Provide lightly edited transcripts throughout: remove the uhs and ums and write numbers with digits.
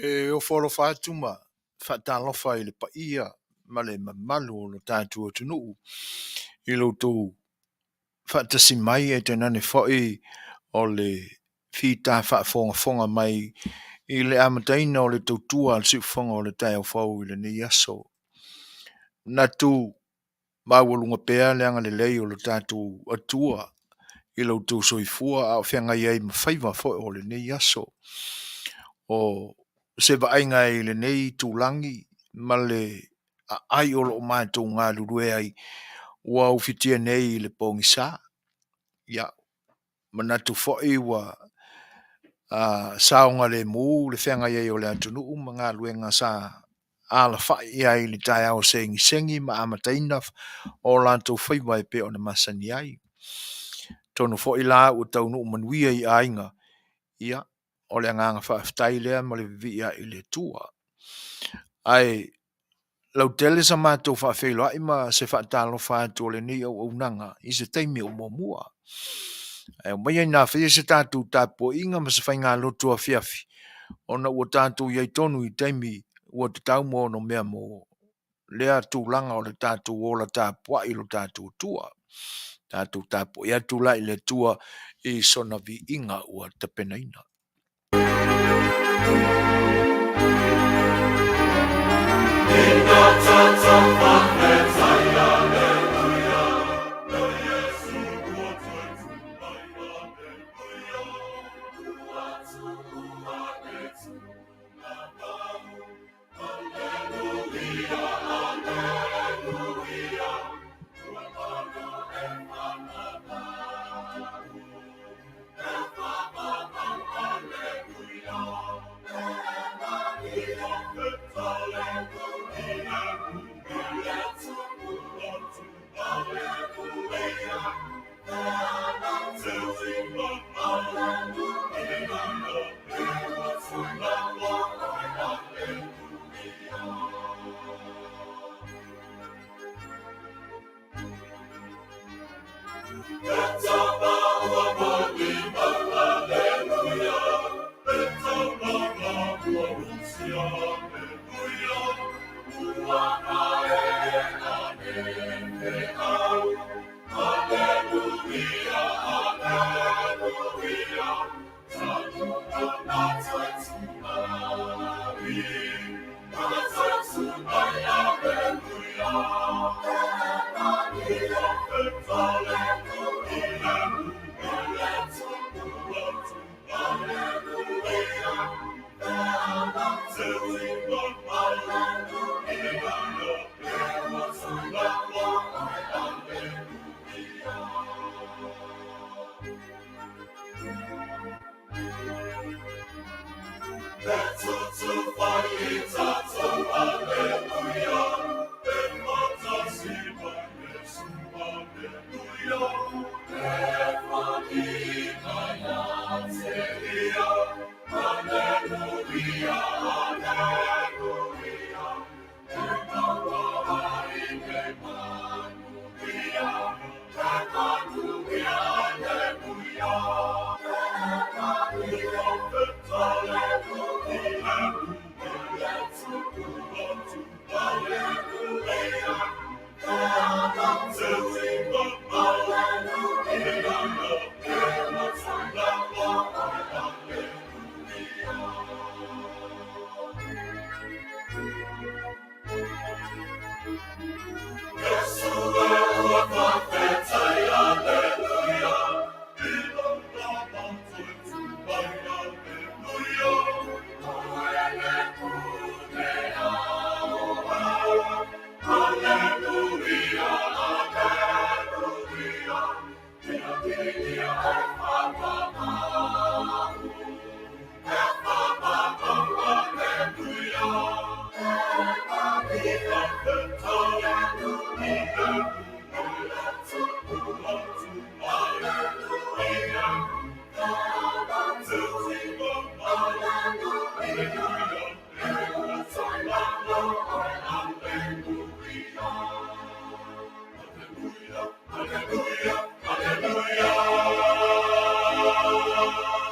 E ofo alofa atu ma faatalofa i le paia ma le mamalu o lo tatou atunuu i lo outou faatasi mai ae tainane foi o le fita faafogafoga mai i le amataina o le tautua a le siufofoga o le taeao fou i lenei aso. Manatu maualuga pea le agalelei o lo tatou Atua i lo outou soifua a o feagai ai ma faiva foi o lenei aso. O se vaaiga i lenei itulagi ma le aai o lo o matou galulue ai, ua ufitia nei i le pogisa. Ia, manatu foi ua saogalemu le feagai ai o le atunuu ma galuega sa alafai i ai i le taeao segisegi ma amataina o latou faiva e pei ona masani ai. Atonu foi la ua taunuu manuia i aiga, ia, o le agaga faafetai lea ma le vivii ae i le Atua. Ae lautele sa matou faafeiloai ma se faatalofa atu o lenei auaunaga i se taimi o muamua. Ae aumaia ina faia se tatou tapuaiga ma se faigalotu afiafi, ona ua tatou i ai tonu i taimi ua tatau ma onomea mo lea tulaga o le tatou ola tapuai i lo tatou Atua. Tatou tapuai atu la i le Atua i sona viiga ua tapenaina.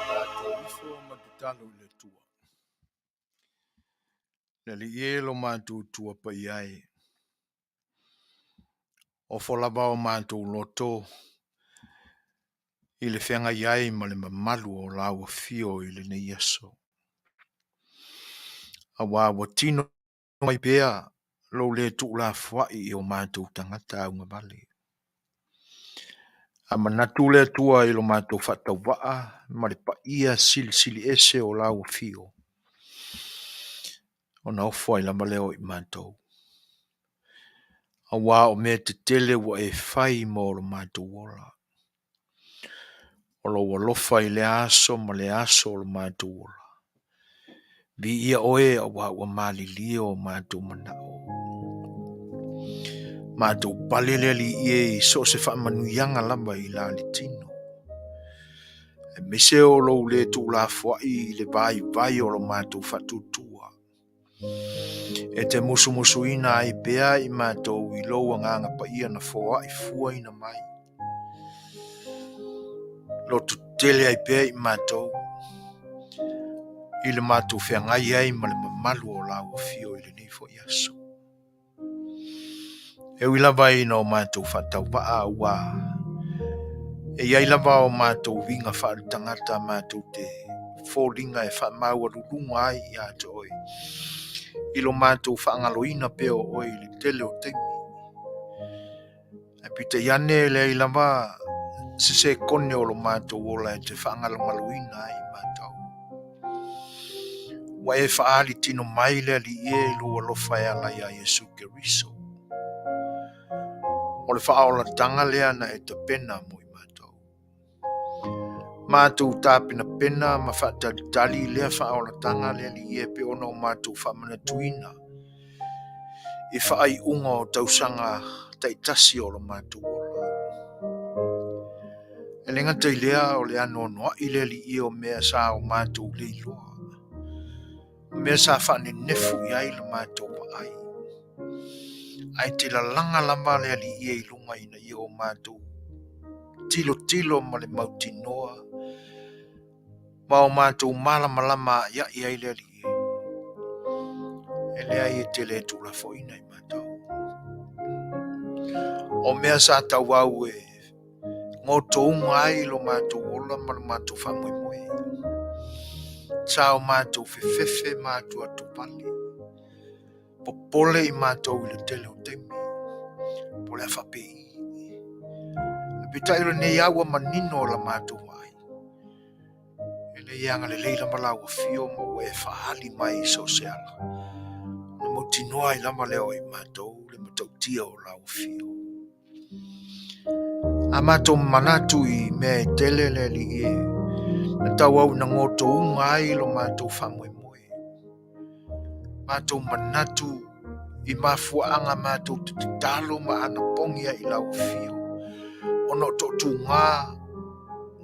Tatou ifo ma tatalo i le Atua. Le Alii e lo matou Atua paia e, ofo lava o matou loto i le feagai ai ma le mamalu o lau afio i lenei aso. Aua ua tino mai pea lou le tuulafoai i o matou tagata augavale. A manatu le Atua i lo matou faatauvaa ma le paia silisili ese o lau afio, ona ofo ai lava lea o i matou. Aua o mea tetele ua e fai mo lo matou ola. O lou alofa i lea aso ma lea aso o lo matou ola. Viia oe aua ua malilie o matou manao. Matou pale le Alii e i so o se faamanuiaga lava i la le tino. Aemaise o lou le tuulafoai i le vaivai o lo matou faatuatua. E te musumusuina ai pea i matou i lou Agaga Paia na foai fuaina mai. Loto tele ai pea i matou i le matou feagai ai ma le mamalu o lau afio i lenei foi aso. E ui lava ina o matou faatauvaa ua e i ai lava o matou uiga faaletagata matou te foliga e faamaualuluga ai ia te oe i lo matou faagaloina pea o oe i le tele o taimi. Ae peitai ane e leai lava se sekone o lo matou ola e te faagalogaloina ai i matou. Ua e faaali tino mai le Alii e i lou alofa e ala iā Iesu Keriso. O le faaolataga lea na e tapena mo i matou. Matou tapenapena ma faatalitali lea faaolataga le Alii e pei ona o matou faamanatuina i faaiuga o tausaga taitasi o lo matou ola. E le gata i lea, o le anoanoai le Alii o mea sa o matou le iloa, o mea sa faanenefu i ai la matou vaai. Ae te lalaga lava le Alii i luga ina ia o matou tilotilo ma le mautinoa ma o matou malamalama a'ia'i ai le Alii, e leai e te le tuulafoaina i matou. O mea sa tauau e gotouga ai lo matou ola ma lo matou faamoemoe, sa o matou fefefe ma atuatuvale. Popole i matou i le tele o taimi, po o le a faapei. Ae peitai o lenei lava ua manino la matou vaai, e le i agalelei lava lau afio ma ua e faaali mai i so o se ala, ona mautinoa ai lava lea o i matou le matautia o lau afio. A matou manatu i mea e tele le Alii e, na tauau ina gotouga ai lo matou faamoemoe. Matou manatu i mafuaaga matou te tatalo ma anapogi ai i lau afio, ona o toatuga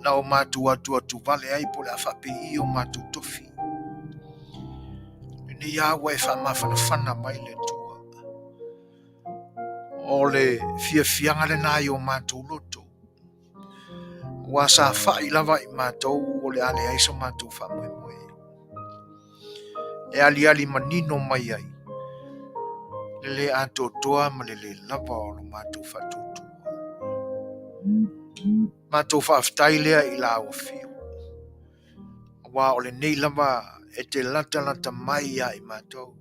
na o matou atuatu vale ai po o le a faapei o matou tofi. Lenei lava ua e faamafanafana mai le Atua. O le fiafiaga lena i o matou loto. Ua safa'i lava i matou o le a leai so matou faamoemoe. E aliali manino mai ai le lē atoatoa ma le lē lava o lo matou faatuatua. Matou faafetai lea i lau afio, aua o lenei lava e te latalata mai ia i matou,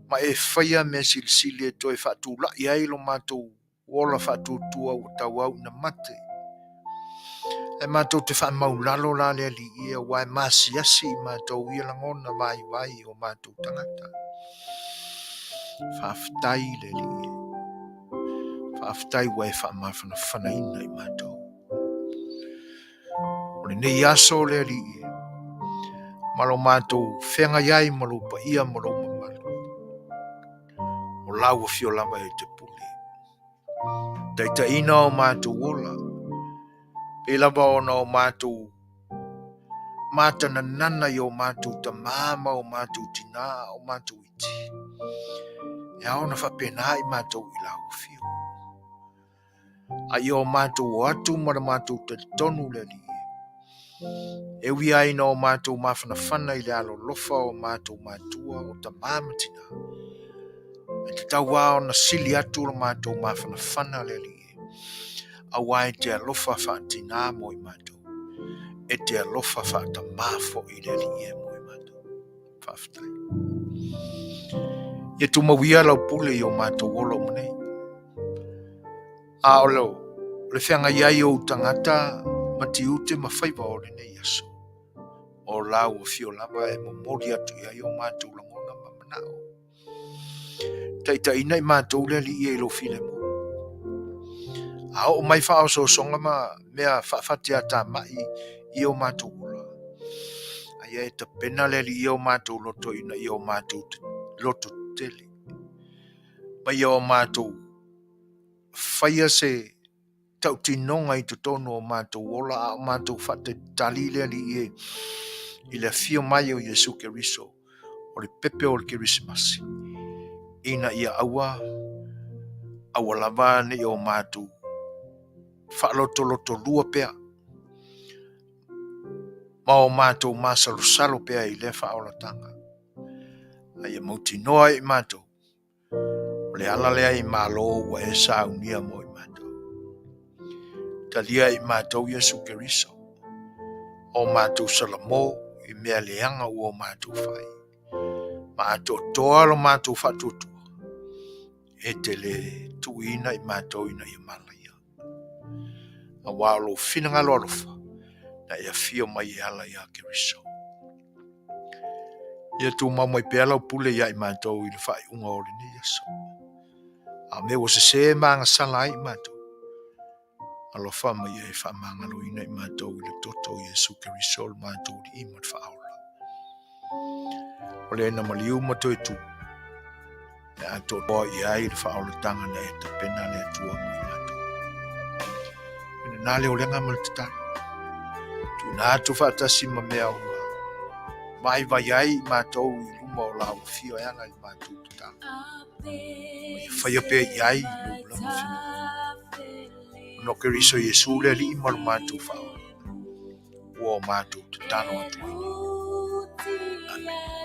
ma e faia mea silisili e toe faatula'i ai lo matou ola faatuatua ua tauau ina mate. Ae matou te faamaulalo la le Alii e, aua e masiasi i matou ia lagona vaivai o matou tagata. Faafetai le Alii e. Faafetai ua e faamafanafanaina i matou. O lenei aso le Alii e, ma lo matou feagai ai ma lou paia ma lou mamalu. O lau afio lava e te pule. Taitaiina o matou ola, pei lava ona o matou matananana i o matou tamā ma o matou tinā a o matou iti. E ao ona faapena i matou i lau afio. A ia o matou o atu ma le matou talitonu le Alii e. E ui lava ina o matou mafanafana i le alolofa o matou matua o tamā ma tinā, e tatau lava ona sili atu lo matou mafanafana le Alii e, aua e te alofa faatinā mo i matou, e te alofa faatamā foi le Alii e mo i matou. Faafetai. Ia tumau ia lau pule i o matou ola uma nei. A o le feagai ai o ou tagata ma tiute ma faiva o lenei aso, o lau afio lava e momoli atu i ai o matou lagona ma manao. Taitaiina i matou le Alii e i lou filemu. A oo mai faaosoosoga ma mea faafateatamai i o matou ola, a ia e tapena le Alii ia o matou loto ina ia o matou loto tetele, ma ia o matou faia se tautinoga i totonu o matou ola a o matou faatalitali le Alii e i le afio mai o Iesu Keriso, o le pepe o le Kerisimasi, ina ia aua, aua lava ne i o matou faalotolotolua pea ma o matou masalosalo pea i lea faaolataga, a ia mautinoa i matou O le ala lea i Malo ua e saunia mo i matou. Talia i matou Iesu Keriso, o matou salamo i mea leaga ua o matou fai, ma atoatoa lo matou faatuatua, e te le tuuina i matou ina ia malaia. Aua o lou finagalo alofa, na e afio mai e ala ia Keriso. Ia tumau mai pea lau pule ia i matou i le faaiuga o lenei aso. A o mea ua sesē ma agasala ai i matou, alofa ma ia e faamagaloina i matou i le toto o Iesu Keriso lo matou Alii ma le Faaola. O le na maliu ma toe tu, e atoa i ai le faaolataga na e tapena le Atua mo i matou. E lena le olega ma le tatalo. Tuuina atu faatasi ma mea ua vaivai ai i matou i luma o lau afio e ala i le matou tatalo. Ma ia faia pea i ai lou lava finagalo. Ona o Keriso Iesu le Alii ma lo matou Faaola. Ua o matou tatalo atu ai nei. Amene.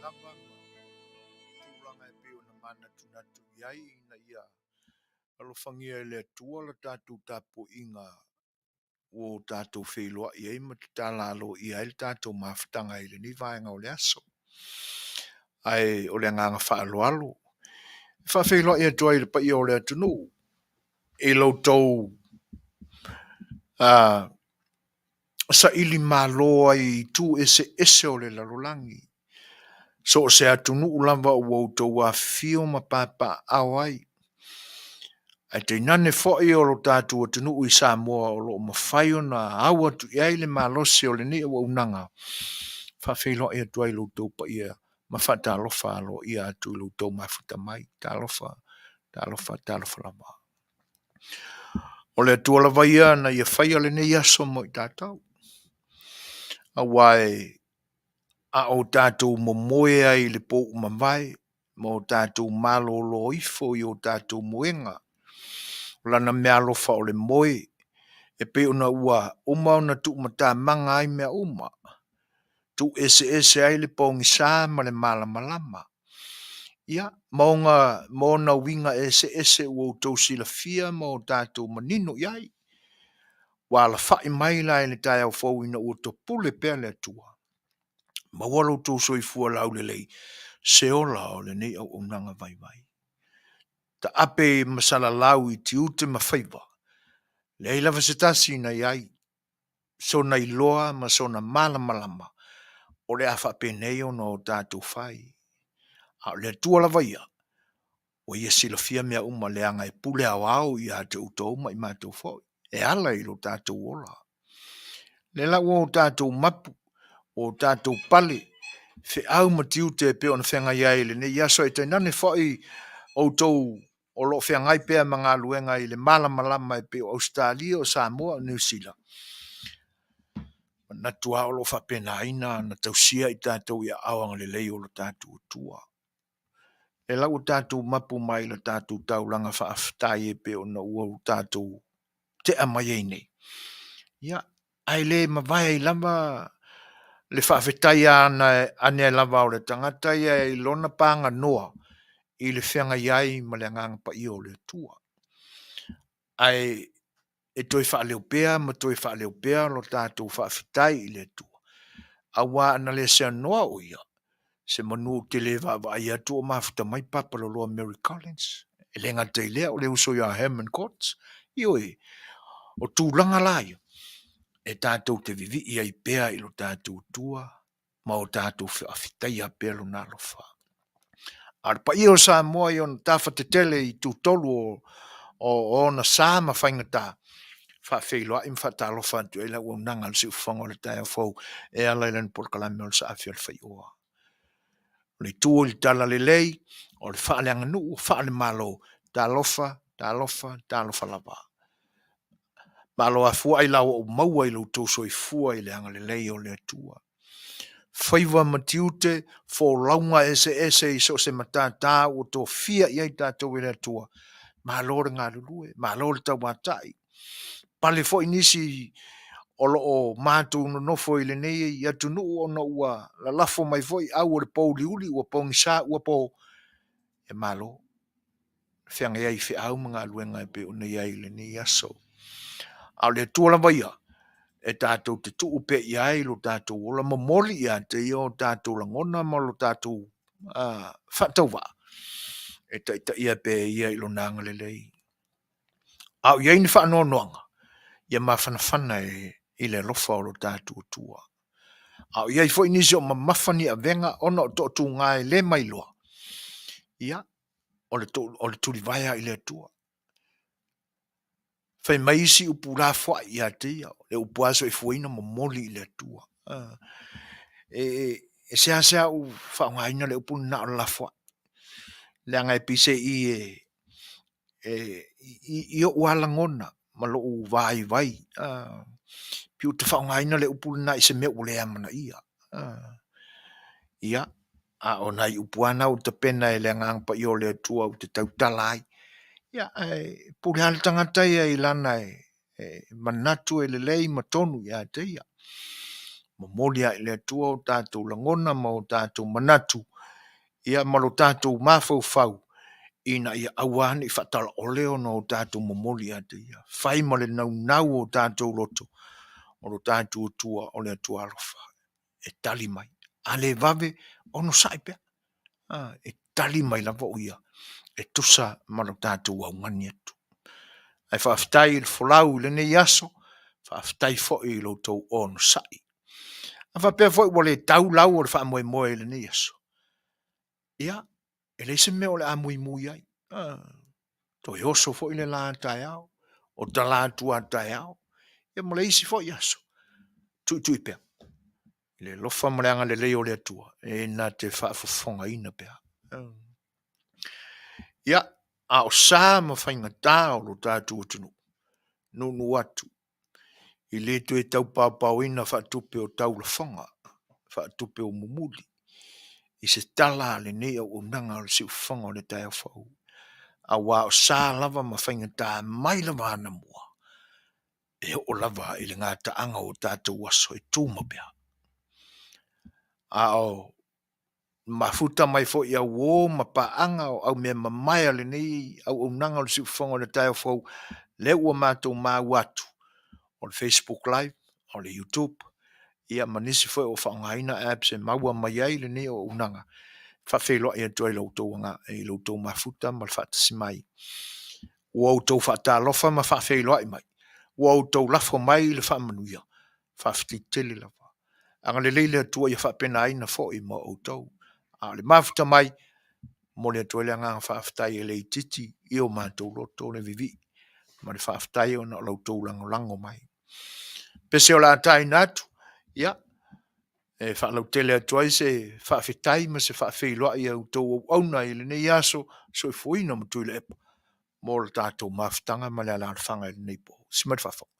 lava ma tulaga e pei ona manatunatu i ai ina ia alofagia e le Atua le tatou tapuaiga ua o tatou feiloai ai ma tatala aloaia ai le tatou mafutaga i lenei vaega o le aso. Ae o le agaga faaaloalo e faafeiloai atu ai i le paia o le atunuu i lo outou saili malo ai i itu eseese o le lalolagi, so o se atunuu lava ua outou afifio ma papaaao ai, ae tainane foi o lo tatou atunuu i Samoa o lo o mafai ona au atu i ai le malosi o lenei auaunaga. E faafeiloai atu ai i lo outou paia ma faatalofa aloaia atu i lo outou mafuta mai. Talofa, talofa, talofa lava. O le Atua lava ia na Ia faia lenei aso mo i tatou, aua a o tatou momoe ai i le po ua mavae ma o tatou malolo ifo i o tatou moega, o Lana meaalofa o le moe, e pei ona ua uma ona tuumatamaga ai mea uma, tuueseese ai le pogisa ma le malamalama, ia, ma ona uiga eseese ua outou silafia ma o tatou manino i ai. Ua alafai mai la i le taeao fou ina ua topule pea le Atua, maua lo outou soifua laulelei, se ola o lenei auaunaga vaivai. Taape ma salalau i tiute ma faiva, leai lava se tasi na i ai sona iloa ma sona malamalama o le a faapenei ona o tatou fai. A o le Atua lava ia, ua Ia silafia mea uma leaga e pule aoao ia te outou ma i matou foi, e ala i lo tatou ola. O lea la ua o tatou mapu, ua o tatou pale, feau ma tiute e pei ona feagai ai i lenei aso, ae tainane foi outou o lo o feagai pea ma galuega i le malamalama e pei o Ausetalia, o Samoa, o Niu Sila, manatu lava o lo o faapenaina ona tausia i tatou i aao agalelei o lo tatou Atua. O lea la ua tatou mapu mai i le tatou taulaga faafetai e pei ona ua tatou tea mai ai nei, ia, ae le mavae ai lava le faafetai ane lava o le tagata ia i lona paganoa i le feagai ai ma le Agaga Paia o le Atua. Ae e toe faaleo pea ma toe faaleo pea lo tatou faafetai i le Atua, aua ana le seanoa o Ia, semanu ou te le vaavaai atu o mafuta mai Papaloloa Mary Collins. E le gata i lea o le uso ia Herman Courts. Ioe, o tulaga la ia, e tatou te vivii ai pea i lo tatou Atua ma o tatou faafetaia pea Lona alofa. A o le paia o Samoa i ona tafa tetele i tutolu o ona sa ma faigata, faafeiloai ma faatalofa atu ai le auaunaga a le Siufofoga o le taeao fou e ala i lana polokalame o le Saafi o le Faioa. O le itu o le talalelei, o le faaleaganuu, faalemalo, talofa, talofa, talofa lava. Malo afua ailao ua ou maua i lo outou soifua i le agalelei o le Atua. Faiva ma tiute, folauga eseese i so o se matata ua tofia i ai tatou e le Atua, malo le galulue, malo le tauatai. Pale foi nisi o lo o matou nonofo i lenei atunuu ona ua lalafo mai foi au o le pouliuli ua pogisa ua po, e malo feagai ai i feau ma galuega e pei ona i ai i lenei aso. A o le Atua lava ia, e tatou te tuu pea i ai lo tatou ola, momoli ia te Ia o tatou lagona ma lo tatou faatauvaa, e taitaia pea e Ia i Lona agalelei. A o i ai ni faanoanoaga, ia mafanafana i le alofa o lo tatou Atua. A o i ai foi nisi o mamafa ni avega ona o toatuga e le mailoa, ia, o le tulivae lava i le Atua. Fai mai isi upu lafoai ia te ia, le upu lava soifuaina momoli i le Atua. E seasea ou faaaogaina le upu lena o le lafoai, leaga e peiseai i ou lava lagona ma lou vaivai, pei ou te faaaogaina le upu lena i se mea ua le amanaia. Ia, a o nai upu lava na ua tapena e le Agaga Paia o le Atua ou te tautala ai. Ia, ae pule lava le tagata ia i lana manatu e lelei ma tonu ia te ia. Momoli lava i le Atua o tatou lagona ma o tatou manatu. ia ma lo tatou mafaufau ina ia aua ne i faatalaole ona o tatou momoli ia te Ia. Fai ma le naunau o tatou loto, o lo tatou Atua o le Atua alofa, e tali mai. A le vave, onosai pea, e tali mai lava o Ia e tusa ma lo tatou augani atu. Ae faafetai i le folau i lenei aso, faafetai foi i lo outou onosai. A faapea foi ua le tau lau o le faamoemoe i lenei aso, ia, e leai se mea o le a muimui ai, toe oso foi le la a taeao, o talaatu a taeao, ia ma le isi foi aso, tuitui pea i le alofa ma le agalelei o le Atua e na te faafofogaina pea. Ia, a o sa ma faigata o lo tatou atunuu, nuunuu atu, e le toe tau paopaoina faatupe o taulafoga, faatupe o mumuli, i se tala a lenei auaunaga o le Siufofoga o le Taeao Fou, aua o sa lava ma faigata mai lava anamua, e oo lava i le gataaga o tatou aso e tumau pea. A o mafuta mai foi i auo ma paaga o aumeamamae a lenei auaunaga o le Siufofoga o le Taeao Fou, lea ua matou maua atu, o le facebook live, o le youtube, ia ma nisi foi o faaaogaina apps e maua mai ai lenei auaunaga, e faafeiloai atu ai i lo outou mafuta ma le faatasi mai. Ua outou faatalofa ma faafeiloai mai, ua outou lafo mai le faamanuia, faafetai tele lava. Agalelei le Atua ia faapenaina foi ma outou. A o le mafuta mai, e momoli atu ai le agaga faafetai e le itiiti i o matou loto le vivii ma le faafetai ona o la outou lagolago mai. O le pese o le a taina atu, ia, e faalautele atu ai se faafetai ma se faafeiloai i a outou auauna i lenei aso, Soifua ma Tuilaepa mo le tatou mafutaga ma le alaalafaga i lenei po. Tusi mai le faafofoga.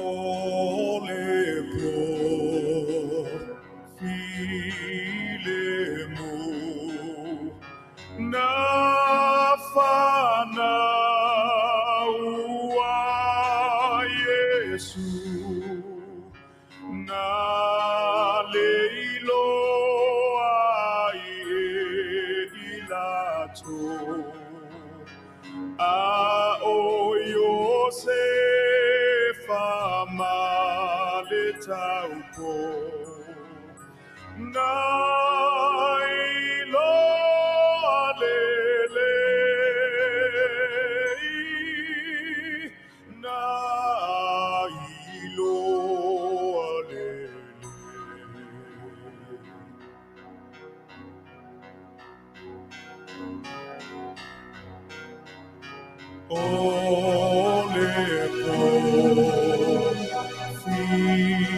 O le po filemu na fanau a Iesu, na le iloa ai e i latou, a o Iosefa ma le taupou, na iloa lelei, na iloa lelei. O le po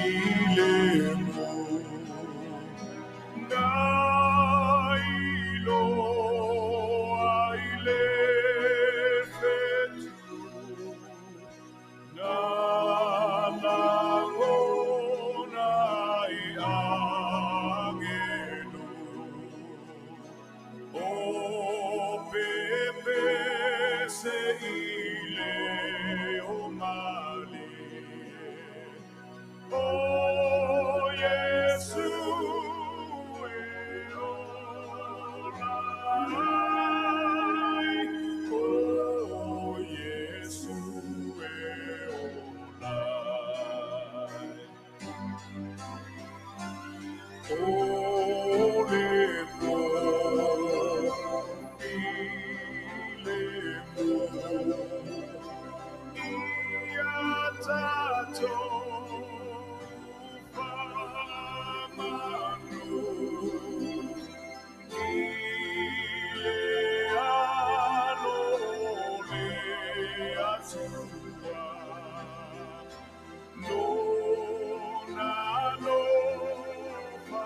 filemu na iloa i le fetu, na lagona i agelu, o pepese i leo malie. O Iesu e ola ai, o Iesu e ola ai. O le po filemu ia tatou faamanu, i le alo o le Atua, lona alofa.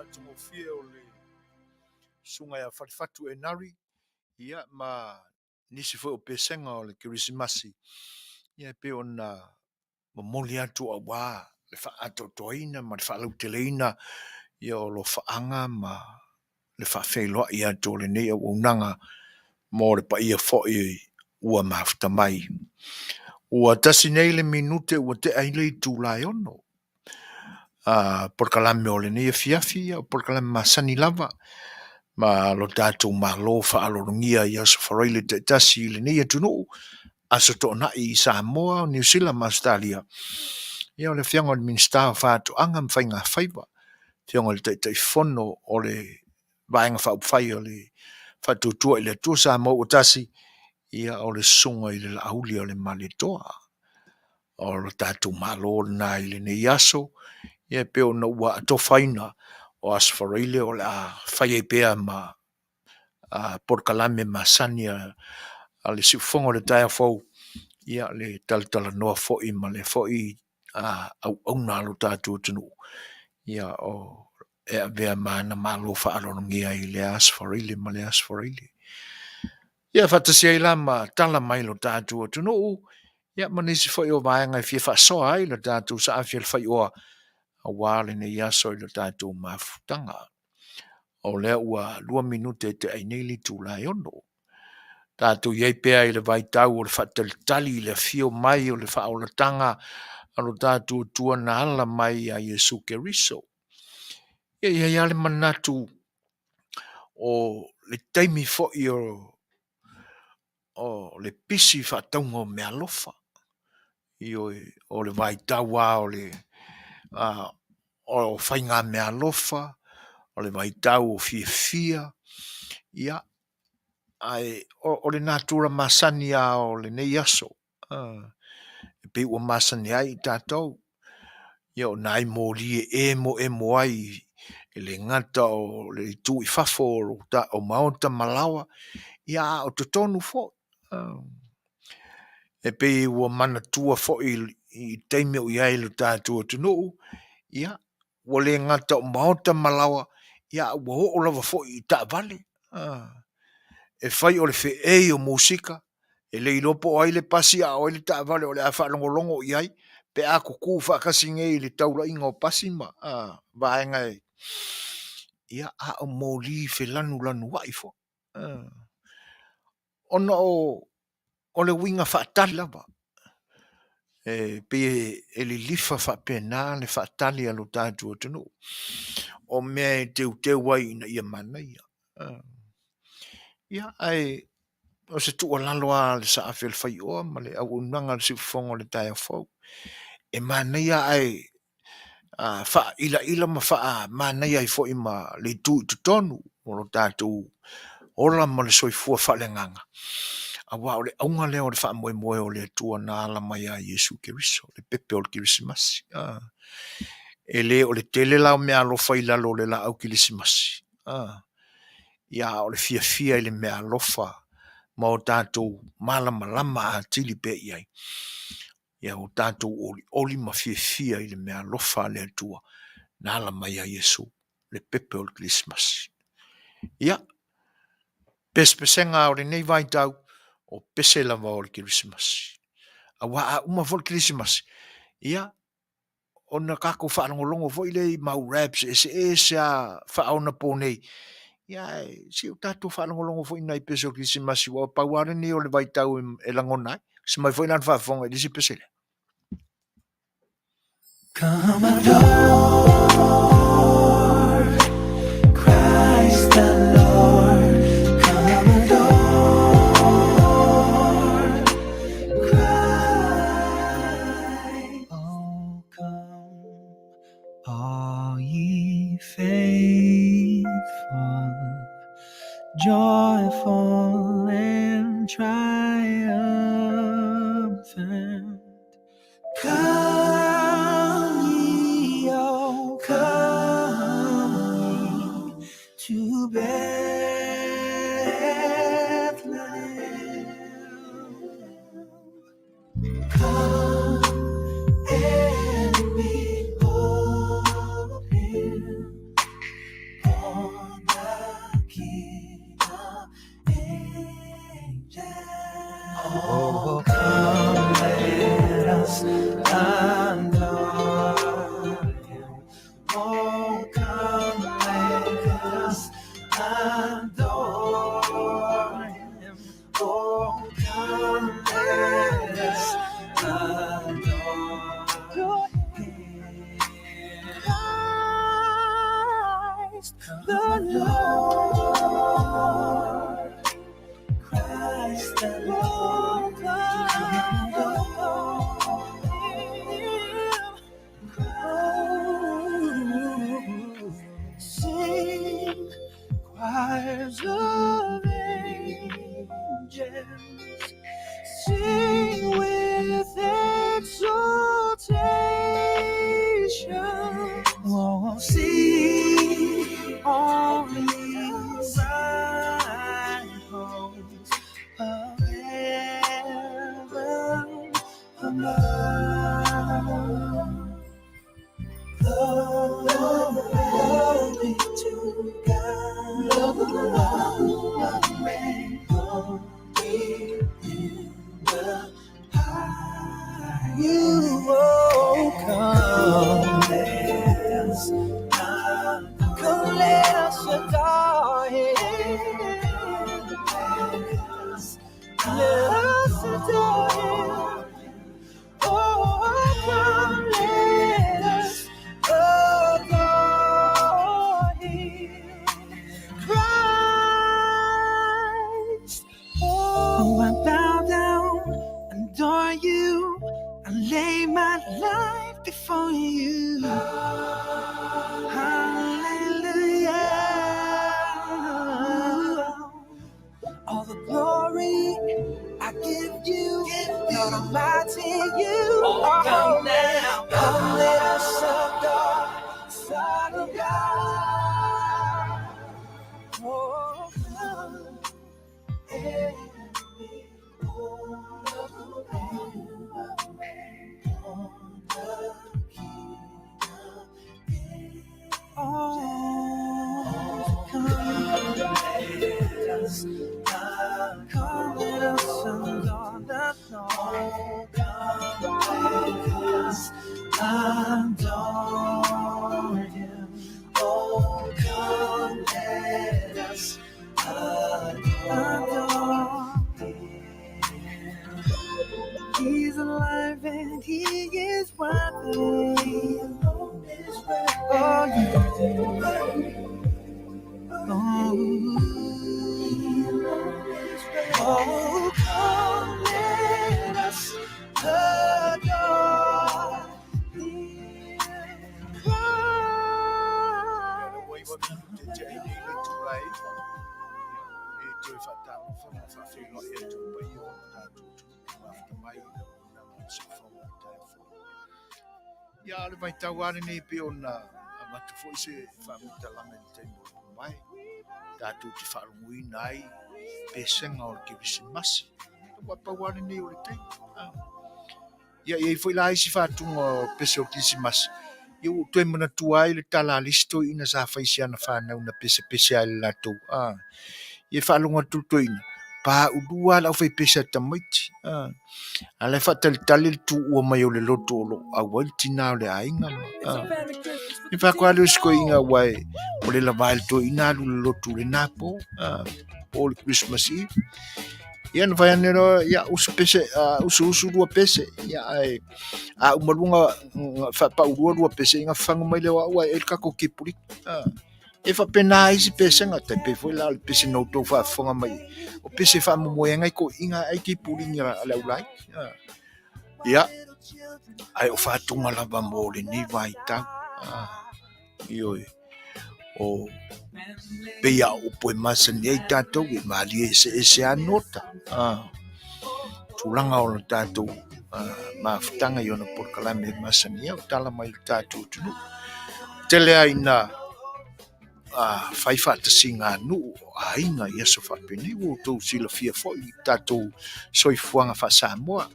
matagofie o le Susuga ia Falefatu Enari, ia ma nisi foi o pesega o le Kerisimasi, ia e pei ona momoli atu aua le faaatoatoaina ma le faalauteleina ia o alofaaga ma le faafeiloai atu o lenei auaunaga mo le paia foi ua mafuta mai. Ua tasi nei le minute ua tea ai le itula e 6. Polokalame o lenei afiafi, o polokalame masani lava ma lo tatou Malo faaaloalogia i Aso Faraile taitasi i lenei atunuu, Aso Toonai i Samoa, Niu Sila ma Ausetalia. Ia o le Afioga i le Minisita o Faatoaga ma Faigafaiva, Afioga i le Taitaifono o le Vaega Faaupufai o le Faatuatua i le Atua Samoa ua Tasi, ia o le Susuga i le Laauli o le Malietoa. O lo tatou Malo lena i lenei aso, ia e pei ona ua atofaina o Aso Faraile o le a fai ai pea ma polokalame masani a le siufofoga o le taeao fou, ia le talatalanoa foi ma le foi auauna a lo tatou atunuu, ia o e avea ma ana malo faaaloalogia i lea Aso Faraile ma lea Aso Faraile. Ia faatasi ai la ma tala mai lo tatou atunuu, ia ma nisi foi o vaega e fia faasoa ai lo tatou saafi o le faioa aua lenei aso i lo tatou mafutaga. O lea ua 2 minute e tea ai nei le itula e 6. Tatou i ai pea i le vaitau o le faatalitali i le afio mai o le faaolataga a lo tatou Atua na ala mai ia Iesu Keriso. E i ai lava le manatu o le taimi foi o le pisi faatauga o meaalofa. Ioe, o le vaitau lava o le faiga meaalofa, o le vaitau o fiafia, ia, ae o le natura masani lava o lenei aso, e pei ua masani ai i tatou, ia o nai moli e emoemo ai, e le gata o le itu i fafo o maota ma laoa, ia a o totonu foi. E pei ua manatua foi i taimi o i ai i lo tatou atunuu, ia, ua le gata o maota ma laoa, ia a ua oo lava foi i taavale. E fai o le feei o musika, e le iloa po o ai le pasi a o ai le taavale o le a faalogologo i ai pe a tutu faatasi nei i le taulaiga o pasi ma vaega e, ia, a o moli felanulanuai foi. Ona o le uiga faatali lava. E pei e lilifa faapena le faatali a lo tatou atunuu, o mea e teuteu ai ina ia manaia. Ia, ae o se tuualalo lava a le saafi o le faioa ma le auaunaga a le siufofoga o le taeao fou, e manaia ae faailaila ma faamanaia ai foi ma le itu i totonu o lo tatou ola ma le soifua faaleagaga, aua o le auga lea o le faamoemoe o le Atua na ala mai ia Iesu Keriso, le pepe o le Kerisimasi. E le o le tele la o meaalofa i lalo o le laau kerisimasi, ia a o le fiafia i le meaalofa ma o tatou malamalama atili pea i ai, ia o tatou olioli ma fiafia i le meaalofa a le Atua na ala mai ia Iesu, le pepe o le Kerisimasi. Ia, pesepesega o lenei vaitau, o pese lava o le Kerisimasi. Aua a uma foi le Kerisimasi, ia, ona tatou faalogologo foi lea i mau raps eseese lava faaonaponei, ia ae se i o tatou faalogologo foi i nai pese o le Kerisimasi aua pau lava lenei o le vaitau e lagona ai. Se mai foi la na faafofoga i le isi pese lea. Come adore Christ the Lord. Come adore Christ. Oh, come, all ye faithful, joyful and triumphant. Come ye, oh, come ye to Bethlehem. Come and behold him, Oh, come let us adore him. Oh, come let us adore him. Oh, come let us adore him. Christ the Lord. Christ the Lord. Sing choirs of angels, sing with exultation. Oh, sing all ye bright hosts of heaven above. Glory to God. Glory in the highest. You, oh, come, let us, come, let us adore Him. Let us adore Him. Oh, come, let us adore Him. Christ. Oh, I bow down and adore you. I lay my life before you. Hallelujah. All the glory I give you, Lord Almighty, you are come now. Come, let us adore Son of God. Oh, come and behold the King of Oh, come, let us, come, let us adore the Lord. Come, let us adore Him. Oh, come, let us adore Him. He's alive and He is worthy. He alone is worthy. Oh, yeah. Oh, He alone is worthy. Oh, come, let us adore Him. Ua Christ. iva minute tea ai nei le itula e iva. Ia, e toe faatalofa ma faafeiloai atu i le paia o le tatou atunuu e mafuta mai i le auaunaga o le soifuaga o le taeao fou. Ia, a o le vaitau lava lenei e pei ona avatu foi se faamatalaga i le taimi ua luma mai, tatou te faalogoina ai pesega o le Kerisimasi. Ua pau lava lenei o le taimi. Ia, e i ai foi la isi faatuga o pese o le Kerisimasi, ia ua ou toe manatua ai le tala a le isi toeaina sa fai i si ana fanau na pesepese ai i le latou. Ia e faalogo atu le toeaina, paulua lava le aufaipese a tamaiti. A o la e faatalitali le tuua mai o le loto o lo o auai le tina o le aiga. E fai atu lava lea o si toeaina aua ua le lava e le toeaina alu i le lotu i lena po, po o le Christmas Eve. Ia na fai ane loa, ia usu pese, usu usu lua pese, ia ae a uma lua faapaulua lua pese, ia fafagu mai lea o au ae ai le tatou kipuliki. E faapena ai isi pesega, tai pei foi la o le pese na outou faafofoga mai ai, o pese e faamomoe ai nai toeaiina ai kipuligi a le aulaiti. Ia, ae o faatuga lava mo lenei vaitau. Ioe, o pei a o upu e masani ai tatou e malie eseese lava nota. Tulaga o le tatou mafutaga i ona polokalame e masani ai o tala mai i le tatou atunuu. Tele lava ina fai faatasiga a nuu o aiga i aso faapenei ua outou silafia foi i tatou soifuaga faa-Samoa.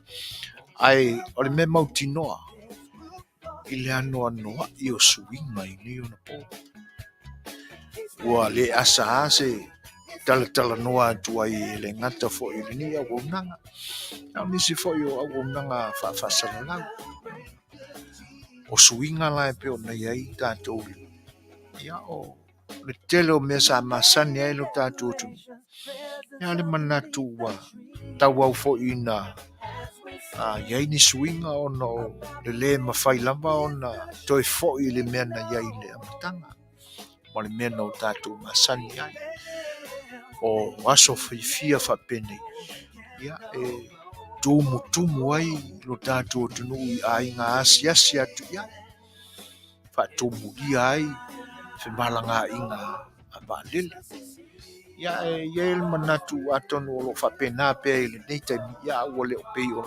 Ae o le mea mautinoa i le anoanoai o suiga i nei ona po. Ua le asa lava se talatalanoa atu ai e le gata foi i lenei auaunaga, a o nisi foi o auaunaga faafaasalalau. O suiga la e pei ona i ai tatou, ia o le tele o mea sa masani ai lo tatou atunuu, ia le manatu ua tauau foi ina i ai ni suiga ona o le lē mafai lava ona toe foi i le mea na i ai i le amataga ma le mea na o tatou masani ai. O aso fiafia faapenei, ia e tumutumu ai lo tatou atunuu i aiga asiasi atu i ai, faatumulia ai femalagaaiga a vaalele. Ia e i ai le manatu atonu o lo o faapena pea i lenei taimi, ia a ua le o pei o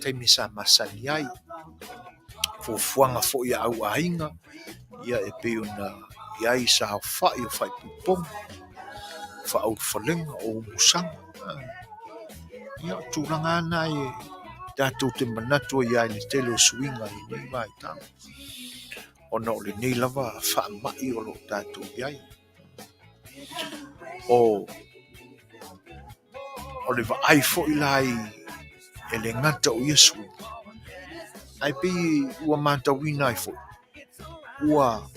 taimi sa masani ai. Fuafuaga foi a au aiga, ia e pei ona i ai saofai o faaipoipoga, faaulufalega o umusaga. Ia o tulaga lava na e tatou te manatu ai lava i le tele o suiga i lenei vaitau, ona o lenei lava faamai o lo o tatou i ai. O le vaai foi la e le gata o ia suiga, ae pei ua matauina ai foi, ua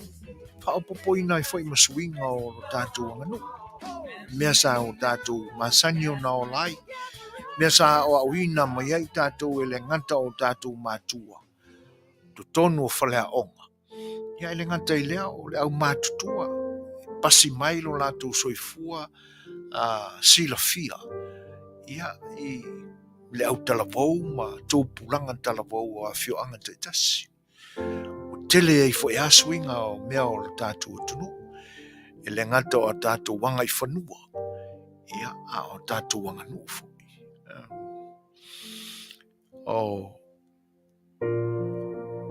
faaopoopoina ai foi ma suiga o lo tatou aganuu, mea sa o tatou masani ona ola ai, mea sa aoaoina mai ai tatou e le gata o tatou matua, totonu o faleaoga. Ia e le gata i lea, o le aumatutua e pasi mai lo latou soifua silafia ia i le autalavou ma tupulaga talavou o afioaga taitasi. Ua tele ai foi lava suiga o mea o le tatou atunuu, e le gata o a tatou agaifanua, ia, a o tatou aganuu foi. O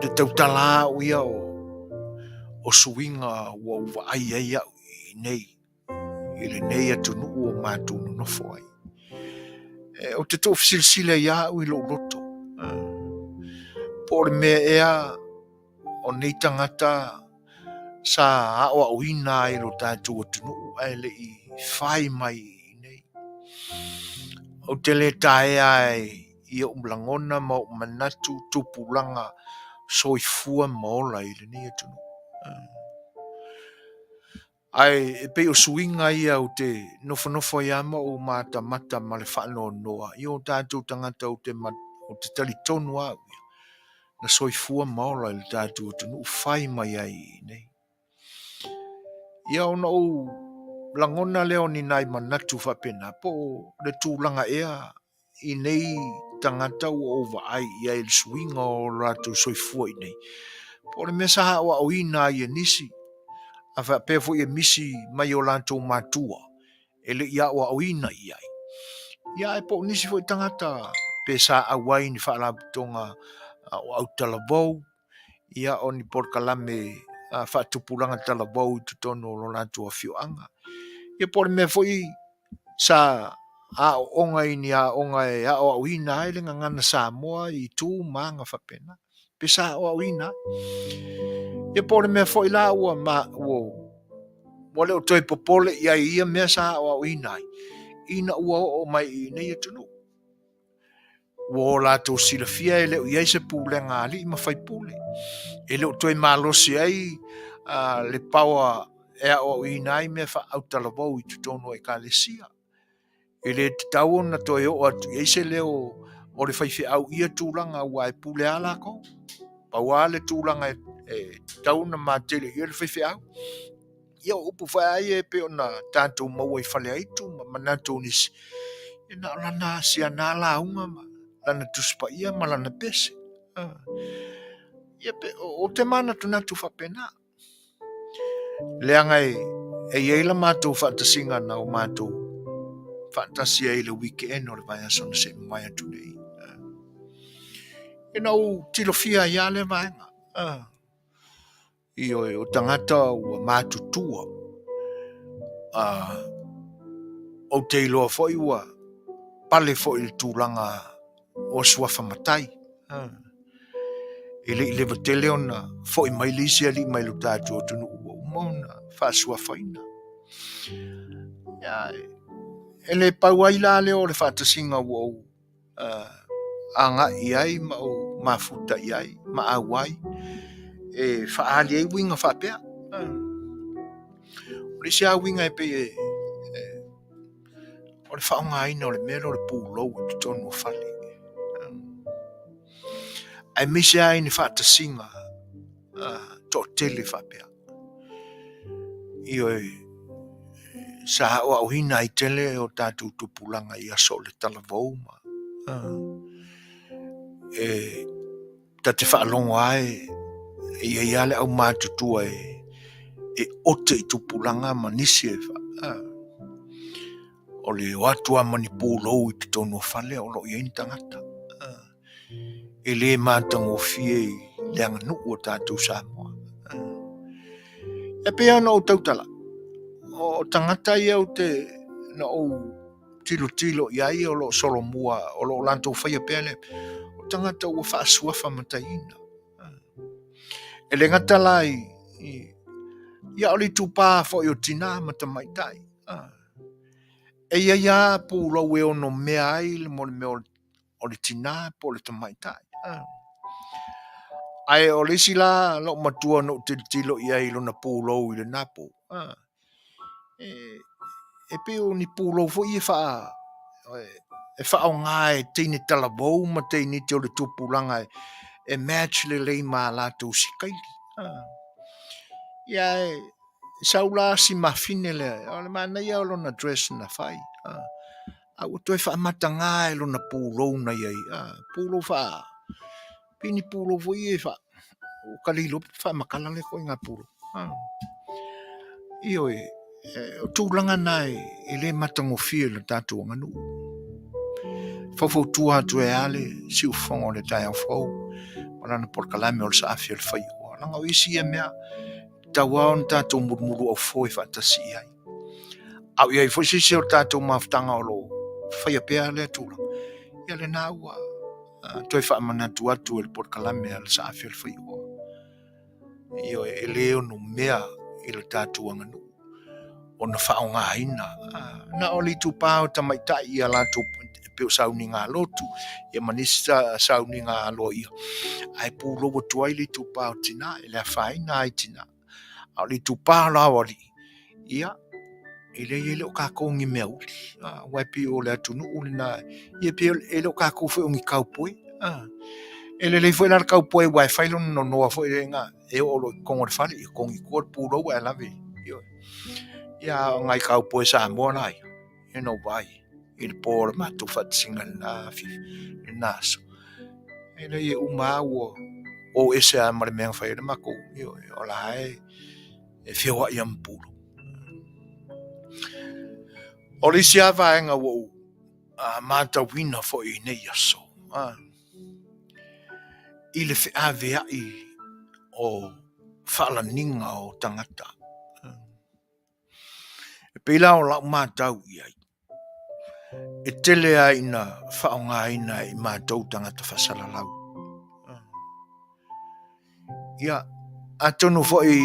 te tautala au ia o suiga ua ou vaai ai au i nei, i lenei atunuu o matou nonofo ai. E, ou te tuufesilisili ai au i lou loto, po o le mea ea o nei tagata sa aoaoina ai lo tatou atunuu ae le i fai mai i nei. Ou te le taea ai i ou lagona ma ou manatu tupulaga soifua ma ola i lenei atunuu. Ae e pei o suiga ia ou te nofonofo ai lava ma ou matamata ma le faanoanoa i o tatou tagata ou te, ou te talitonu lava au ia, na soifua ma ola i le tatou atunuu fai mai ai i inei. Ia ona ou lagona lea o ni nai manatu faapena, po o le tulaga ea i nei tagata ua ou vaai i ai i le suiga o lo latou soifua i nei, po o le mea sa aoaoina ai e nisi, a faapea foi e misi mai o latou matua e le i aoaoina i ai. Ia ae po o nisi foi tagata pe sa auai i ni faalapotopotoga o autalavou, ia o ni polokalame faatupulaga talavou i totonu o lo latou afioaga. Ia po o le mea foi sa aooga i ni aoga e aoaoina ai le gagana Samoa i tu ma aga faapena, pe sa aoaoina ai. Ia po o le mea foi la ua, ma, ua, ua le o toe popole i ai i ia mea sa aoaoina ai, ina ua oo mai i nei atunuu. Ua o latou silafia e le o i ai se pulega a alii ma faipule, e le o toe malosi ai le paoa e aoaoina ai mea faautalavou i totonu o ekalesia. E le tatau ona toe oo atu i ai se leo o le faifeau i ia tulaga aua e pule lava lakou. Pau lava le tulaga e tatau ona matele i ai le faifeau, Ia o upu foi lava ia e pei ona tatou maua i Faleaitu ma manatu o nisi, ia na o lana siana lauga ma lana Tusi Paia ma lana pese. Ia pe, o te manatunatu faapena. Leaga e, e i ai la matou faatasiga na o matou faatasi ai i le weekend o le vaiaso na se i mavae atu nei. Ina ou tilofia ai lava lea vaega. Ioe, o tagata ua matutua. Ou te iloa foi ua pale foi i le tulaga o suafa matai. E le i leva tele ona foi mai le isi alii mai lo tatou atunuu ua uma ona faasuafaina. E le pau ai la lea o le faatasiga ua ou agai i ai ma ou mafuta i ai ma auai e faaali ai uiga faapea. O le isi lava uiga e pei e o le faaaogaina o le mea lea o le pulou i totonu o fale. Aemaise lava i ni faatasiga toatele faapea. Ioe, sa aoaoina ai tele o tatou tupulaga i aso o le talavou ma e ta te faalogo lava e i ai lava le aumatutua e ote i tupulaga ma nisi e o le o atu lava ma ni pulou i totonu o fale o lo o i ai ni tagata. E le matagofie i le aganuu o tatou Samoa. E pei lava ona ou tautala, o tagata ia ou te na ou tilotilo i ai o lo o solomua, o lo o latou faia pea le, o tagata ua faasuafa mataiina. E le gata la i, ia o le itupa foi o tinā ma tamaitai. E i ai lava pulou e ono mea ai le mo le mea o le tinā po o le tamaitai. Ae o le isi la lou matua na ou tilotilo i ai i lona pulou i lena po, e pei o ni pulou foi ia e faaaoga e teine talavou ma teiniti o le tupulaga e match lelei ma a latou sikaili. Ia e sau la si mafine lea, o le manaia o lona dress na fai. A ua toe faamataga e lona pulou na i ai, pulou faa, pei ni pulou foi ia e faa, ua ka le iloa pe faamatala lea ituaiga pulou. Ioe, o tulaga na e le matagofie i le tatou aganuu. Faufautua atu ai lava le siufofoga o le taeao fou ma lana polokalame o le saafi o le faioa. Leaga o isi ia mea, e tatau lava ona tatou mulumuluaufoe faatasi i ai. A o i ai foi se isi o tatou mafutaga o lo o faia pea lea tulaga, ia lena ua toe faamanatu atu e le polokalame a le Saafi o le Faioa. Ioe, e le ono mea i le tatou aganuu ona faaaogaina na o le itupa o tamaitai ia latou e pei o sauniga a lotu ia ma nisi sauniga aloaia, ae pulou atu ai le itupa o tina, e le afaina ai tina. A o le itupa la o alii, ia, e leai e le o tatou ni mea uli, aua e pei o le atunuu lena, ia pei e le o tatou foi o ni cowboy. E lelei foi la le cowboy aua e fai lona nonoa foi lea e oo loa i totonu o le fale, ia togi i tua le pulou ae lave. Ia, a o nai cowboy Samoa la ia, ia na ou vaai i le po o le matou faatasiga i lena afiafi, lena aso. E leai e uma lava ua o ese lava ma le mea na fai ai le matou, o la e e feoai lava ma pulou. O le isi lava vaega ua ou matauina foi i nei aso, i le feaveai o faalaniga o tagata. E pei la o lau matau i ai, e tele lava ina faaaogaina e i matou tagata faasalalau. Ia, atonu foi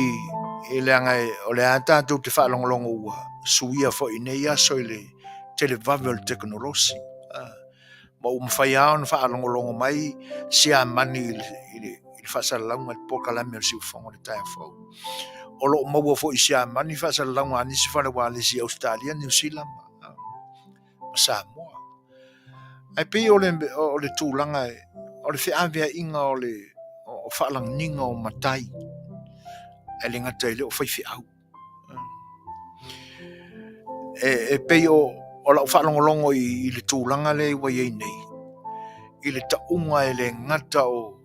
e leaga o lea tatou te faalogologo ua suia foi i nei aso i le televave o le tekonolosi. Ma ua mafai lava ona faalogologo mai Siamani i le faasalalauga i le polokalame o le Siufofoga o le Taeao Fou. O lo o maua foi i Siamani faasalalauga a nisi fale ualesi i Ausetalia, Niu Sila ma Samoa. Ae pei o le tulaga o le feaveaiga o le faalagiga o matai, ae le gata i lea o faifeau. E pei o lau faalogologo i le tulaga lea ua i ai nei, i le tauga e le gata o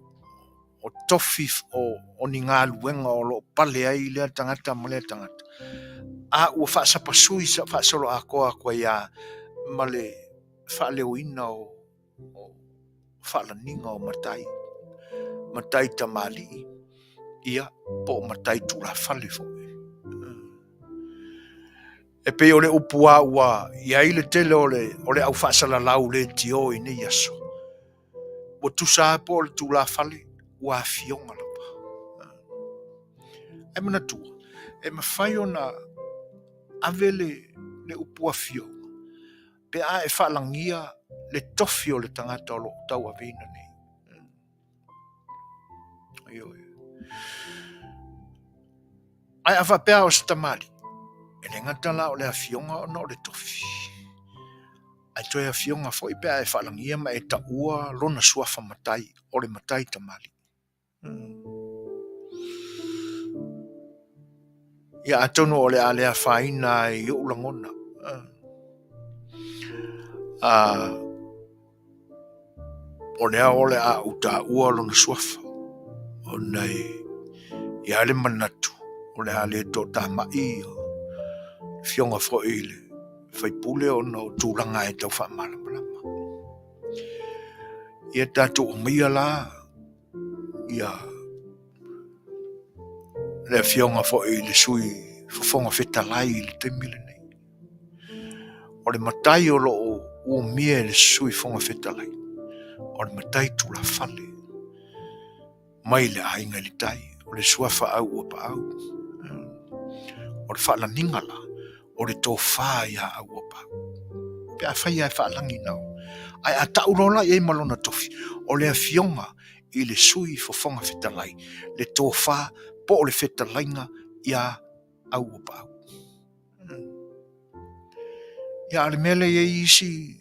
tofi o ni galuega o lo o pale ai lea tagata ma lea tagata, a ua faasapasui faasoloatoa atu ai lava ma le faaleoina o faalaniga o matai, matai tamalii, ia, po o matai tulafale foi. E pei o le upu lava ua i ai le tele o le au faasalalau leitio i nei aso, ua tusa lava po o le tulafale ua afioga lava. Ae manatua, e mafai ona ave le le upu afioga pe a e faalagia le tofi o le tagata o lo o tauaveina nei. Ioe. Ae a faapea o se tamalii, e le gata la o le afioga ona o le tofi, ae toe afioga foi pe a e faalagia ma e taua lona suafa matai, o le matai tamalii. Ia atonu o le a le afaina ai i ou lagona. O lea o le a ou taua lona suafa, ona e i ai le manatu o le a le toatamai le afioga foi i le sui usufono ona o tulaga e tau faamalamalama. Ia tatou aumaia la ia le afioga foi i le Sui Fofoga Fetalai i le taimi lenei. O le matai o lo o umia e le Sui Fofoga Fetalai, o le matai tulafale mai le aiga i le tai, o le suafa Auuapaau. O le faalaniga la, o le tofa ia Auuapaau. Pe afai lava e faalagi na o, ae a tau loa la i ai ma lona tofi, o le afioga i le Sui Fofoga Fetalai, le tofa po o le fetalaiga ia Auuapaau. Ia, a o le mea lea e i ai isi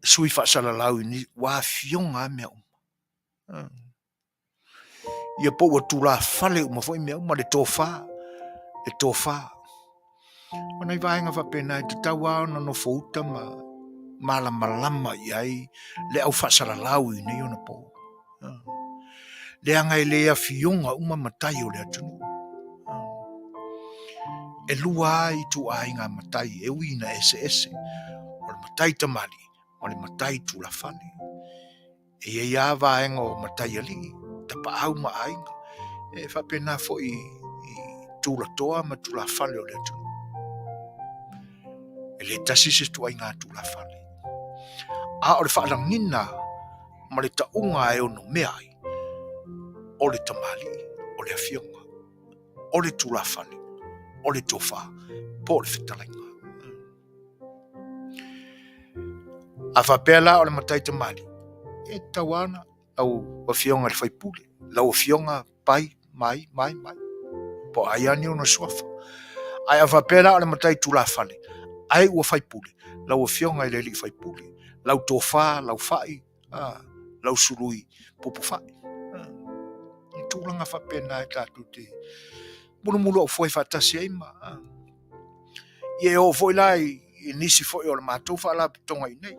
sui faasalalau i ni, ua afioga lava mea uma. Ia po ua tulafale uma foi mea uma, le tofa, le tofa. O nai vaega faapena e tatau lava ona nofo uta ma malamalama i ai le au faasalalau i nei ona po. Leaga e le afioga uma matai o le atunuu. E lua lava ituaiga matai e ui ina eseese, o le matai tamalii ma le matai tulafale. E i ai lava vaega o matai alii, tapaau ma aiga, e faapena foi i tulatoa ma tulafale o le atunuu. E le tasi se ituaiga tulafale. A o le faalagiga ma le tauga e ono mea ai, o le tamalii, o le afioga, o le tulafale, o le tofa, po o le fetalaiga. A faapea la o le matai tamalii, e tatau lava ona lau afioga i le sui usufono, lau afioga Pai, mai, mai, mai, po o ai lava ni ona suafa. Ae a faapea la o le matai tulafale, ai ua faipule, lau afioga i le alii faipule, lau tofa, lau fai, lau sului pupufai. I tulaga faapena e tatou te mulumuluaufoe faatasi ai ma ia e oo foi la i nisi foi o le matou faalapotopotoga i inei.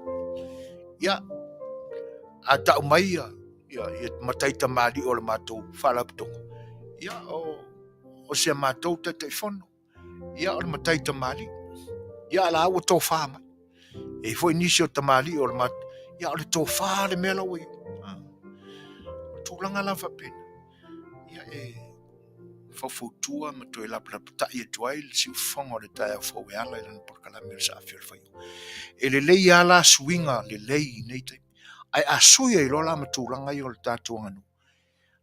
Ia, a tau mai ia ia matai tamalii o le matou faalapotopotoga, ia o si a matou Taitaifono, ia o le matai tamalii. Ia a la ua tofa mai. E i ai foi nisi o tamalii o le matou, ia o le tofa le mea la ua i ai. O tulaga la faapena, ia e faufautua ma toe lapalapatai atu ai le siufofoga o le taeao fou e ala i lana polokalame o le Saafi o le Faioa. E lelei lava la suiga lelei i nei taimi, ae a sui ai loa la ma tulaga ia o le tatou aganuu,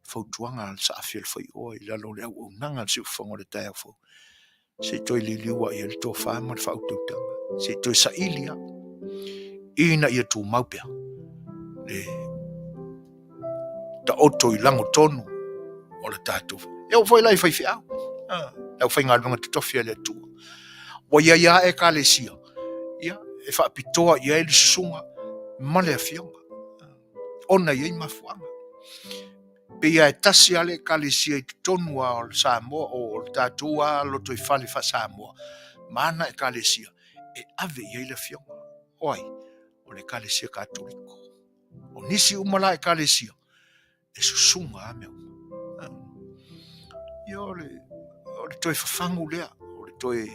fautuaga a le Saafi o le Faioa i lalo o le auaunaga a le siufofoga o le taeao fou, se i toe liuliu ai le tofa ma le faautautaga, se i toe saili lava ina ia tumau pea le taoto i lagotonu o le tatou. E oo foi la i faifeau, le aufaigaluega totofi a le Atua. Ua i ai lava Ekalesia, ia, e faapitoa i ai le susuga ma le afioga, ona e i ai mafuaaga. Pei lava e tasi lava le Ekalesia i totonu lava o Samoa, o le tatou lava lotoifale faa-Samoa, ma ana Ekalesia e ave i ai le afioga. O ai? O le Ekalesia Katoliko. O nisi uma la Ekalesia, e susuga lava mea uma. Ia o le toe fafagu lea, o le toe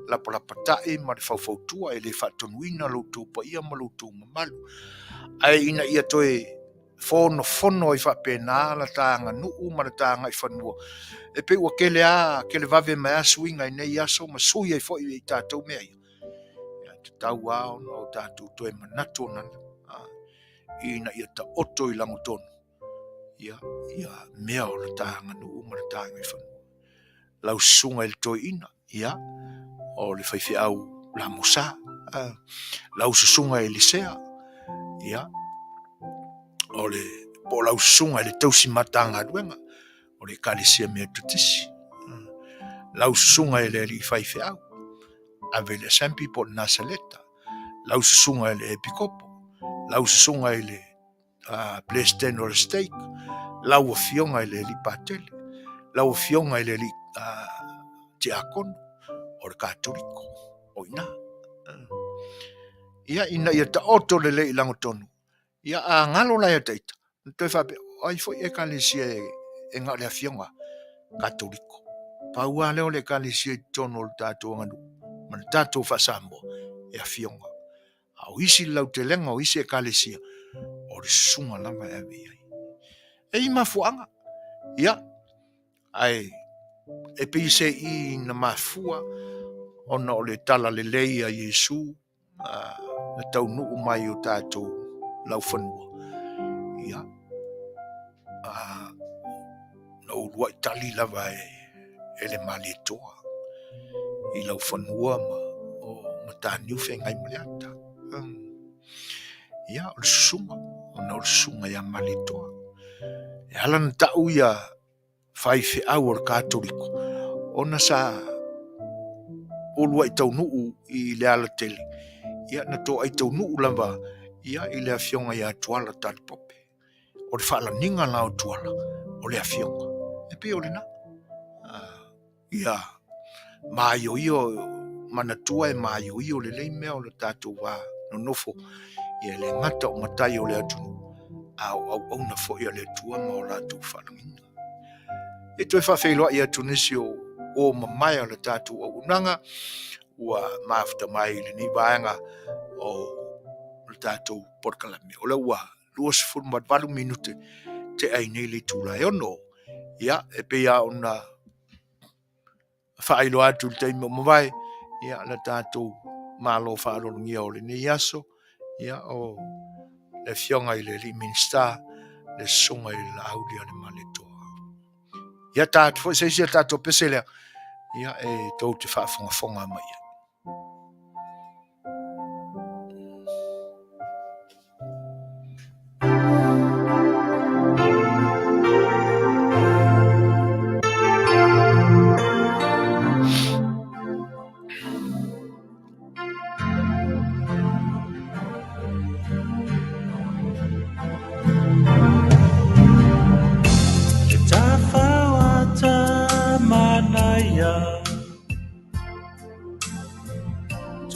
lapalapatai ma le faufautua, e le faatonuina lo outou paia ma lo outou mamalu, ae ina ia toe fonofono ai faapena la ta aganuu ma la ta agaifanua. E pei ua tele lava, tele vave mai lava suiga i nei aso ma sui ai foi e i tatou mea ia. Ia, e tatau lava ona o tatou toe manatu ona ina ia taoto i lagotonu ia mea o le ta aganuu ma le ta agaifanua. Lau susuga i le toeaina, ia, o le faifeau lamusa. Lau susuga i le sea, ia, o le, po o lau susuga i le tausi matagaluega, o le Ekalesia Metotisi. Lau susuga i le alii faifeau, ave i le Assembly po o le Nasaleta. Lau susuga i le Epikopo, lau susuga i le Peresetene o le Stake, lau Afioga i le Alii Patele, lau Afioga i le Alii Tiakono o le Katoliko, o i ina. Ia, ina ia taoto lelei i lagotonu, ia a galo la ia te ita, ona toe faapea, o ai foi Ekalesia e na o le Afioga Katoliko. Pau lava lea o le Ekalesia i totonu o le tatou aganuu ma le tatou faa-Samoa e Afioga. A o isi le lautelega o isi Ekalesia, o le susuga lava e ave i ai. E i mafuaaga, ia, ae e pei se i na mafua ona o le tala lelei a Iesu na taunuu mai i o tatou laufanua, ia, na uluai tali lava e le Malietoa i laufanua ma o Mataniu Feagaimaleata. Ia, o le susuga, ona o le susuga ia Malietoa. E ala na tau ia faifeau o le Katoliko, ona sa uluai taunuu i le alatele, ia na toai taunuu lava ia i le afioga ia Tuala Talipope. O le faalaniga la o Tuala, o le afioga. E pei o lena. Ia maioio, manatua e maioio lelei mea o le tatou va nonofo, ia e le gata o matai o le atunuu, a o auauna foi a le Atua ma o latou faalagiga. E toe faafeiloai atu nisi o o mamae o le tatou auaunaga ua mafuta mai i lenei vaega o le tatou polokalame. O lea ua 28 minute tea ai nei le itula e 6. Ia, e pei lava ona faailoa atu i le taimi o mavae, ia, le tatou Malo faaaloalogia o lenei aso, ia, o le Afioga i le Alii Minisita, le Susuga i le Laaulialemalietoa. Ia, ta atu foi se isi a tatou pese lea, ia, e tou te faafogafoga mai ai.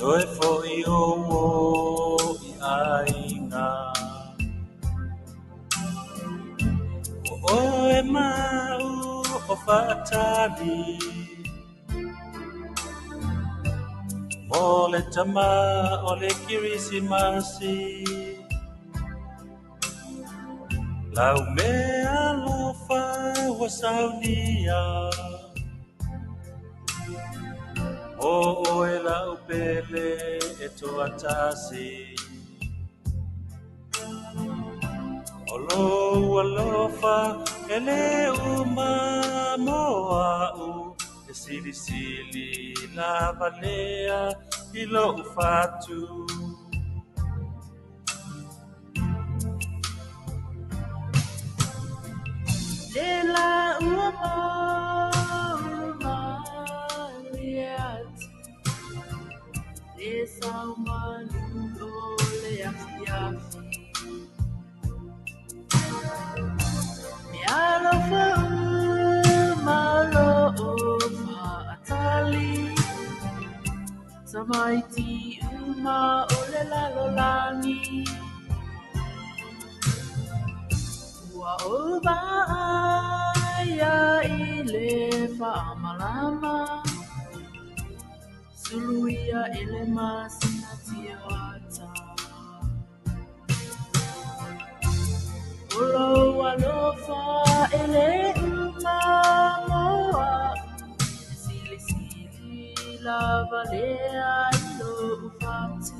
Toe foi o i aiga O oe mau o whaatali Mo le tama o le Kirisimasi Lau mea alofa ua saunia O oe lau pele e toatasi O lou alofa e le uma mo a'u E silisili lava lea i lo'u fatu. Le la ua malie atu le saumalu o le afiafi. Me alofa uma o lo'o faatali Tamaiti uma o le lalolagi Ua ou vaaia i le faamalama Suluia e le masina tioata O lou alofa e le uma mo a'u E silisili lava lea i lo'u fatu.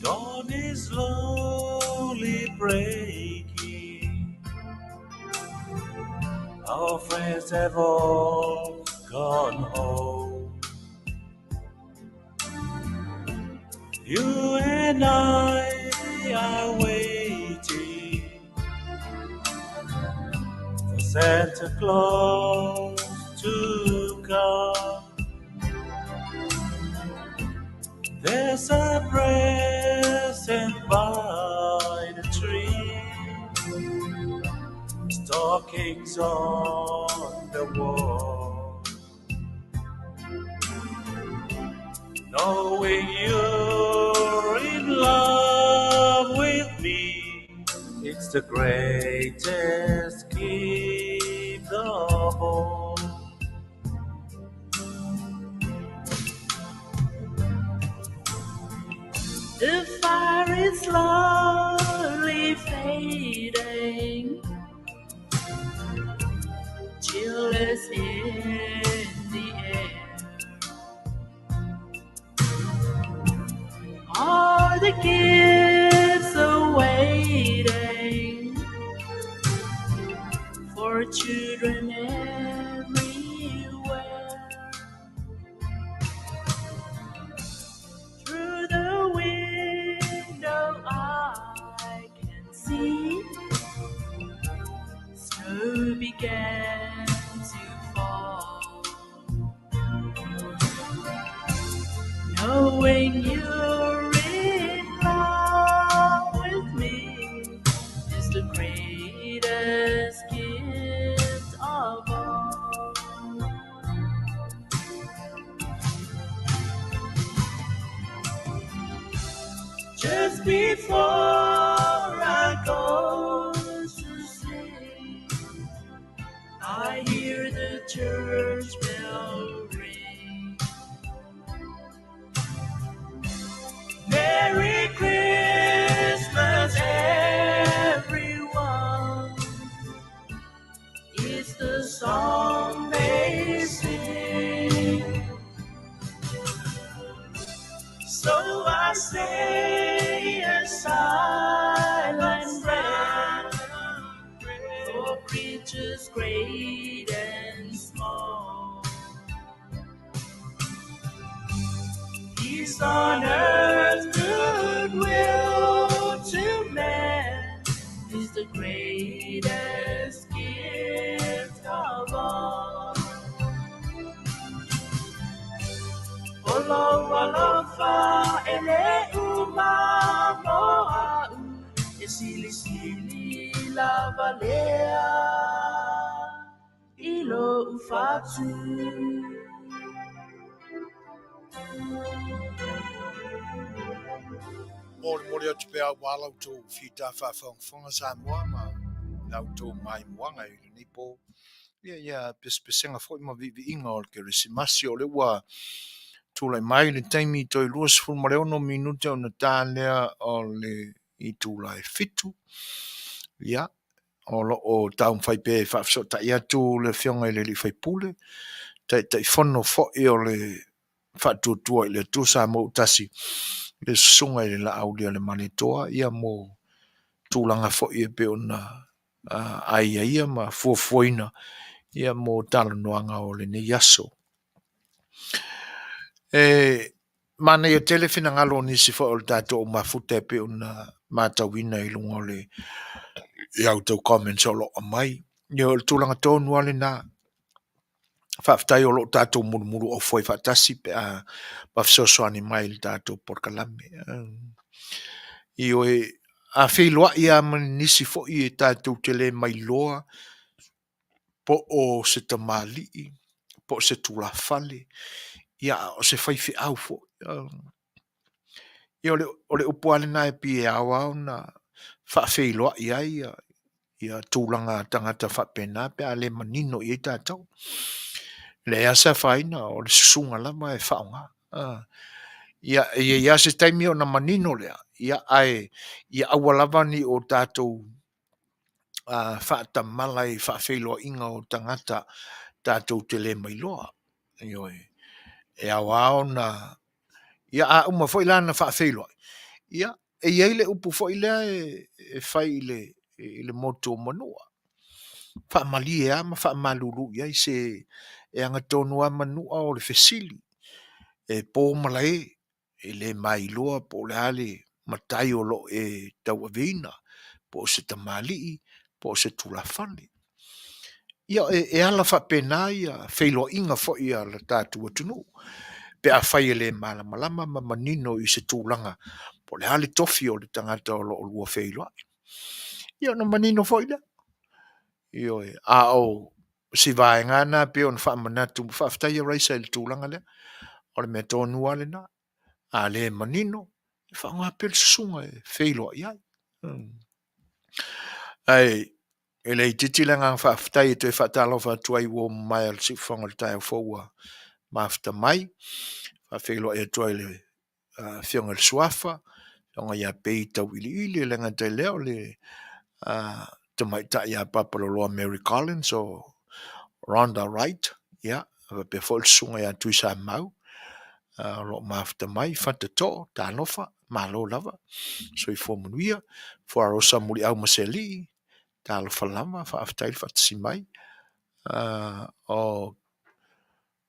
Dawn is slowly breaking. Our friends have all gone home. You and I are waiting for Santa Claus to come. There's a present by the tree, stockings on the wall. Knowing you're in love with me, it's the greatest gift of all. The fire is slowly fading, chill is in the air. All the gifts are waiting for children everywhere. Through the window I can see snow began to fall. Knowing you're in love with me is the greatest gift of all. Just before I go to sleep, I hear the church bell ring. Merry Christmas, everyone. It's the song they sing. So I say a silent prayer for creatures great and small. Peace on earth, goodwill to men is the greatest gift of all. Olo alofa ele uma moa e sili sili lava lea ilo ufatu. Molimoli atu pea aua la outou fita faafogafoga Samoa ma la outou maimoaga i lenei po. Ia ia pesepesega foi ma viiviiga o le Kerisimasi o lea ua tulai mai le taimi toe 26 minute ona ta lea o le itula e 7. Ia, o loo taumafai pea e faafesootai atu le afioga i le alii faipule, Taitaifono foi o le Faatuatua i le Atua Samoa ua tasi, le susuga i le Laaulialemalietoa, ia mo tulaga foi e pei ona aiaia ma fuafuaina ia mo talanoaga o lenei aso. E manaia tele finagalo o nisi foi o le tatou mafuta e pei ona matauina i luga o le i a outou comments o lo o aumai. Ia o le tulaga tonu lava lena. Faafetai o lo o tatou mulumulu ofo ai faatasi pe a ma fesoasoani mai i le tatou polokalame. Ioe, a feiloai lava ma nisi foi e tatou te le mailoa po o se tamalii, po o se tulafale, ia o se faifeau foi. Ia o le upu lava lena e pei e ao lava ona faafeiloai ai ia tulaga tagata faapena pe a le manino i ai tatou. Leai lava se afaina, o le susuga lava e faaaoga. Ia, e i ai lava se taimi ona manino lea, ia ae ia aua lava ne i o tatou faatamala i faafeiloaiga o tagata tatou te le mailoa. Ioe, e ao lava ona ia a uma foi la ona faafeiloai, ia e i ai le upu foi lea e fai i le motu o Manua. Faamalie lava ma faamalulu i ai se e agatonu lava manua o le fesili e po malae e le mailoa po o le a le matai o lo o e tauaveina, po o se tamalii po o se tulafale. Ia e ala faapena ia feiloaiga foi a le tatou atunuu pe afai e le malamalama ma manino i se tulaga po o le a le tofi o le tagata o lo o lua feiloai. Ia ona manino foi lea. Ioe, a o si vaega lava lena pei ona faamanatu, faafetai ia Raisa i le tulaga lea. O le mea tonu lava lena. A le manino, e faaaoga pea le susuga e feiloai ai. Ae e le itiiti le agaga faafetai e toe faatalofa atu ai i uo mamae a le siufofoga o le taeao fou ua mafuta mai. Faafeiloai atu ai i le Afioga i le Suafa, Afioga ia Pei Tauiliili, e le gata i lea o le Tamaitai ia Papaloloa Mary Collins o Rhonda Wright, ia, faapea foi le Susuga ia Tuisamau o lo o mafuta mai. Fatatoo, talofa, malo lava, soifua manuia. Fuarosa Muliau Masealii, talofa lava, faafetai le faatasi mai. O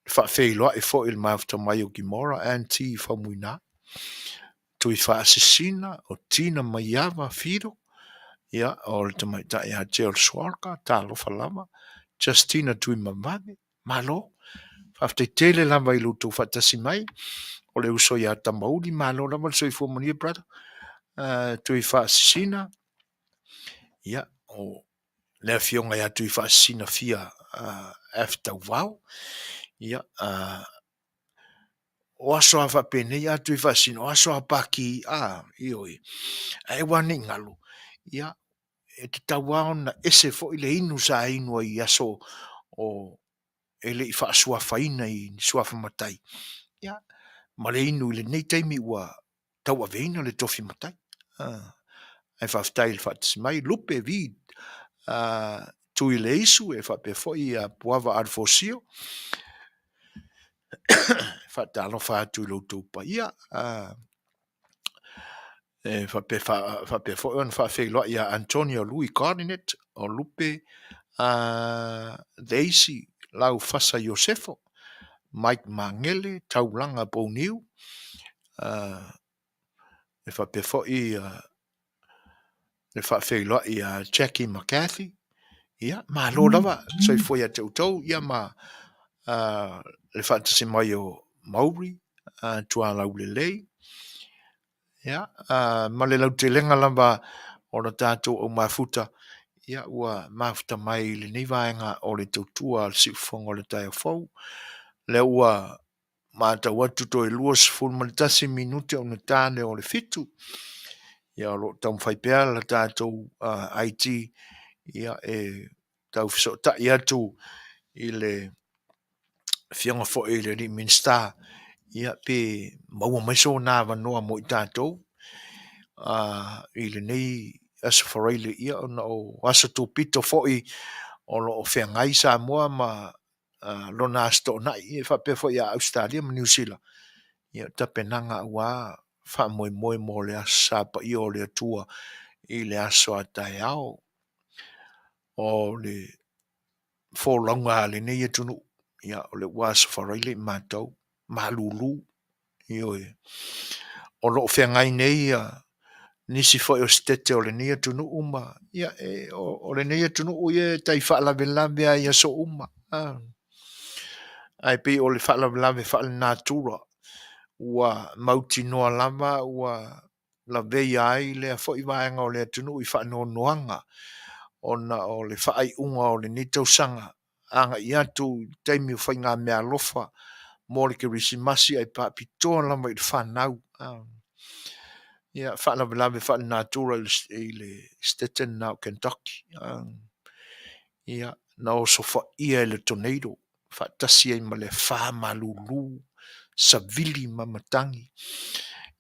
faafeiloai foi i le mafuta mai o Kimora Ann T. Faumuina, Tuifaasisina o Tina Maiava Fido, ia, o le tamaitai ia Gerald Swarker, talofa lava, Justina Tuimavave, malo. Faafetai tele lava i lo outou faatasi mai. O le uso ia Tamauli, malo lava le soifua manuia, brother. Tuifaasisina, ia, o le afioga ia Tuifaasisina Fia F. Tauvao, ia, o aso lava faapenei a Tuifaasisina, o aso lava o paki, a, ioe. Ae aua ne i galo, ia, e tatau lava ona ese foi le inu sa inu ai i aso o e le i faasuafaina i suafa matai, ia, ma le inu i lenei taimi ua tauaveina le tofi matai. Ae faafetai i le faatasi mai, Lupe V Tuileisu e faapea foi ia Puava Alefosio. Faatalofa atu i lo outou paia. E faapea, faapea foi ona faafeiloai ia Antonio Lui Gardinet o Lupe Daisy Laufasa Iosefo, Mike Magele, Taulaga Pouniu, e faapea foi le faafeiloai ia Jackie McCarthy. Ia, malo lava, soifua ia te outou, ia ma le faatasi mai o Mauri, Tualaulelei, ia, ma le lautelega lava o le tatou aumafuta, ia, ua mafuta mai i lenei vaega o le tautua a le siufofoga o le taeao fou. Lea ua matau atu toe 21 minute ona ta lea o le 7. Ia, o lo o taumafai pea le tatou IT ia, e tau fesootai atu i le afioga foi i le alii Minisita, ia, pe maua mai sona avanoa mo i tatou i lenei Aso Faraile, ia, ona o aso topito foi o lo o feagai Samoa ma lona Aso Toonai, ia faapea foi ia Ausetalia ma Niu Sila, ia tapenaga aua faamoemoe mo le Aso Sa Paia o le Atua i le aso a taeao. O le folauga a lenei atunuu, ia, o lea ua Aso Faraile i matou, malulu, ioe. O lo o feagai nei ia nisi foi o setete o lenei atunuu ma, ia, e, o lenei atunuu ia e tai faalavelave lava i aso uma. Ae pei o le faalavelave faalenatura ua mautinoa lava ua laveia ai lea foi vaega o le atunuu i faanoanoaga ona o le faaiuga o lenei tausaga agai atu i le taimi o faigameaalofa mo le Kerisimasi ae faapitoa lava i le fanau. Ia, faalavelave faalenatura i le setete lena o Kentucky. Ia, na osofaia e le tornado faatasi ai ma le afa malulu, savili ma matagi,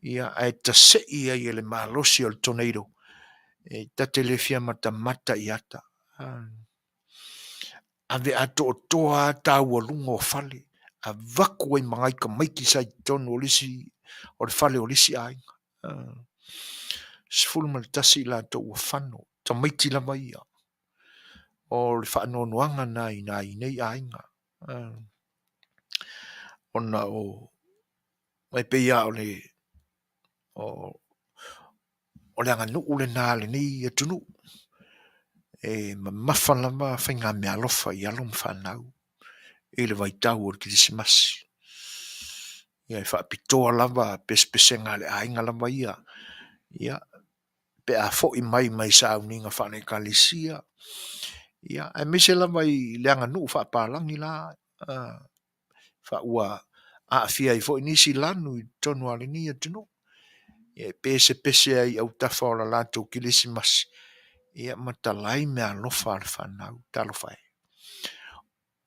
ia, ae tasei ai e le malosi o le tornado, e ta te le fia matamata i ata. Ave atoatoa lava taualuga o fale, avatu ai ma nai tamaiti sa i totonu o le isi, o le fale o le isi aiga. 11 i latou ua fano, tamaiti lava ia. O le faanoanoaga lena i nai nei aiga, ona o e pei lava o le o le aganuu lena a lenei atunuu, e mamafa lava faigameaalofa i alo ma fanau i le vaitau o le Kerisimasi. Ia e faapitoa lava pesepesega a le aiga lava ia, ia pe a foi mai mai sauniga faale-Ekalesia, ia aemaise lava i le aganuu faapalagi la, ua aafia ai foi nisi lanu i totonu o lenei atunuu. E pesepese ai i autafa o le latou kerisimasi, ia ma talai meaalofa a le fanau. Talofa e!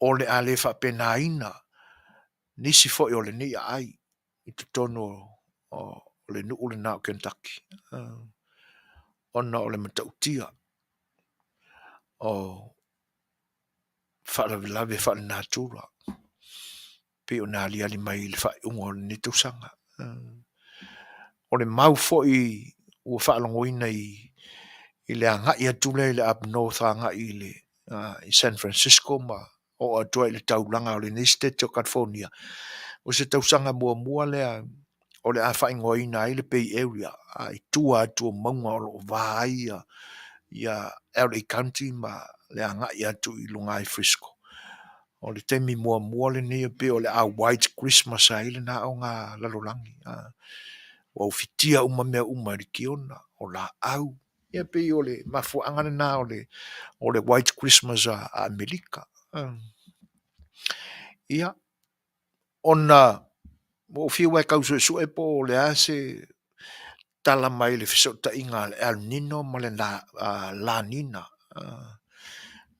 O le a le faapenaina nisi foi o lenei aai i totonu o le nuu lena o Kentucky, ona o le matautia o faalavelave faalenatura pei ona aliali mai i le faaiuga o lenei tausaga. O le mau foi ua faalogoina i le agai atu lea i le up north agai i le i San Francisco ma oo atu ai i le taulaga o lenei Setete o California, o se tausaga muamua lea o le a faaigoaina ai le Bay Area i tua atu o mauga o lo o va ai ia LA County ma le agai atu i luga i Frisco. O le taimi muamua lenei e pei o le a White Christmas ai lena ogalalolagi. Ua ufitia uma mea uma e le tiona, o laau, ia pei o le mafuaaga lena o le White Christmas a Amerika. Ia, ona ua ou fiu lava e tau suesue po o le a se tala mai le fesootaiga a le El Nino ma le La Nina,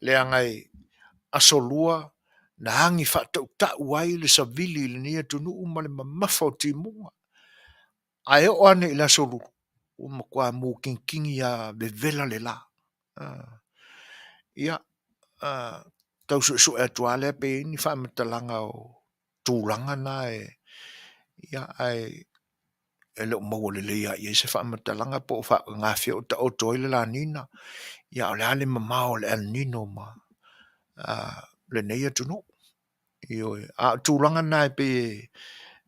leaga e aso Lua na agi faatautau ai le savili i lenei atunuu ma le mamafa o timuga. Ae oo ane i le Aso Lulu, ua matua mugigigi lava vevela le la. Ia, tau suesue atu lava lea pe i ai ni faamatalaga o tulaga na e, ia ae e le o maua lelei lava i ai se faamatalaga po o gafea o taoto ai le La Nina, ia a o le a le mamao o le El Nino ma lenei atunuu. Ioe. A o tulaga na e pei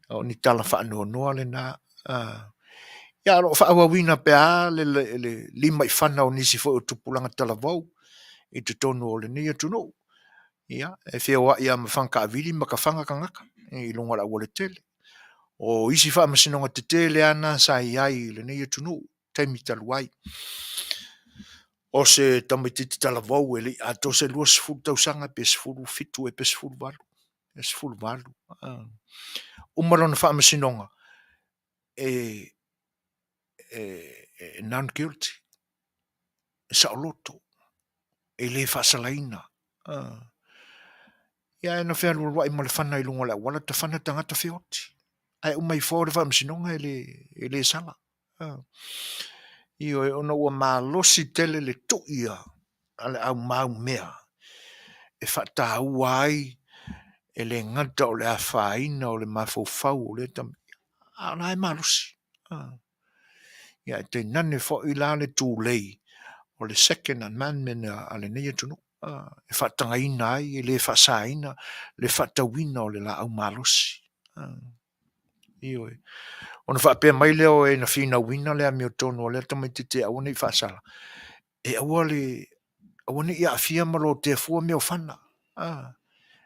o ni tala faanoanoa lena. Ia ae o lo o faaauauina pea le limaifana o nisi foi o tupulaga talavou i totonu o lenei atunuu. Ia, e feoai lava ma faga taavili ma tafaga tagata i luga o le aualatele. O isi faamasinoga tetele lava na sa i ai i lenei atunuu i taimi talu ai, o se tamaitiiti talavou e le i atoa se 20 tausaga pe 17 ea pe 18, 18. Uma lona faamasinoga, e non guilty, e saoloto, e le faasalaina. Ia ae na fealualuai ma le fana i luga o le auala, tafana tagata feoti. Ae uma ifo le faamasinoga e le, e le sala. Ioe, ona ua malosi tele le tui a le au maumea e faataua ai e le gata o le afaina o le mafaufau o lea tama, a o la e malosi. Ia ae tainane foi la le tulei o le Second Amendment a lenei atunuu e faatagaina ai, e le faasaina le faatauina o le laau malosi. Ioe. Ona faapea mai lea o e na finauina le amiotonu a lea tamaitiiti e aua ne i faasala, e aua le aua ne i aafia ma lotea fua mea o fana.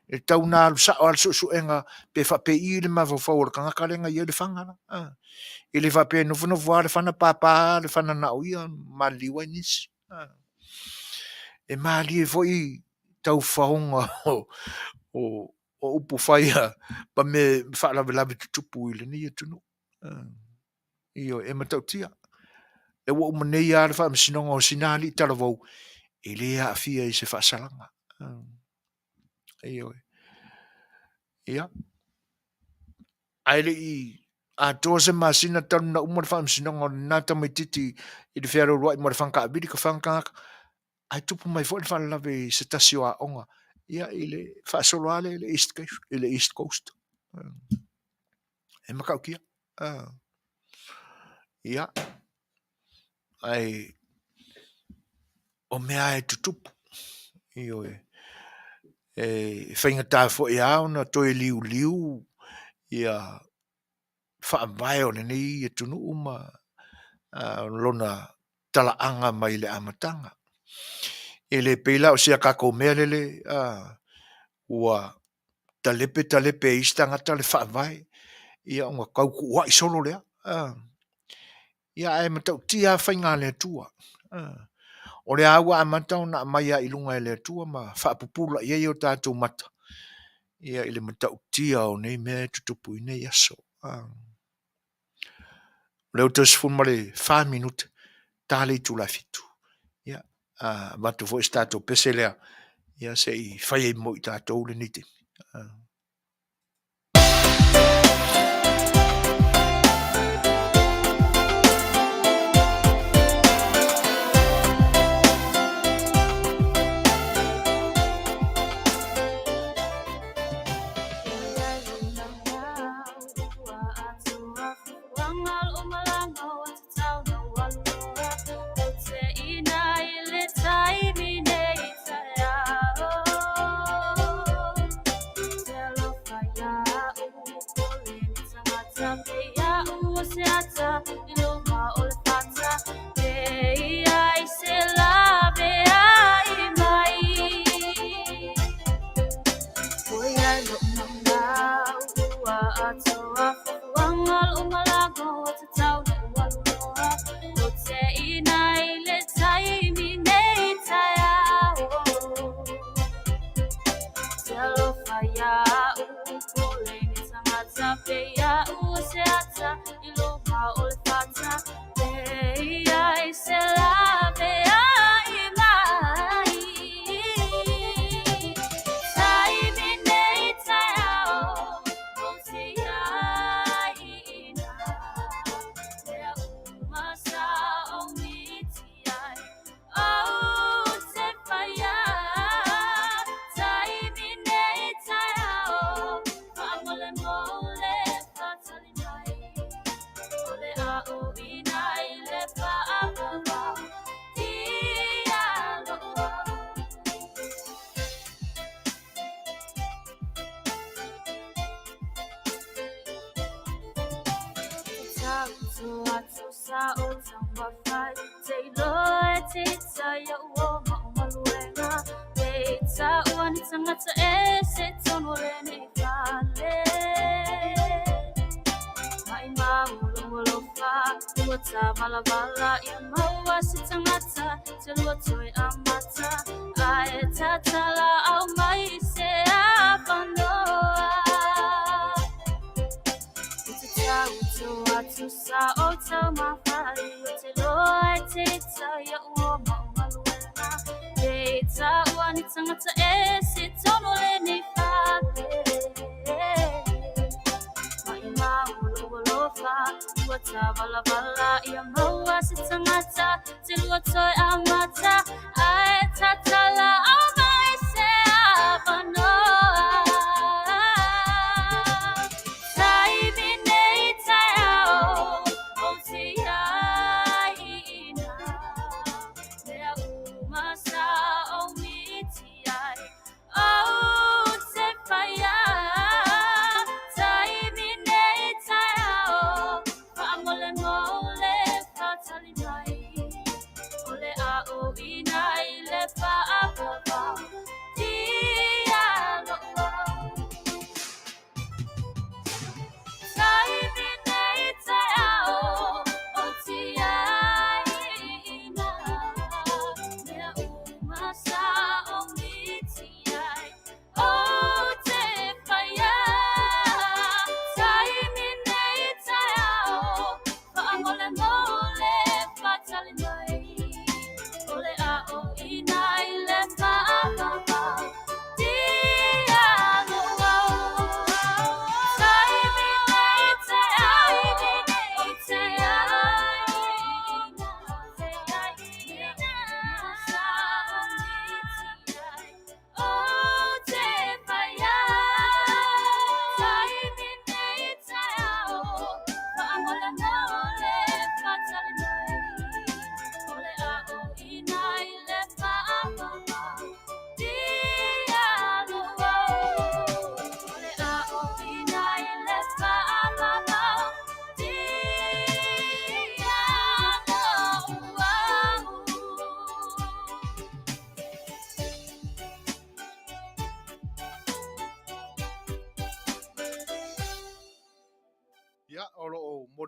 E tatau ona alu sao lava le suesuega pe faapei i le mafaufau o le tagata lea na i ai le fana la. E le faapea e nofonofo lava le fana papa le fana na o ia maliliu ai nisi. E malie foi taufaoga o upu fai ma mea faalavelave tutupu i lenei atunuu. Ioe, e matautia. E ua uma nei lava le faamasinoga o sina alii talavou e le aafia i se faasalaga. Ioe. Ia. Ae le i atoa se masina talu ona uma le faamasinoga o lena tamaitiiti i le fealualuai ma le faga taavili tafaga tagata, ae tupu mai foi le faalavelave i se tasi o aoga, ia i le faasolo lava lea i le East, i le East Coast. E matautia. Ia, ae o mea lava e tutupu. Ioe. E faigata foi lava ona toe liuliu ia faavae o lenei atunuu ma lona talaaga mai le amataga. E le pei la o si a tatou mea lele ua talepe talepe e isi tagata le faavae, ia ona tautuua'i solo lea, ia ae matautia lava faiga a le Atua. O lea lava ua amata ona aumai lava i luga e le Atua ma faapupula i ai o tatou mata i le matautia o nei mea e tutupu i nei aso. O lea ua toe 14 minute ta le itula e 7:00, ia avatu foi se tatou pese lea se i fai ai mo i tatou lenei taimi.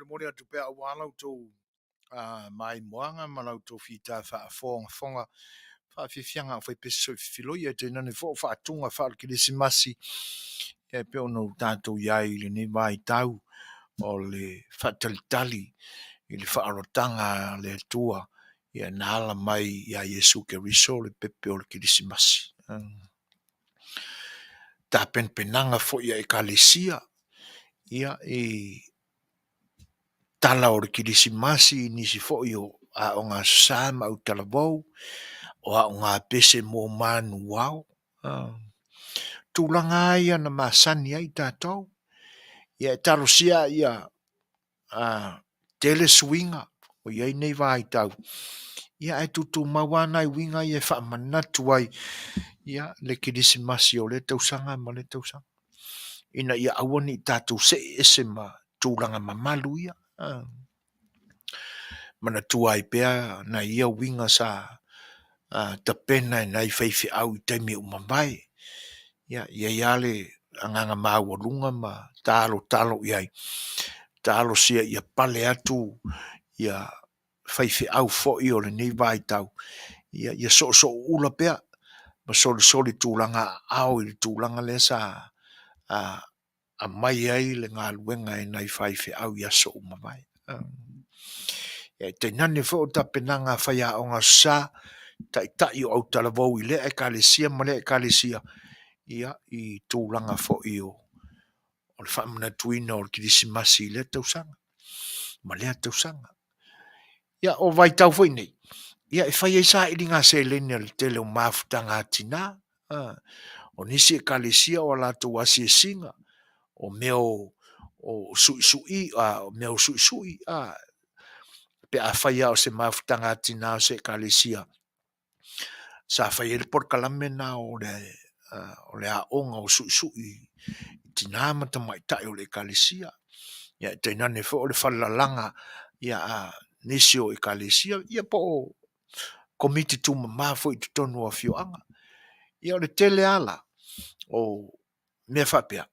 molimoli atu pea aua la outou maimoaga ma la outou fita faafogafoga faafiafiaga a o faipese soifiloi ae tainane foi o faatuga faale-Kerisimasi e pei ona tatou i ai i lenei vaitau o le faatalitali i le faaolataga a le Atua ia na ala mai ia Iesu Keriso le pepe o le Kerisimasi. Tapenapenaga foi a Ekalesia ia i tala o le Kerisimasi i nisi foi o Aoga Aso Sa ma Autalavou, o aoga pese mo manuvao. Tulaga lava ia na masani ai tatou, ia e talosia ia tele suiga o i ai nei vaitau, ia ae tutumau lava nai uiga ia e faamanatu ai ia le Kerisimasi o lea tausaga ma lea tausaga, ina ia aua ne i tatou see ese ma tulaga mamalu ia. Manatua ai pea nai ia uiga sa tapena e nai faifeau i taimi ua mavae. Ia e i ai lava le agaga maualuga ma talotalo i ai, talosia ia pale atu ia faifeau foi o lenei vaitau, ia soosooula pea ma solisoli tulaga aao i le tulaga lea sa aumai ai le galuega e nai faifeau i aso ua mavae. E tainane foi o tapenaga a faiaoga Aso Sa, taitai o autalavou i lea ekalesia ma lea ekalesia, ia i tulaga foi o le faamanatuina o le Kerisimasi i lea tausaga ma lea tausaga. Ia o vaitau foi nei, ia e fai ai sailiga seleni a le tele o mafutaga a tina. O nisi ekalesia o a latou asiasiga, o mea o suisui, pe afai lava o se mafutaga a tina a se ekalesia sa fai ai le polokalame lena o le aoga o suisui i tina ma tamaitai o le ekalesia. Ia tainane foi o le falelalaga a nisi o ekalesia, ia po o komiti tumama foi i totonu o afioaga. Ia o le tele lava la o mea faapea,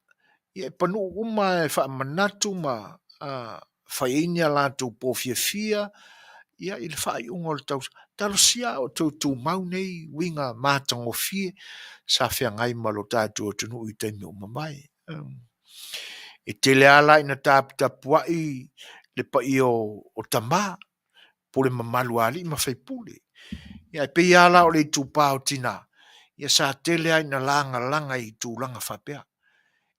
ia e panuu uma lava e faamanatu ma fai ai ni a latou po fiafia ia i le faaiuga o le tausaga. Talosia a o toe tumau nei uiga matagofie sa feagai ma lo tatou atunuu i taimi ua mavae. E tele lava la ina taputapuai le paia o tama, pule mamalu a alii ma faipule. Ia ae pei lava la o le itupa o tina, ia sa tele lava ina lagalaga i tulaga faapea.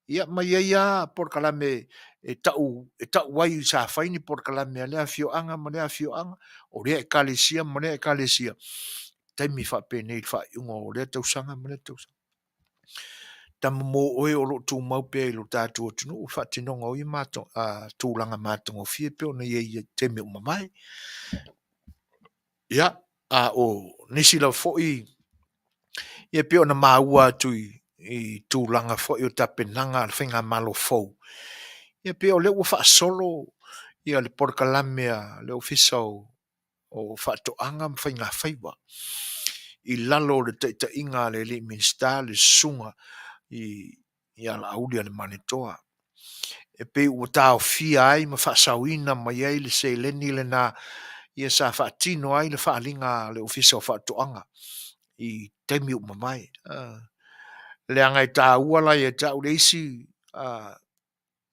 Ia ma e i ai lava polokalame e tau ai sa fai ni polokalame a lea afioaga ma lea afioaga, o lea ekalesia ma lea ekalesia, taimi faapenei i le faaiuga o lea tausaga ma lea tausaga. Tama mo oe o lo o tumau pea i lo tatou atunuu le faatinoga o ia tulaga matagofie pei ona i ai i taimi ua mavae. Ia, a o nisi lava foi e pei ona maua atu i tulaga foi o tapenaga a le faigamalo fou, ia pei o lea ua faasolo le polokalame a le Ofisa o Faatoaga ma Faigafaiva i lalo o le taitaiga a le alii Minisita le Susuga ia Laaulialemalietoa. E pei ua taofia ai ma faasaoina mai ai le seleni lena ia sa faatino ai le faaaliga a le Ofisa o Faatoaga i taimi ua mavae. Leaga e taua la ia te au le isi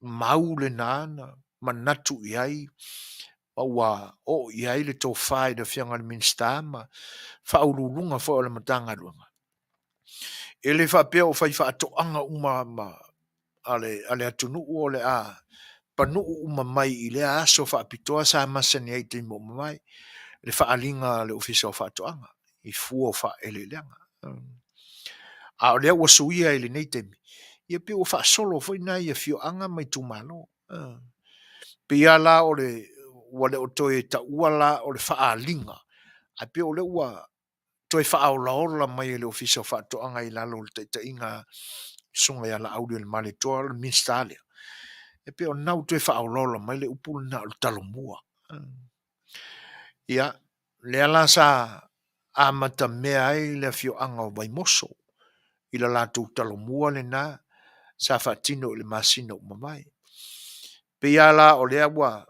mau lena na manatu i ai ma ua oo i ai le tofa i le Afioga i le Minisita ma Faauluuluga foi o le Matagaluega. E le faapea o faifaatoaga uma a le atunuu o le a panuu uma mai i lea aso faapitoa sa masani ai i taimi ua mavae, le faaaliga a le Ofisa o Faatoaga i fua o faaeleeleaga. A o lea ua suia i lenei taimi, ia pei ua faasolo foi lena i afioaga ma itumalo. Pei lava la o le ua le o toe taua la o le faaaliga, ae pei o lea ua toe faaolaola mai e le Ofisa o Faatoaga i lalo o le taitaiga a le Susuga ia Laaulialemalietoa, o le Minisita lea, e pei o lena ua toe faaolaola mai le upu lena o le Talomua. Ia, lea la sa amatamea ai le afioaga o Vaimoso i le latou Talomua lena sa faatino i le masina ua mavae. E pei lava la o lea ua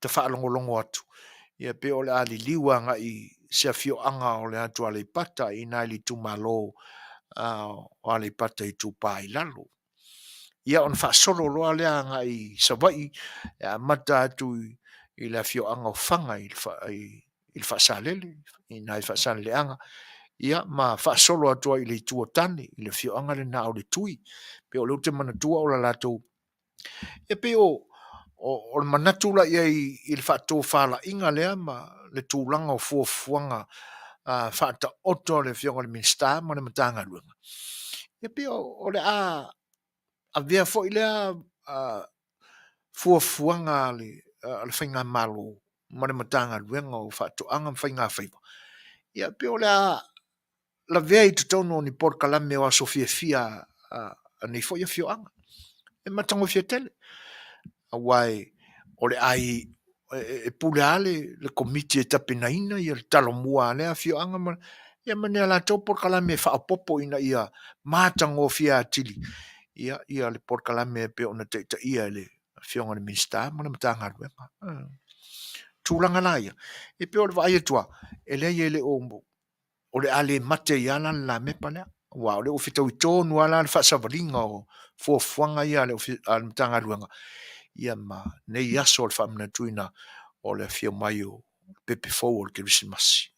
ta faalogologo atu, ia pei o le a liliu agai i se afioaga o le atu Aleipata i ina i le itumalo o Aleipata Itupa i Lalo. Ia ona faasolo loa lea agai i Savaii e amata atu i le afioaga o Faga i le Faasalele, i ina i Faasaleleaga, ia ma faasolo atu ai i le Itu o Tane, i le afioaga lena o Letui. Pei o lea ou te manatua o le latou... E pei o le manatu la i ai i le faatofalaiga lea ma le tulaga o fuafuaga faataoto a le Afioga i le Minisita ma le Matagaluega, e pei o le a avea foi lea fuafuaga a le Faigamalo ma le Matagaluega o Faatoaga ma Faigafaiva, ia pei o le a lavea i totonu o ni polokalame o aso fiafia a nei foi afioaga. E matagofie tele, aua o le a e pule lava le Komiti e tapenaina le Talomua a lea afioaga ma ia ma ni a latou polokalame e faaopoopo ina ia matagofie atili le polokalame e pei ona taitaia e le Afioga i le Minisita ma le Matagaluega. O tulaga la ia, e pei o le vaai atu lava, e leai e le o, o le a le mate ai lava la le lamepa lea, aua o lea ua fetaui tonu lava la le faasavaliga o fuafuaga ia a le Matagaluega ia ma nei aso o le faamanatuina o le afio mai o le pepe fou o le Kerisimasi.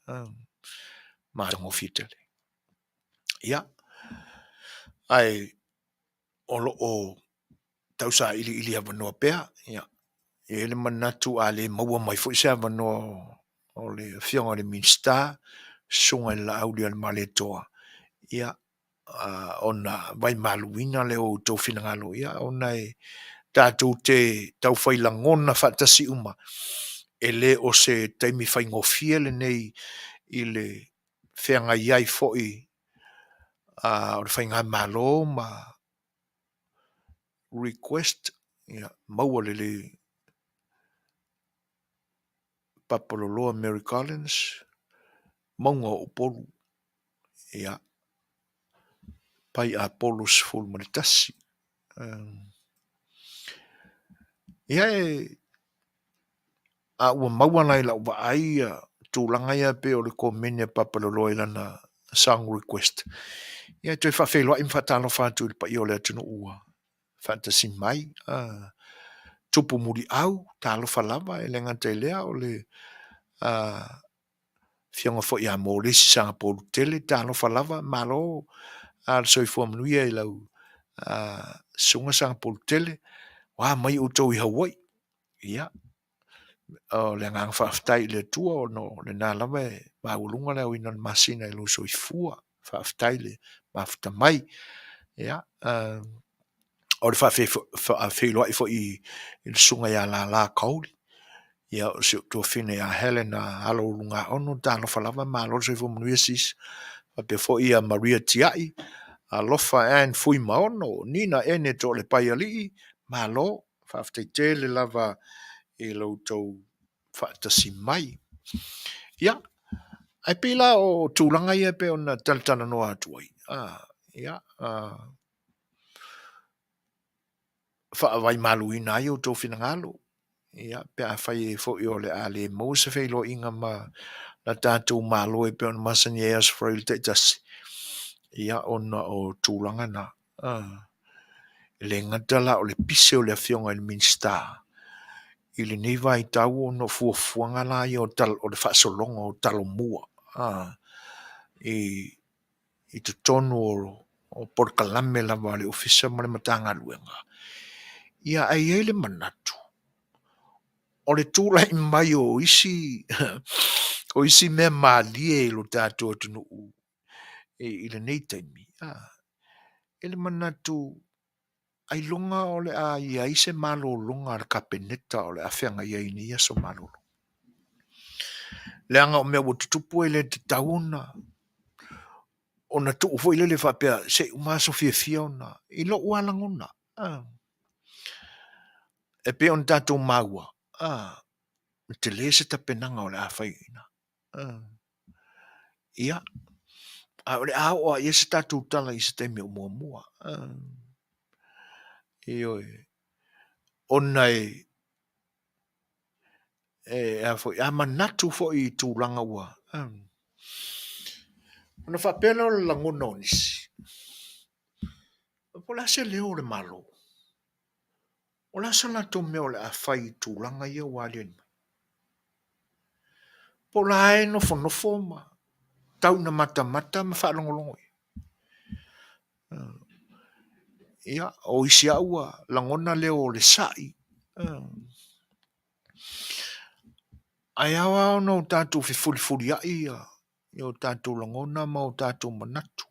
Matagofie tele. Ia, ae o lo o tausailiili avanoa pea, ia, e i ai le manatu a le maua mai foi se avanoa o le Afioga i le Minisita, Susuga i le Laaulialemalietoa, ia, ona vaimaluina lea o outou finagalo, ia, ona e tatou te taufai lagona faatasi uma, e le o se taimi faigofie lenei i le feagai ai foi o le faigamalo ma request, ia, maua lelei Papaloloa Mary Collins, Mauga o Upolu, ia, Pai Apolo 11. Ia e, a ua maua la i lau vaai ia tulaga ia pei o le komeni a Papaloloa i lana song request, ia e toe faafeiloai ma faatalofa atu i le paia o le atunuu ua faatasi mai. Tupu Muliau, talofa lava, e le gata i lea o le afioga foi ia Molesi Sagapolutele, talofa lava, malo a le soifua manuia i lau susuga Sagapolutele, o a mai outou i Hawaii. Ia, o le agaga faafetai i le Atua ona o lena lava e maualuga le aoina o le masina i lou soifua. Faafetai le mafuta mai. Ia, o le faafeiloai foi i le susuga ia Lala Kaoli, ia o si ou tuafafine ia Helen Alo Ulugaono, talofa lava, malo le soifua manuia sis. Faapea foi ia Maria Tiai, Alofa Ann Fuimaono, Nina Ene Toalepaialii, malo, faafetai tele lava i lo outou faatasi mai. Ia, ae pei la o tulaga ia e pei ona talatalanoa atu ai, ia, faavaimaluina ai outou finagalo, ia, pe afai ai foi o le a le maua se feiloaiga ma la tatou Malo e pei ona masani ai Aso Faraile taitasi, ia, ona o tulaga na. E le gata la o le pise o le Afioga i le Minisita i lenei vaitau ona o fuafuaga la ia o le faasologa o Talomua i totonu o polokalame lava a le Ofisa ma le Matagaluega. Ia, ae i ai le manatu, o le tulai mai o isi o isi mea malie i lo tatou atunuu i lenei taimi, e le manatu ailoga o le a i ai se malologa a le Kapeneta o le a feagai ai i nei aso malolo. Leaga o mea ua tutupu e le tatau ona ona tuu foi lele faapea se i uma aso fiafia ona, i lou lava lagona, e pei ona tatou maua, e tele se tapenaga o le a fai i ina. Ia, a o le a oo lava i ai se tatou tala i se taimi o muamua. Ioe. Ona e E a foi, a manatu foi i tulaga ua, ona faapea lea o le lagona o nisi, po o le a se leo o le Malo? O le a se latou mea o le a fai i tulaga ia ua aliali mai? Po o la e nofonofo ma tau ina matamata ma faalogologo i ai. Ia, o isi lava ua lagona leo o le sa'i. Ae ao lava ona o tatou fefulifulia'i o tatou lagona ma o tatou manatu.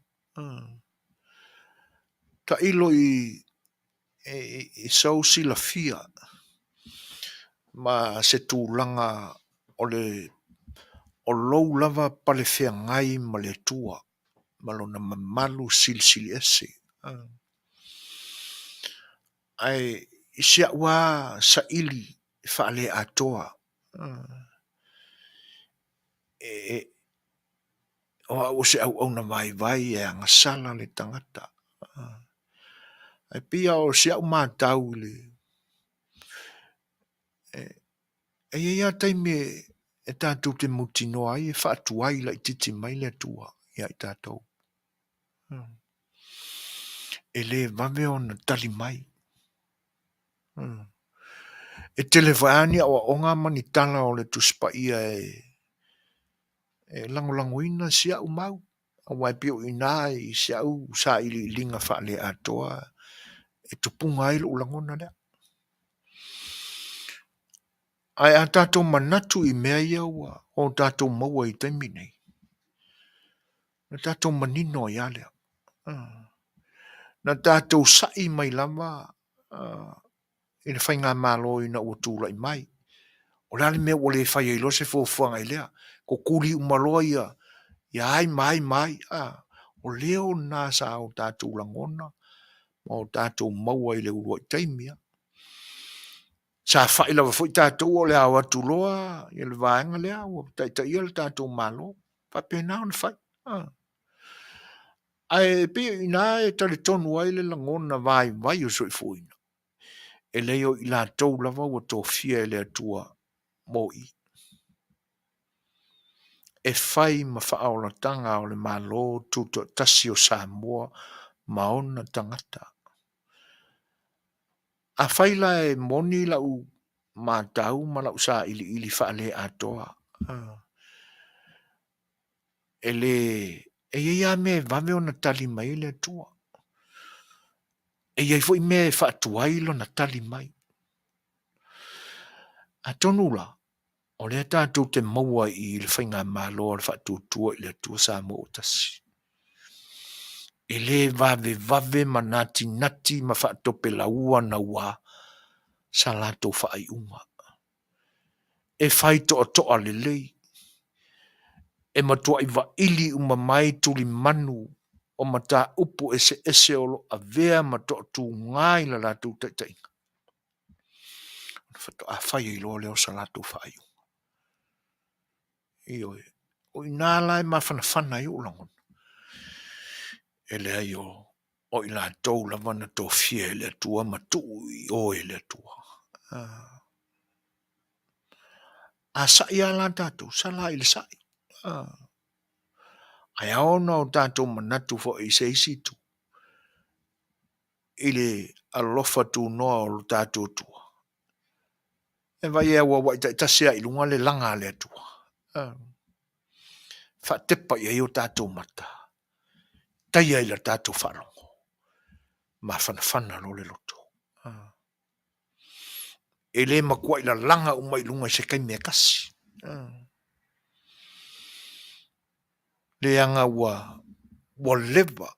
Tailo i sou silafia ma se tulaga o le o lou lava palefeagai ma le Atua ma Lona mamalu silisili ese. Ae i si au lava saili faale-atoa, o au o se auauna vaivai e agasala le tagata. Ae pei lava o si au matau i le... E i ai lava taimi e tatou te mautinoa ai e faatuai laitiiti mai le Atua ia i tatou. E le vave ona tali mai. E tele foi lava ni aoaoga ma ni tala o le Tusi Paia e lagolagoina si au mau, aua e pei o i ina i si au sailiiliga faale-atoa e tupuga ai lou lagona lea. Ae a tatou manatu i mea ia ua o tatou maua i taimi nei, na tatou manino ai lava lea. Na tatou sa'i mai lava i le faigamalo ina ua tulai mai. O le a le mea ua le fai ai loa se fuafuaga i lea? Kukuli uma loa ia, ia ai ma ai ma ai. A, o leo lena sa o tatou lagona ma o tatou maua i le uluai taimi. Sa fai lava foi tatou o le a o atu loa ia le vaega lea ua taitaia le tatou Malo. Faapena ona fai. Ae pei o i ina e talitonu ai le lagona vaivai o le soifuaina, e leai o i latou lava ua tofia e le Atua mo i, e fai ma faaolataga o le Malo Tutoatasi o Samoa ma ona tagata. Afai la e moni lau matau ma lau sailiili faale-atoa, e le, e i ai lava mea e vave ona tali mai ai le Atua. E i ai foi mea e faatuai lona tali mai. Atonu la, o lea tatou te maua i le faigamalo a le Faatuatua i le Atua Samoa ua Tasi. E le vavevave ma natinati ma faatopelaua naua sa latou faaiuga. E fai toatoa lelei, e matuai vaili uma mai tulimanu o mataupu eseese o lo o avea ma toatuga i le latou taitaiga, ona faatoa fai ai loa lea o sa latou faaiuga. Ioe, o i ina la e mafanafana ai ou lagona, e leai o i latou lava na tofia e le Atua ma tuu i o e le Atua. A sa'i lava la tatou, sala i le sa'i. Ae ao ona o tatou manatu foi i se isi itu, i le alofa tunoa o lo tatou Atua, e vaai e auauai taitasi lava i luga le laga a le Atua, faatepa i ai o tatou mata, taia i la tatou faalogo, mafanafana loa le loto. E le matuai lalaga uma i luga i se taimi e tasi. Leaga ua ua leva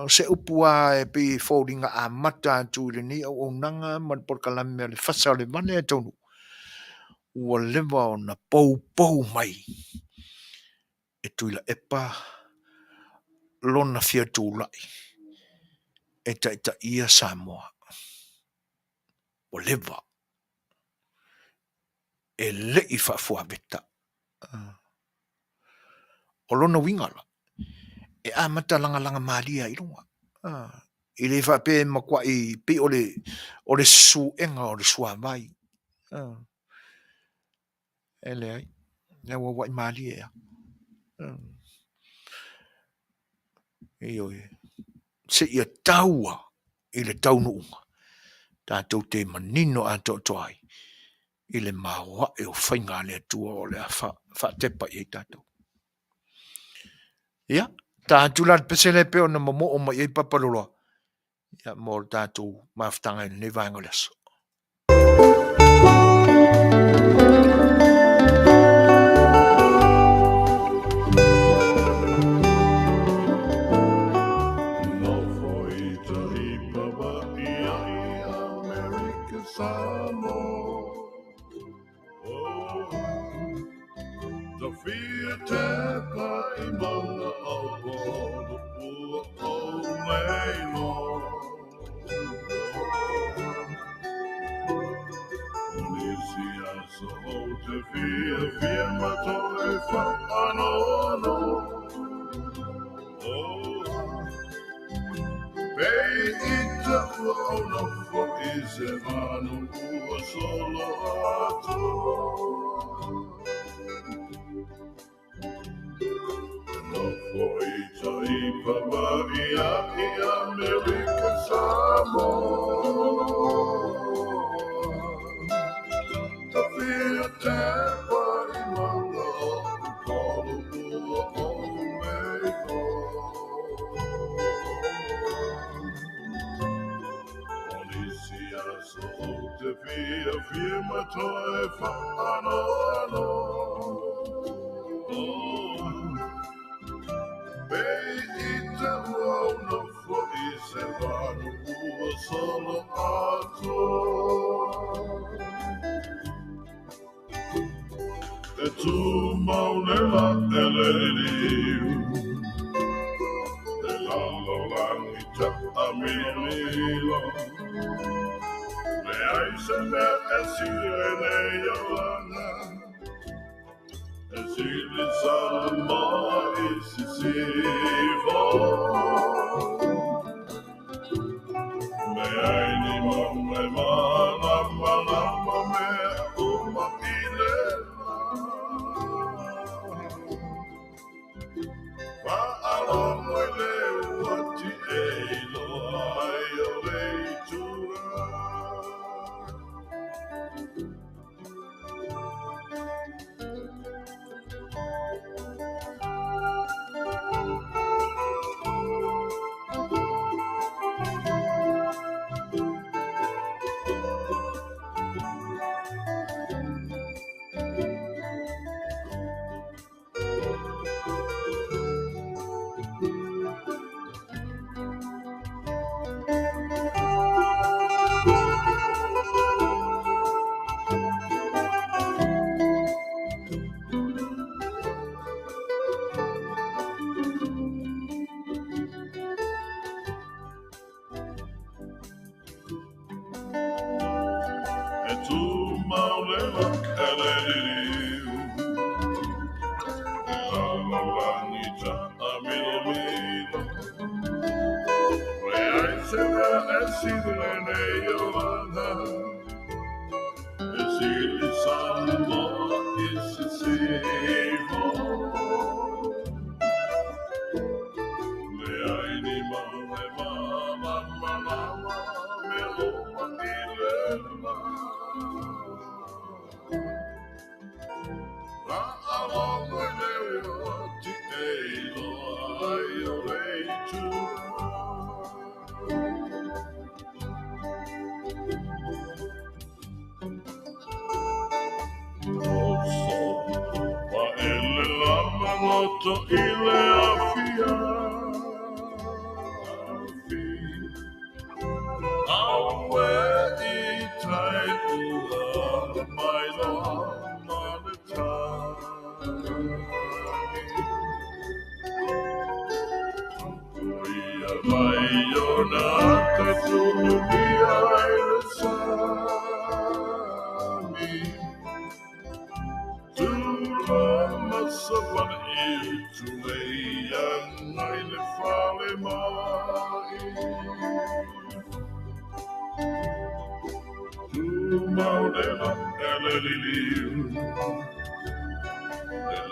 o se upu lava e pei e foliga amata atu i lenei auaunaga ma le polokalame a le Fasa o le Vale e taunuu, ua leva ona poupou mai e Tuilaepa lona fia tulai e taitaia Samoa. Ua leva. E le i faafuaveta. O lona uiga la, e amata lagalaga malie ai i luga. E le faapea e matuai pei o le o le susuega o le suavai. E leai, e auauai malie lava. Ioe, seia tau lava i le taunuuga tatou te manino atoatoa ai i le maoae o faiga a le Atua o le a faatepa i ai tatou. Ia, ta atu la le pese lea e pei ona momoo mai i ai Papa Loloa, ia, mo le tatou mafutaga i lenei vaega o le aso.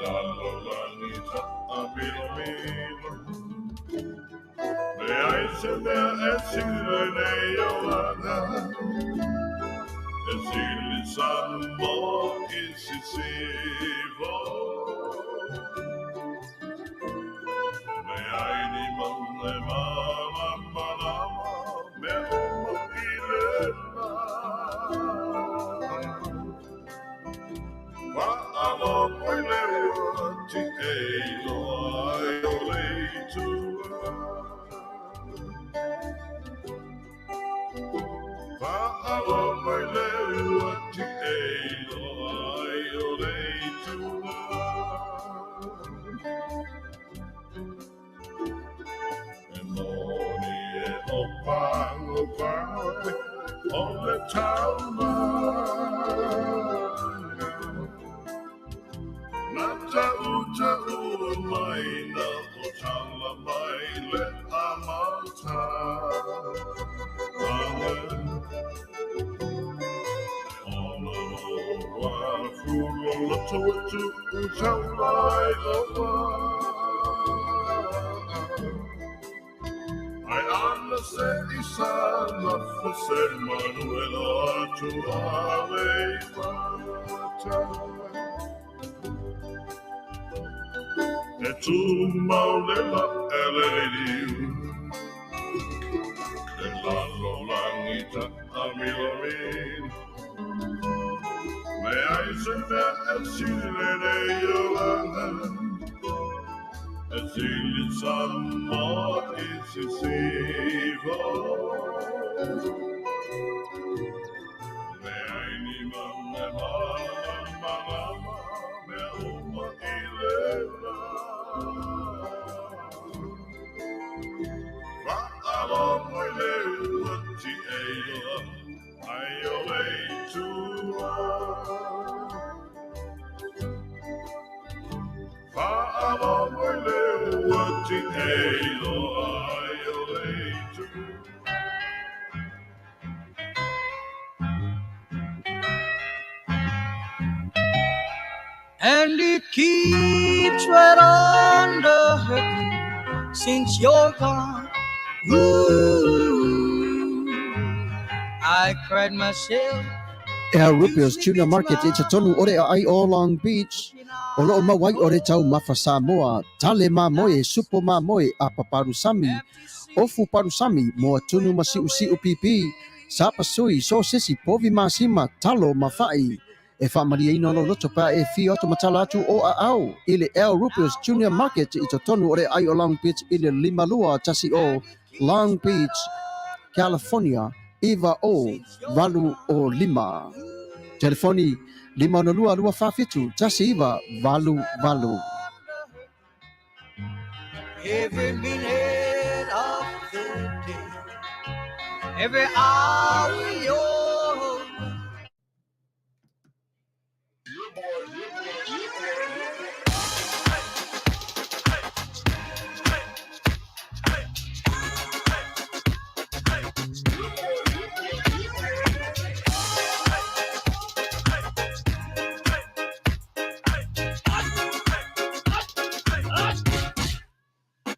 lalolagi taʻamilomilo. Leai se mea e sili lenei olaga, e sili Samoa i sisifo. Leai ni mauga e malamalama, mea uma i le la. Faalogo i le ua tiʻe iloa ai o le itua. Faalogo i le ua tiʻe iloa ai o le itua. E moni e o pago pago o le taulaga. Na taʻutaʻua mai na o tala mai le amataga. Ona loa fuloloto e tuʻu taulai o waa. Ai ana se i sana se manuela atu ale i mata. E tumau le la ele le liu. E lalolagi taʻamilomilo. Leai se mea e sili lenei olaga. E sili Samoa i sisifo. Leai ni mauga e malamalama, mea uma i le la. Faalogo i le ua tiʻe iloa ai o le itua. Faalogo i le ua tiʻe iloa ai o le itua. And it keeps right on the hurting since you're gone. Ooh, I cried myself. Al Rupio's Tuna Market i totonu o le aai o Long Beach. O loo maua ai o le taumafa Samoa, tale mamoe, supo mamoe, apa palusami, ofu palusami, moa tunu ma siusiu pipi, sapasui, sosesi, povi masima, talo ma fa'i. E faamalieina lou loto pe a e afio atu ma tala atu o aao i le Al Rupio's Junior Market i totonu o le aai o Long Beach i le 5210 Long Beach, California 90805. Telefoni 562 247 1988. Every minute of the day, every hour you're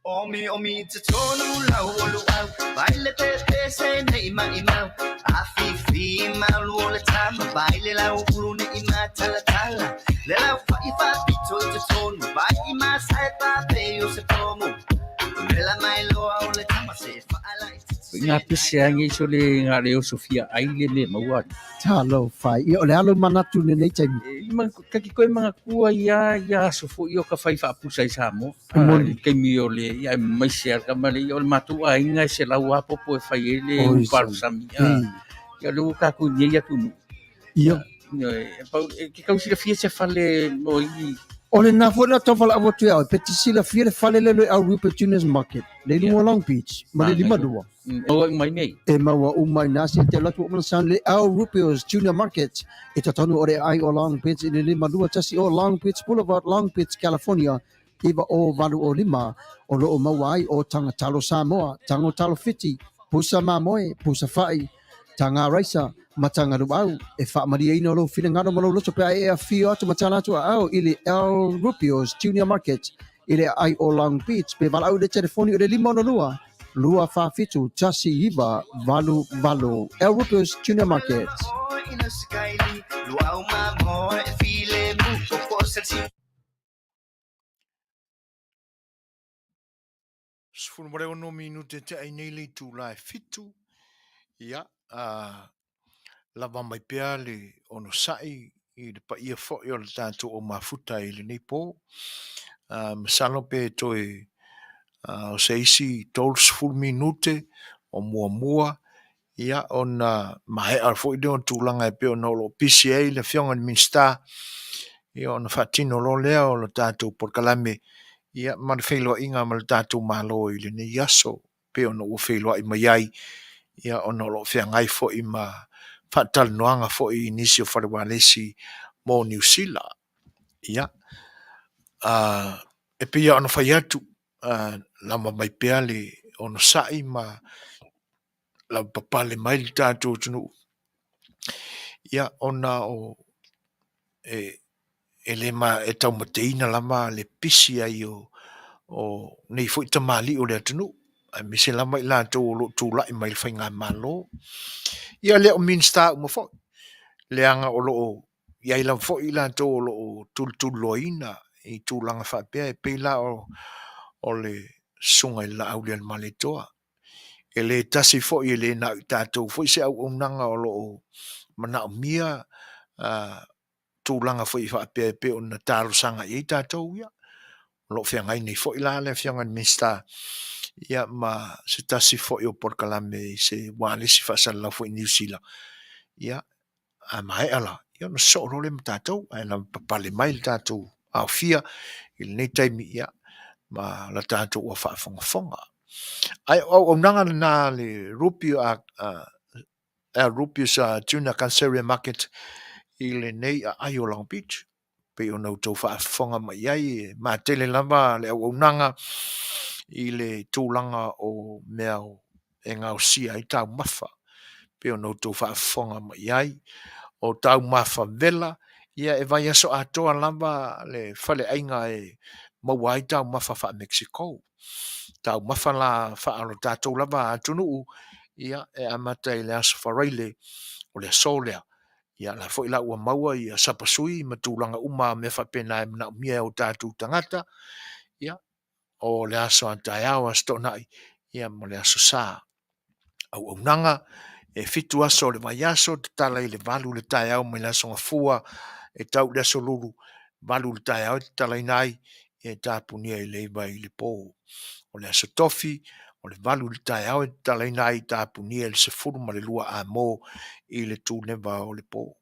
Omi omi te tonu lau o luau Vai le te te se nei mai mau A fi fi mau lu o le tama Vai le lau ulu ne i ma tala tala Le lau fa i fa pito i te tonu Vai i ma sae pa pe o se pomu Le la mai loa o le tama se fa ala i te Ngā pese angi so le ngā leo Sofia ai le me maua. Talofa. Ia, o le a lou manatu i lenei taimi? E, ma, kaki koe mangatua ia, ia aso fo'i o ka whai whaapusa i Samoa. E moni. I taimi o le, ia, e mai se ala ma le, ia, o le matou aiga e se lau apopo e whai e le Oi, uparusami. Ei. Ia, le ua kākou i nei atunuu. Ia. Ia, e, pau, e, ke kau silafia se fale mo i... O lena foi la tau valaau atu ia oe, pe te silafia le fale lea o le Al Rupert Juniors Market, le i luga o Long Beach, ma le 52. Maua uma i nei. E maua uma i nā se te alu atu o mana sound le Al Rupio's Junior Market i totonu o le aai o Long Beach i le 521 o Long Beach Boulevard, Long Beach, California, 90805, o lo o maua ai o Tagatalo Samoa, Tagotalo Fiti, Pusa Mamoe, Pusa Fa'i, Taga raisa ma taga luau e faamalieina lou finagalo ma lou loto pe a e afio atu ma tala atu aao i le El Rubio's Junior Market i le aai o Long Beach pe valaau i le telefoni o le 562 247 1988. El Rubio's Junior Market. 16 minute te ai nei le itula e 7, ia, lava mai pea le onosai i le paia foi o le tatou au mafuta i lenei po. Masalo pe toe o se isi 30 minute o muamua, ia, ona maea foi lea o tulaga e pei ona o lo o pisi ai le Afioga i le Minisita, ia, ona faatino loa lea o le tatou polokalame, ia, ma le feiloaiga ma le tatou Malo i lenei aso, pei ona ua feiloai mai ai, ia, ona o lo o feagai foi ma faatalanoaga foi i nisi o fale ualesi mo Niu Sila. Ia, e pei lava ona fai atu, lava mai pea le onosai ma lavapapale mai le tatou atunuu, ia, ona o e le ma e taumateina lava le pisi ai o nei foi tamalii o le atunuu, aemaise lava i latou o lo o tulai mai le faigamalo. Ia le o Minisita uma foi, leaga o lo o i ai lava foi i latou o lo o tulituliloaina i tulaga faapea, e pei la o le Susuga i le Laaulialemalietoa. E le tasi foi, e le na o i tatou foi se auaunaga o lo o manaomia tulaga foi faapea e pei ona talosaga i ai tatou ia. O lo o feagai nei foi la le Afioga i le Minisita, ia, ma se tasi foi o polokalame i se ualesi faasalalau foi i Niu Sila. Ia, a maea la, ia ona sosoo loa lea ma tatou, ae lavapapale mai le tatou aofia i lenei taimi, ia, ma la tatou ua faafogafoga. Ae o auaunaga lena a le Rupio, a Rupio's Tuna Canceria Market i lenei aai o Long Beach. Pei ona outou faafofoga mai i ai, e matele lava le auaunaga i le tulaga o mea e gaosia ai taumafa. Pei ona outou faafofoga mai i ai, o taumafa vela, ia e vaiaso atoa lava le faleaiga e maua ai taumafa faa-Mexico. Taumafa la faa-lo tatou lava atunuu, ia, e amata i le aso Faraile o le aso lea. Ia, la foi la ua maua ia sapasui ma tulaga uma mea faapena e manaomia e o tatou tagata. Ia, o le aso a taeao, aso Toonai, ia, ma le aso Sa. Auaunaga e 7 aso o le vaiaso, tatala i le 8 le taeao mai le aso Gafua e tau i le aso Lulu, 8 le taeao e tatalaina ai, e tapunia i le 9 i le po. O le aso Tofi, o le 8 le taeao e tatalaina ai, tapunia i le 12 amo i le tuneva o le po.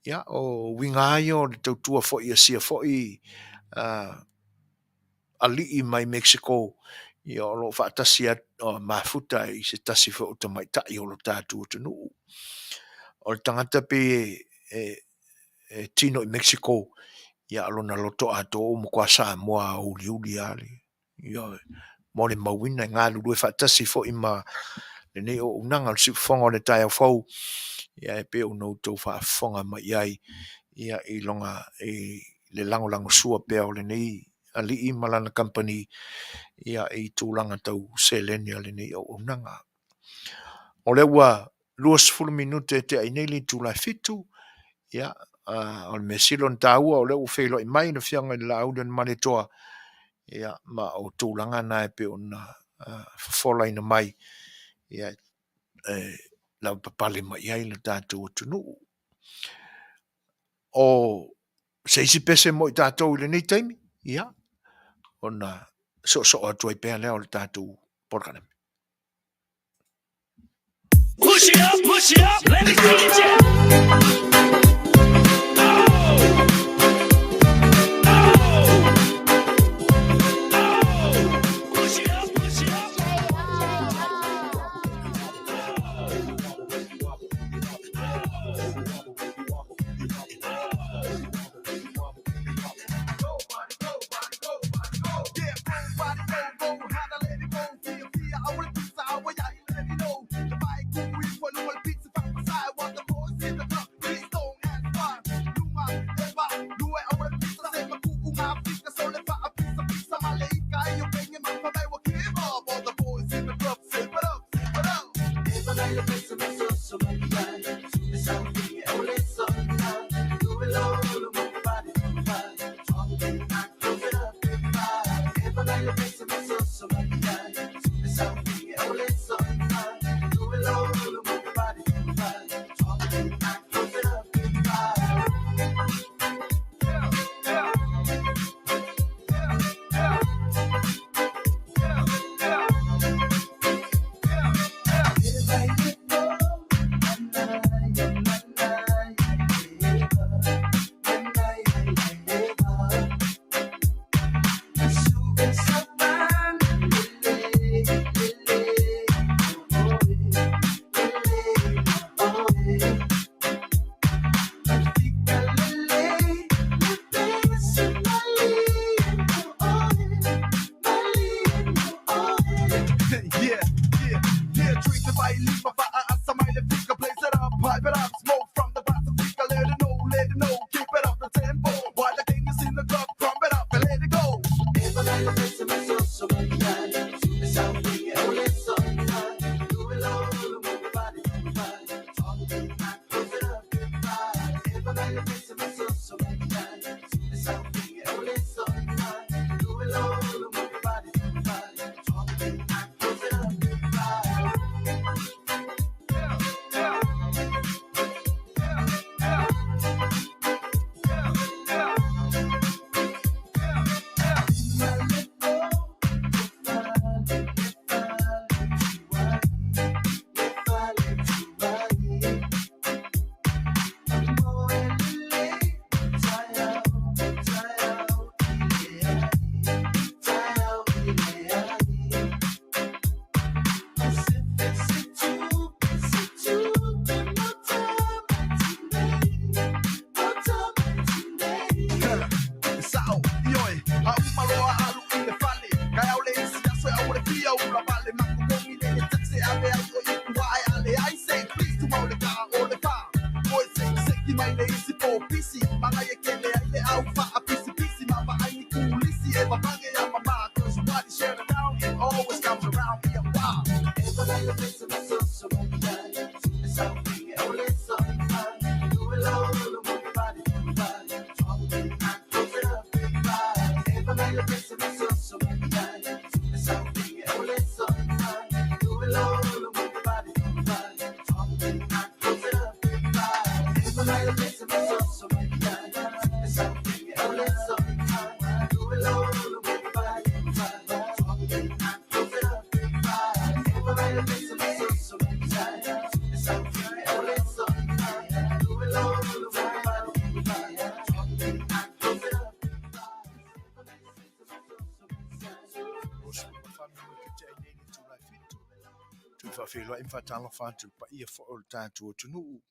Ia, o uiga ai o le tautua foi a sia foi alii mai Mexico, ia, o lo o faatasi mafuta i se tasi foi o tamaitai o lo tatou atunuu. O le tagata pe e tino i Mexico, ia, lona loto atoa ua matua Samoa uliuli lava le, ia, mo le mauina e galulue faatasi foi ma lenei auaunaga o le siufofoga o le taeao fou, ia, e pei ona outou faafofoga mai ai, ia, i loga i le lagolagosua pea o lenei alii ma lana kamupani, ia, i tulaga tau seleni a lenei auaunaga. O lea ua 20 minute e tea nei le itula e 7, ia, o le mea sili ona taua o lea ua feiloai mai le Afioga i le Laaulialemalietoa, ia, ma o tulaga na e pei ona fofolaina mai, ia, e lavapapale mai ai le tatou atunuu. O se isi pese mo i tatou i lenei taimi, ia, ona soosoo atu ai pea lea o le tatou polokalame. Push it up, push it up, let me see you jump. Oh, oh, oh. Push it up, push it up. Toe faafeiloai ma faatalofa atu i le paia foi o le tatou atunuu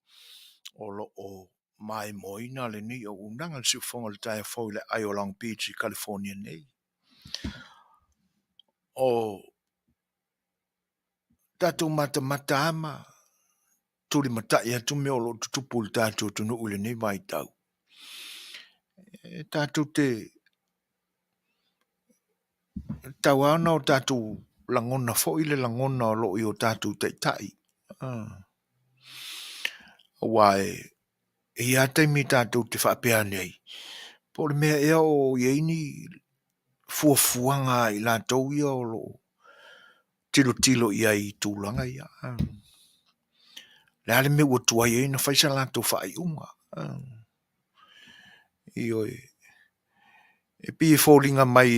o lo o maimoaina lenei auaunaga i le siufofoga o le taeao fou i le aai o Long Beach i California nei. O tatou matamata lava ma tulimatai atu mea o lo o tutupu i le tatou atunuu i lenei vaitau, e tatou te tau lava ona o tatou lagona foi le lagona o lo o i o tatou taitai. Aua e i ai lava taimi tatou te faapea ane ai, po o le mea ea o i ai ni fuafuaga a i latou ia o lo o tilotilo i ai i tulaga ia. O le a le mea ua tuai ai ona fai sa latou faaiuga. Ioe. E pei e foliga mai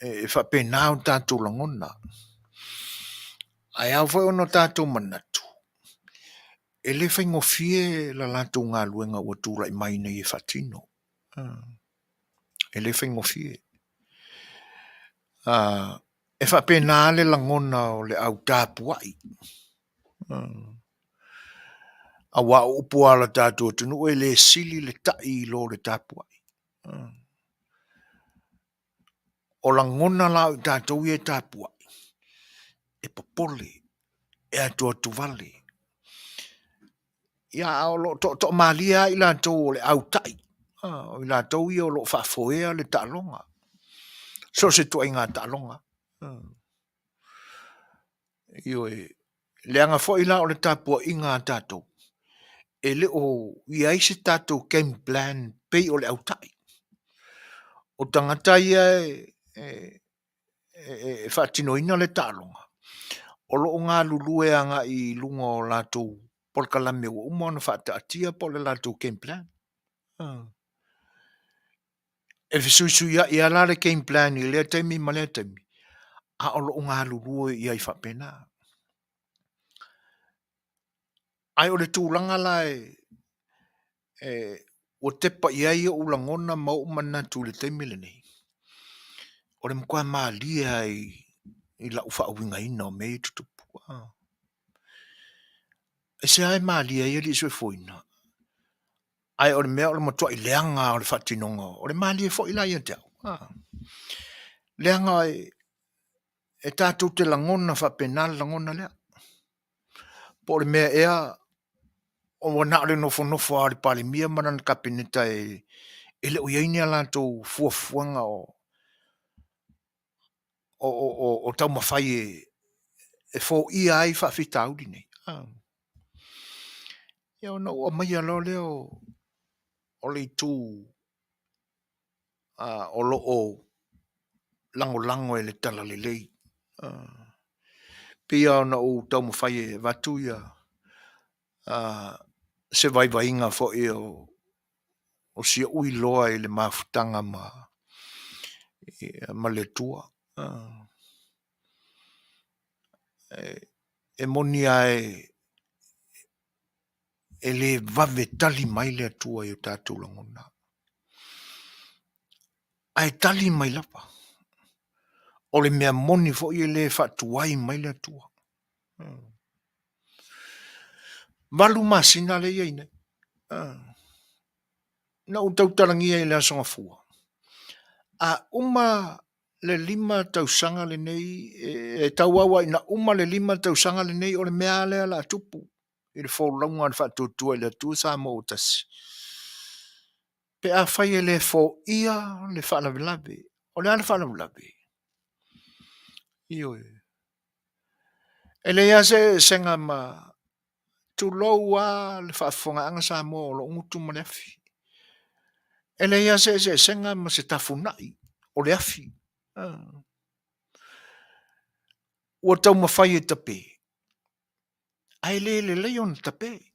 e faapena o tatou lagona. Ae ao foi ona tatou manatu, e le faigofie la latou galuega ua tulai mai nei e faatino. E le faigofie. E faapena le lagona o le au tapuai. Aua o upu lava a le tatou atunuu e le sili le tai i lo le tapuai. O lagona la o i tatou ia e tapuai, e popole, e atuatuvale. Ia, a o lo o toatoamalie lava i latou o le au tai, o i latou ia o lo o faafoea le taaloga, so o se ituaiga taaloga. Ioe. Leaga foi la o le tapuaiga a tatou, e le o i ai se tatou game plan pei o le autai. O tagata ia e faatinoina le taaloga, o lo o galulue agai i luga o latou polokalame ua uma ona faataatia po o le latou game plan. E fesuisuiai lava la le game plan i lea taimi ma lea taimi, a o lo o galulue i ai faapena. Ae o le tulaga la e ua tepa i ai ou lagona ma ou manatu i le taimi lenei, o le matua malie lava i lau faauigaina o mea ia e tutupu. Aisea e malie ai alii soifuaina? Ae o le mea o le matuai leaga lava o le faatinoga, o le malie foi la ia te au. Leaga e tatou te lagona faapena le lagona lea. Po o le mea ea ua na o le nofonofo lava o le Palemia ma lana Kapeneta e le o i ai ni a latou fuafuaga o taumafai e foia ai faafitauli nei. Ia ona ou aumaia loa lea o le itu o lo o lagolago e le Talalelei. E pei lava ona ou taumafai e avatu ia se vaivaiga foi o si ou iloa i le mafutaga ma le Atua. E moni lava e le vave tali mai le Atua i o tatou lagona, ae tali mai lava. O le mea moni foi e le faatuai mai le Atua. 8 masina lea e i ai nei. Na ou tautalagia i le Aso Gafua, a uma le 5 tausaga lenei, e tauau lava ina uma le 5 tausaga lenei, o le mea lava lea o le a tupu i le folauga a le Faatuatua i le Atua Samoa ua Tasi. Pe afai e le foia le faalavelave, o le a le faalavelave? Ioe. E leai lava se eseesega ma tulou lava le faafofogaaga Samoa o lo o gutu ma le afi. E leai lava se eseesega ma se tafunai o le afi. Ua taumafai e tape, ae le lelei ona tape.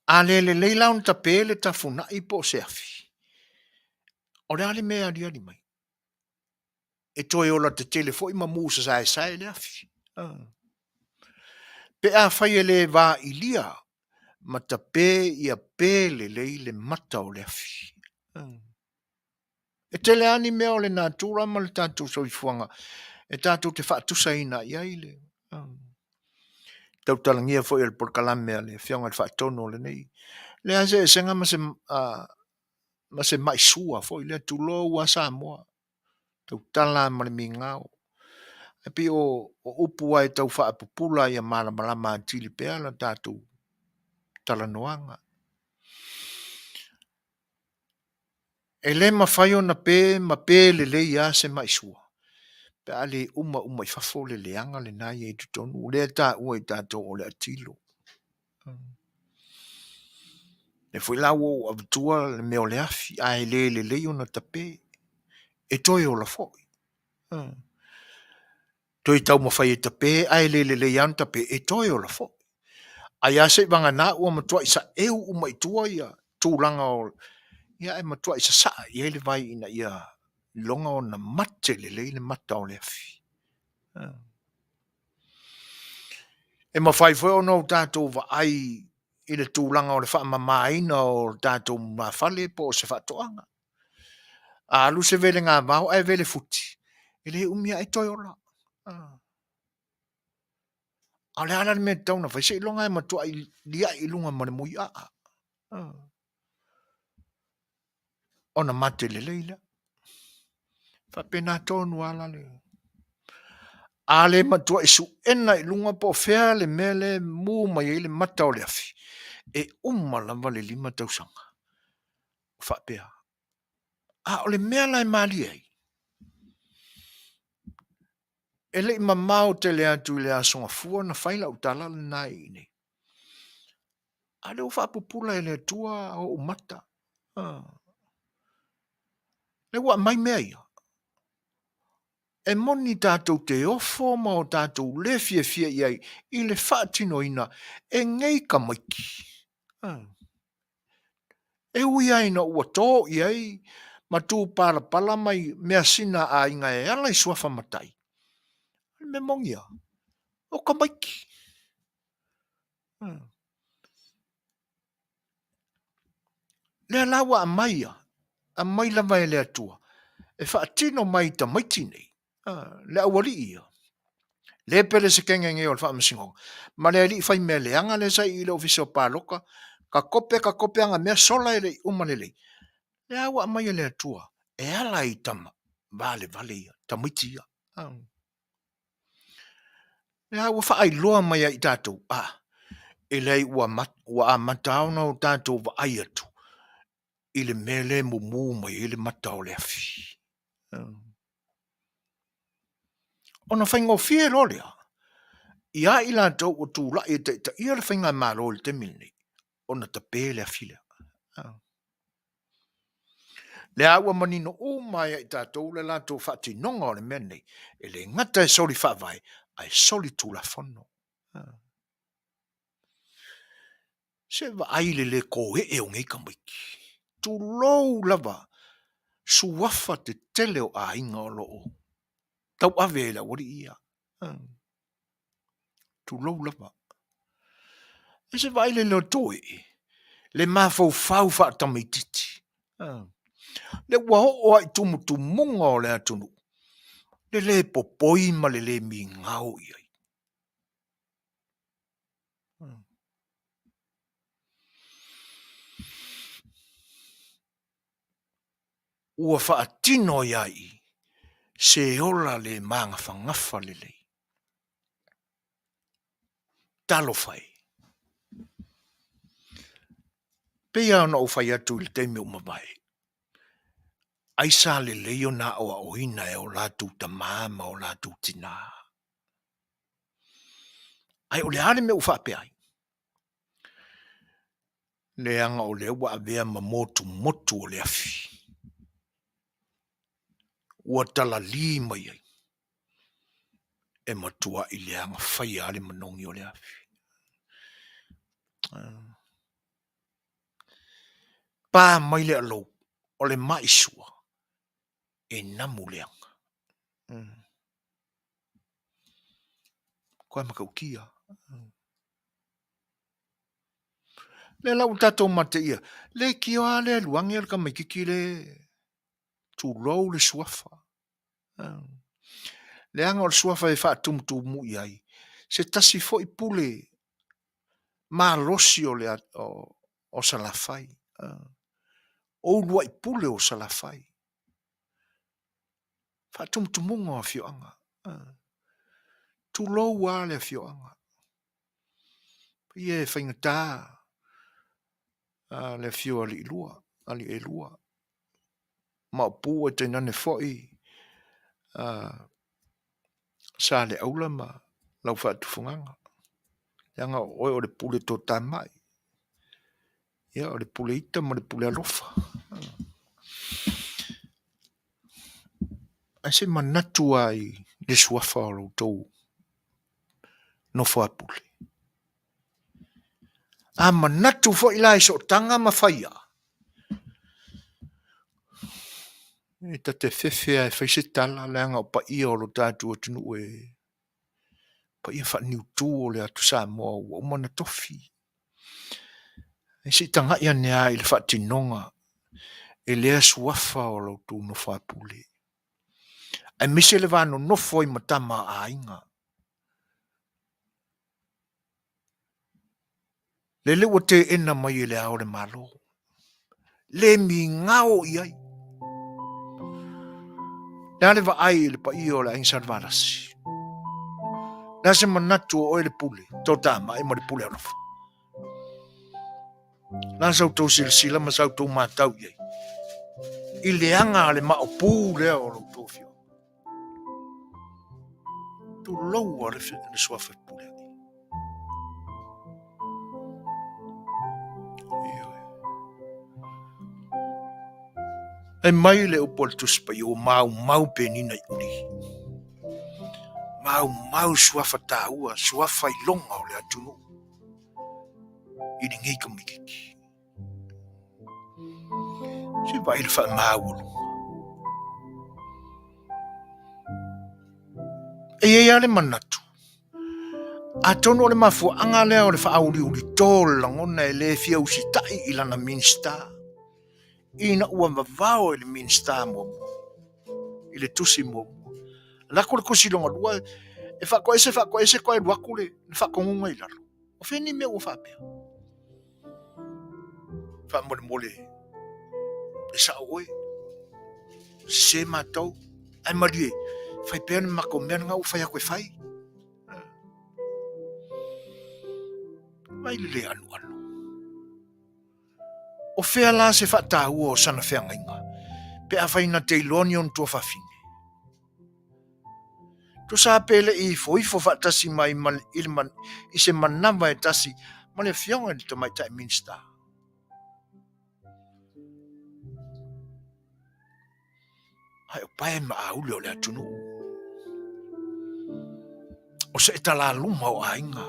A le lelei la ona tape le tafunai po o se afi, o le a le mea e aliali mai? E toe ola tetele foi ma mu sasaesae le afi. Pe afai e le vailia ma tape ia pe lelei le mata o le afi. E tele lava ni mea o le natura ma le tatou soifuaga e tatou te faatusaina i ai le tautalagia foi o le polokalame a le Afioga i le Faatonu o lenei. E leai lava se eseesega ma se mai sua foi lea, tulou lava Samoa, tautala lava ma le migao. E pei o upu lava e tau faapupula ia malamalama atili pea la tatou talanoaga. E le mafai ona pe ma pe lelei lava se mai sua pe a le uma uma i fafo le leaga lena e i ai i totonu, lea e taua e tatou o le atilo. Lea foi la ua ou avatua le mea o le afi, a e le lelei ona tape, e toe ola foi. Toe taumafai e tape ae le lelei lava ona tape, e toe ola foi. Ai lava seivagana ua matuai saeu uma i tua ia tulaga o ia ae matuai sasaa i ai le vai ina ia iloga ona mate lelei le mata o le afi. E mafai foi ona o tatou vaai i le tulaga o le faamamaina o le tatou lumafale po o se faatoaga. A alu se velega vao ae vele futi, e le umi ae toe ola. A o le a la le mea e tatau ona fai? Seiloga e matuai liai i luga ma le muiaa ona mate lelei lea. E faapena tonu lava la le... A le matuai suena i luga po o fea le mea lea e mu mai ai le mata o le afi, e uma lava le 5 tausaga o faapea. A o le mea la e malie ai, E le i mamao tele atu i le Aso Gafua na fai lau tala lena i inei. A lea ua faapupula e le Atua ou mata. Lea ua aumai mea ia. E moni tatou te ofo ma o tatou le fiafia i ai i le faatinoina e nei tamaiti. E ui lava ina ua to i ai ma tupalapala mai measina a aiga e ala i suafa matai, o le mea moni lava, o tamaiti. Lea la ua aumai ia, aumai lava e le Atua e faatino mai i tamaiti nei, le aualii ia, le Pelesetene nei o le Faamasinoga, ma le alii faimea leaga lea sa i i le Ofisa o Palota, ka tope ka tope ana mea sola e le i uma lelei. Lea ua aumai e le Atua e ala i tama valevale ia, tamaiti ia. Lea ua faailoa mai ia i tatou, a, e leai ua, ua amata ona o tatou vaai atu i le mea lea e mumu mai ai le mata o le afi. Ona faigofie loa lea, ia i latou ua tulai e taitaia le faigamalo i le taimi lenei, ona tape le afi lea. Lea ua manino uma ia i tatou le latou faatinoga o le mea lenei, e le gata e soli faavae, ae soli tulafono. Se vaai i le le toe'e o nei tamaiti. Tulou lava, suafa tetele o aiga o lo o tauave e le aualii ia. Tulou lava. Ae se vaai i le le toe'e, le mafaufau faatamaitiiti. Lea ua oo lava i tumutumuga o le atunuu, le le popoi ma le le migao i ai. Ua faatino ai lava i i se ola le magafagafa lelei. Talofa e! Pei lava ona ou fai atu i le taimi ua mavae, ai sa lelei ona aoaoina e o latou tama ma o latou tina. Ae o le a le mea ua faapea ai? Leaga o lea ua avea ma motumotu o le afi. Ua talali mai ai. E matuai leaga faia lava le manogi o le afi. Pa mai le alou, o le maisua e namu leaga. Matua matautia. Lea la ua tatou mateia, leitioa lava le alu ane o le tamaititi le tulou le suafa. Leaga o le suafa e faatumutumu i ai se tasi foi pule malosi o le o Salafai. O uluai pule o Salafai. Faatumutumuga o afioaga. Tulou lava le afioaga. Ia e faigata le afio o alii lua, alii e lua. Maopu ae tainane foi Saleaula ma lau faatufugaga. Leaga o oe o le pule toatamai. Ia o le pule ita ma le pule alofa. Ae se manatu lava i le suafa o lo outou nofo a pule. A manatu foi la i sootaga ma faia, e ta te fefe lava e fai se tala leaga o paia o lo tatou atunuu e paia faaniutu o le atu Samoa ua uma ona tofi. Ae se i tagai ane lava i le faatinoga e lea suafa o lo outou nofo a pule, aemaise le va nonofo ai ma tama a aiga. Lele ua teena mai e le Ao o le Malo. Le migao i ai. Le a le vaai i le paia o le aiga Salevalasi? Le a se manatu o oe le pule, toatamai ma le pule alofa? La sa outou silasila ma sa outou matau i ai i le aga a le maopu lea o lo outou afioga. Tulou a le suafa e pule ai. Ioe. E mai le upu a le Tusi Paia, ua maumau penina i uli. Maumau suafa taua, suafa iloga o le atunuu i lenei tamaititi. Se vaai le faamaualuga. E i ai lava le manatu, atonu o le mafuaaga lea o le faaauliulito o le lagona e le fia usitai i lana Minisita, ina ua vavao i le Minisita muamua, i le tusi muamua. Alu atu le tusi lona lua, e faatoese faatoese toe alu atu le faatonuga i lalo. O fea ni mea ua faapea? Faamolemole, e sao oe, sese matou, ae malie, fai pea le matou mea lena ua fai atu e fai. Vai le le alualu. O fea la se faataua o sana feagaiga, pe afai na te iloa ni ona tuafafine? Tusa pe le i ifoifo faatasi mai i se manava e tasi ma le Afioga i le Tamaitai Minisita. Ae o pae ma auli o le atunuu. O se etalaluma o aiga.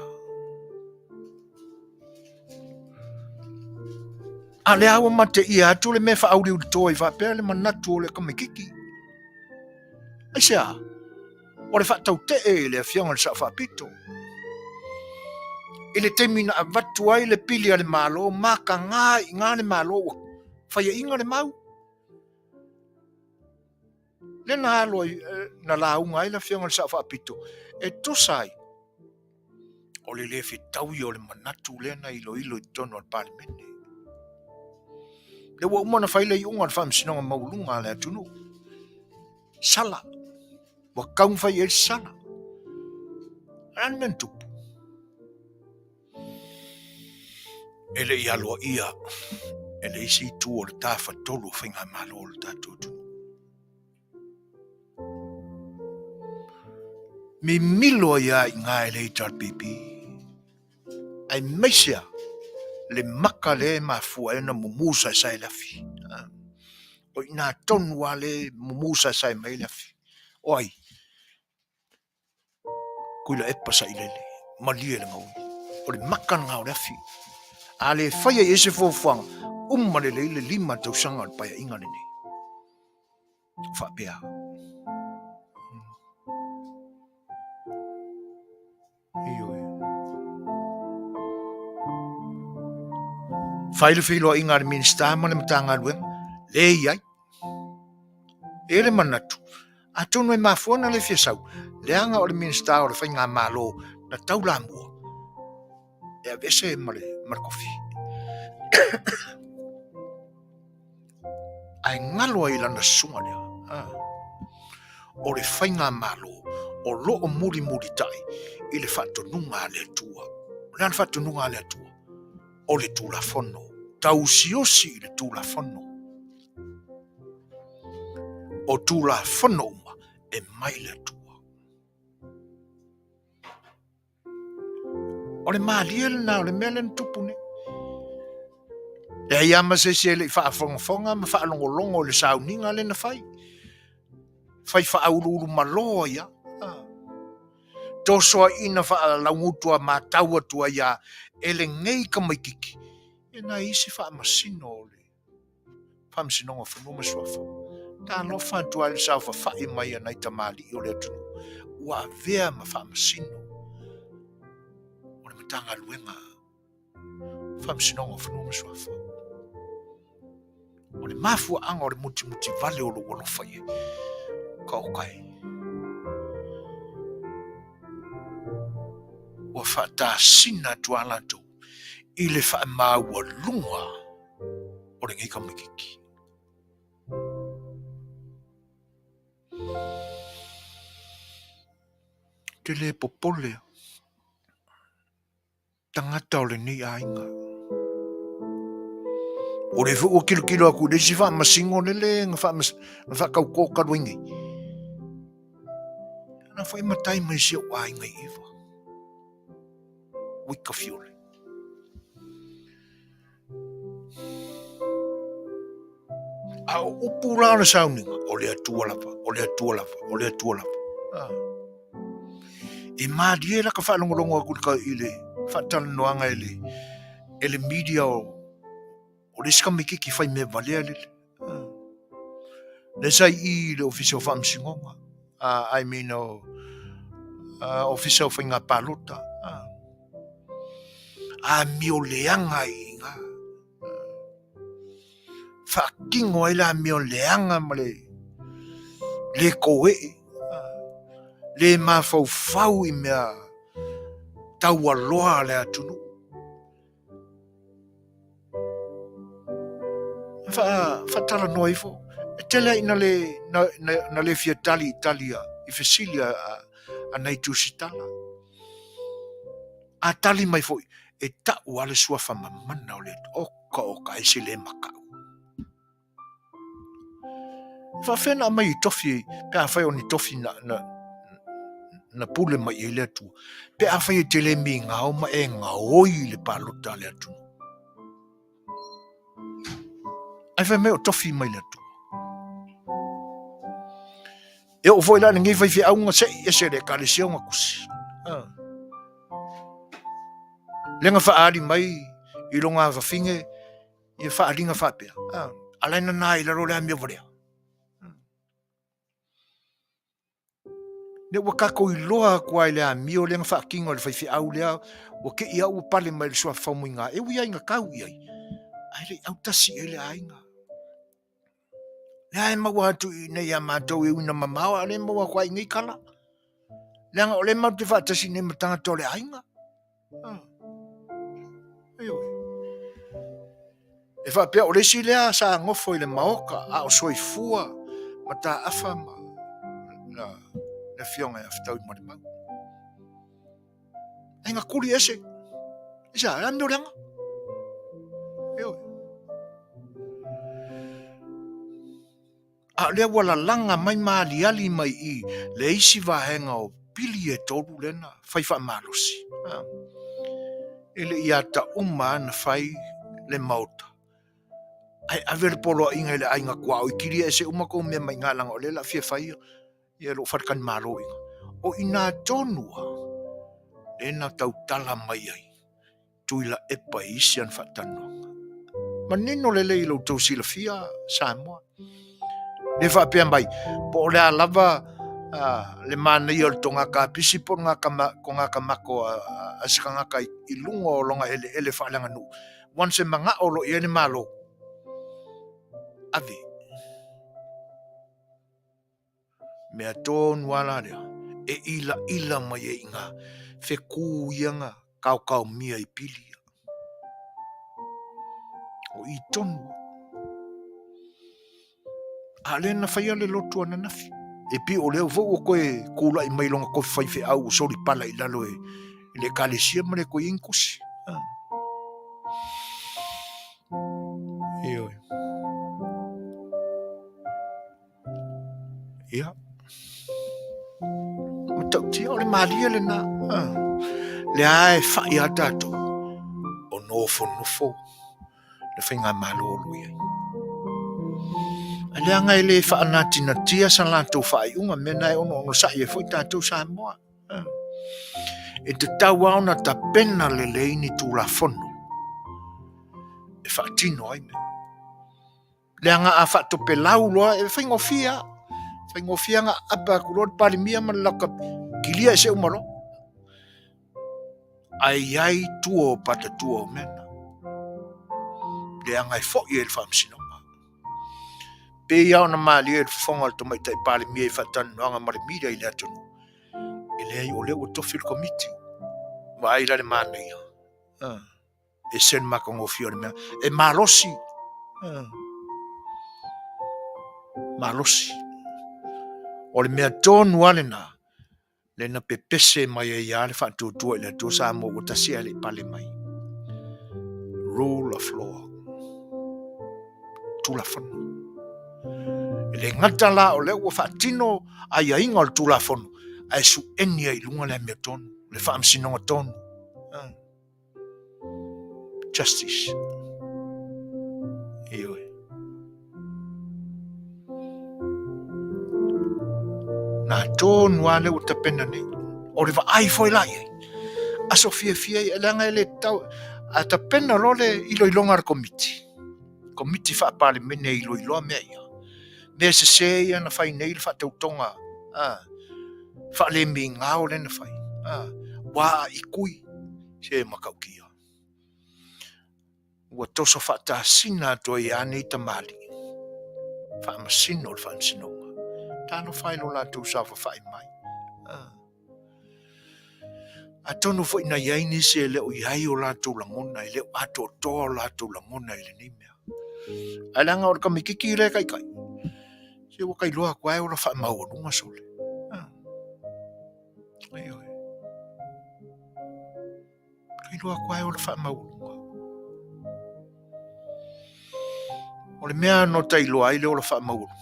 A lea ua mateia atu le mea faauliulitoa i faapea le manatu o le tamaititi. Aisea? O le faatautee i le Afioga i le Sao Faapito. I le taimi na avatu ai le pili a le Malo, mataga i ina le Malo ua faiaina le mau. Lea na alo ai, na lauga ai le Afioga i le Sao Faapito e tusa ai o le le fetaui o le manatu lea na iloilo i totonu o le Palemene. Lea ua uma ona fai le iuga o le Faamasinoga Maualuga a le atunuu. Sala. Ua taumafai i ai le sala. A o le a le mea na tupu? E le i aloaia e le isi itu o le tafatolu o faigamalo o le tatou atunuu. Mimilo ai lava i ina e le HRPP, aemaise lava le maka lea e mafua ai ona mumu saesae le afi. O i ina tonu lava lea e mumu saesae mai ai le afi. O ai? Tuilaepa sailele, malie le gaui. O le maka lena o le afi. A le faia i ai se fuafuaga, uma lelei le 5 tausaga o le Paeaiga lenei. O faapea. Ioe. Fai le feiloaiga a le Minisita ma le Matagaluega, leai. E le manatu, atonu e mafua ona le fia sau, leaga o le Minisita o le Faigamalo na taulamua e aveese ma le, ma le kofi. Ae galo ai lana susuga lea. Ah. O le Faigamalo o lo o mulimulitai i le faatonuga a le Atua. O le a le faatonuga a le Atua? O le Tulafono. Tausiusi i le Tulafono. O Tulafono uma e mai le Atua. O le malie lena o le mea lea na tupu nei. Leai lava ma se isi e le i faafogafoga ma faalogologo i le sauniga lea na fai. Fai faauluulu malo ai lava. Ah. Tosoaina faalaugutu a matau atu ai lava e lenei tamaititi e nai isi faamasino o le Faamasinoga o Fanua ma Suafa. Talofa atu ai le saofafai mai a nai tamalii o le atunuu ua avea ma faamasino o le Matagaluega Faamasinoga o Fanua ma Suafa. O le mafuaaga o le mutimuti vale o lou alofa i ai, ka oka e. Ua faatasina atu a latou i le faamaualuga o lenei tamaititi. Ou te le popole tagata o lenei aiga. O lea foi ua tilotilo atu i le isi faamasino lele na faatautō talu ai nei. Na foi matai mai si ou aiga i Iva. Wika Fiole. A o upu la o le sauniga, o le Atua lava, o le Atua lava, o le Atua lava. Ah. E malie la ka faalogologo atu i le faatalanoaga e le, e le media o, o le isi tamaititi fai mea valea lele. Ah. Le sa i i le ofisa o faamasinoga, ah, I mean o, ah, ofisa o faiga palota. Ah. Amio leaga i ina. Faatino ai le amio leaga ma le le koee, le mafaufau i mea taualoa a le atunuu. Faatalanoa ifo, e tele lava ina le, na, na, na le fia tali i tali a, i fesili a, a, a nai tusitala. A tali mai foi, e ta'u lava le suafa mamana o le Atua. Oka oka, e se le maka'u. E faafefea na aumai i tofi pe afai o ni tofi na, na, na pule mai i ai le Atua, pe afai e te le migao ma e gaoi i le palota a le atunuu. Ae fai mai o tofi mai le Atua. E oo foi la i lenei faifeauga se'i ese le ekalesia ona tusi. Ah. Lea na faaali mai i lona afafine ia faaaliga faapea. Ah. Ala e nana i lalo le amio valea. Lea ua tatou iloa atu ai le amio lea na faatino e le faifeau lea, ua te i au ua pale mai le suafa faumuiga, e ui ai na tau i ai, ae le i autasi i ai le aiga. Lea e maua atu i nei ia matou e ui na mamao, a o lea e maua atu ai i nei tala. Leaga o lea matou te faatasi nei ma tagata o le aiga. Ah. Ioe. E faapea o le isi lea sa nofo i le maota a o soifua mataafa ma na le afioga ia Fetauimalemau. Ai na kuli ese. Ese a, le mea o leaga. Ioe. A o lea ua lalaga mai ma aliali mai i le isi vaega o pili e tolu lea na fai faamalosi. E le i ata uma lava na fai le maota. Ae ave le poloaiga i le aiga tuaoi, kilia ese uma tou mea mai i ina leaga o lea o le a fia fai ia lou faletalimalo i ina. O i ina tonu lava lea na tautala mai ai Tuilaepa i isi ana faatalanoaga. Manino lelei i lo outou silafia Samoa. Le faapea mai, po o le a lava le manaia o le toga kapisi po o le toga kamako a se tagata i luga o lona eleele faaleaganuu, once e manao loa i ai le Malo, ave. Mea tonu lava la lea e ilaila mai ai i ina feku ia na kaokaomia i pili ia. O i tonu. A lea na faia le lotu ananafi. E pei o lea foi ua toe tulai mai lona tofi faifeau ua solipala i lalo e le ekalesia ma le toe i ai ni tusi. Ioe. Ia. Matautia o le malie lena. Ah. Lea e fai a tatou o nofonofo le faigamalo o lo o i ai. Ae leaga e le faanatinatia sa latou faaiuga, mea na e ono onosai ai foi tatou Samoa. Ah. E tatau lava ona tapena lelei ni Tulafono e faatino ai mea. Leaga a faatopelau loa, e faigofie lava. Faigofie lava ona aapa atu loa le Palemia ma le laka kilia ese uma loa. Ae i ai tua o patatua o mea na. Leaga e foi ai le faamasinoga. Pei lava ona malie i le fofoga o le Tamaitai Palemia i faatalanoaga ma le media i le atunuu, e leai o lea ua tofi le Komiti. Vaai la le manaia. Ah. Ese le matagofie o le mea. E malosi. Malosi. O le mea tonu lava lena, lea na pepese mai ai lava le faatuatua i le Atua Samoa ua tasi ae le i pale mai. Rule of law. Tulafono. E le gata la o lea ua faatino aiaiga o le Tulafono, Ae sueni ai i luga le amiotonu, le faamasinoga tonu. Justice. Ioe. Nā tonu lava lea ua tapena nei. O le vaai foi la i ai. Aso fiafia ia, leaga e le tatau, a tapena loa le iloiloga a le Komiti, Komiti Faa-Palemene e iloiloa mea ia, mea sese ia na fai nei le faatautoga a, faalemigao lea na fai, a, ua aaikui, se matautia. Ua toso faatasina atu ai lava nei tamalii, faamasino le faamasinoga. Talofa e lo latou saofafai mai. Ah. Atonu foi na i ai nisi e le o i ai o latou lagona, e le o atoatoa o latou lagona i lenei mea. Ae leaga o le kamikiki lea e kaikai, se ua kailoa atu lava e ola faamaualuga sole. Ah. Ioe. Kailoa atu lava e ola faamaualuga. O le mea no ta iloa ai le ola faamaualuga.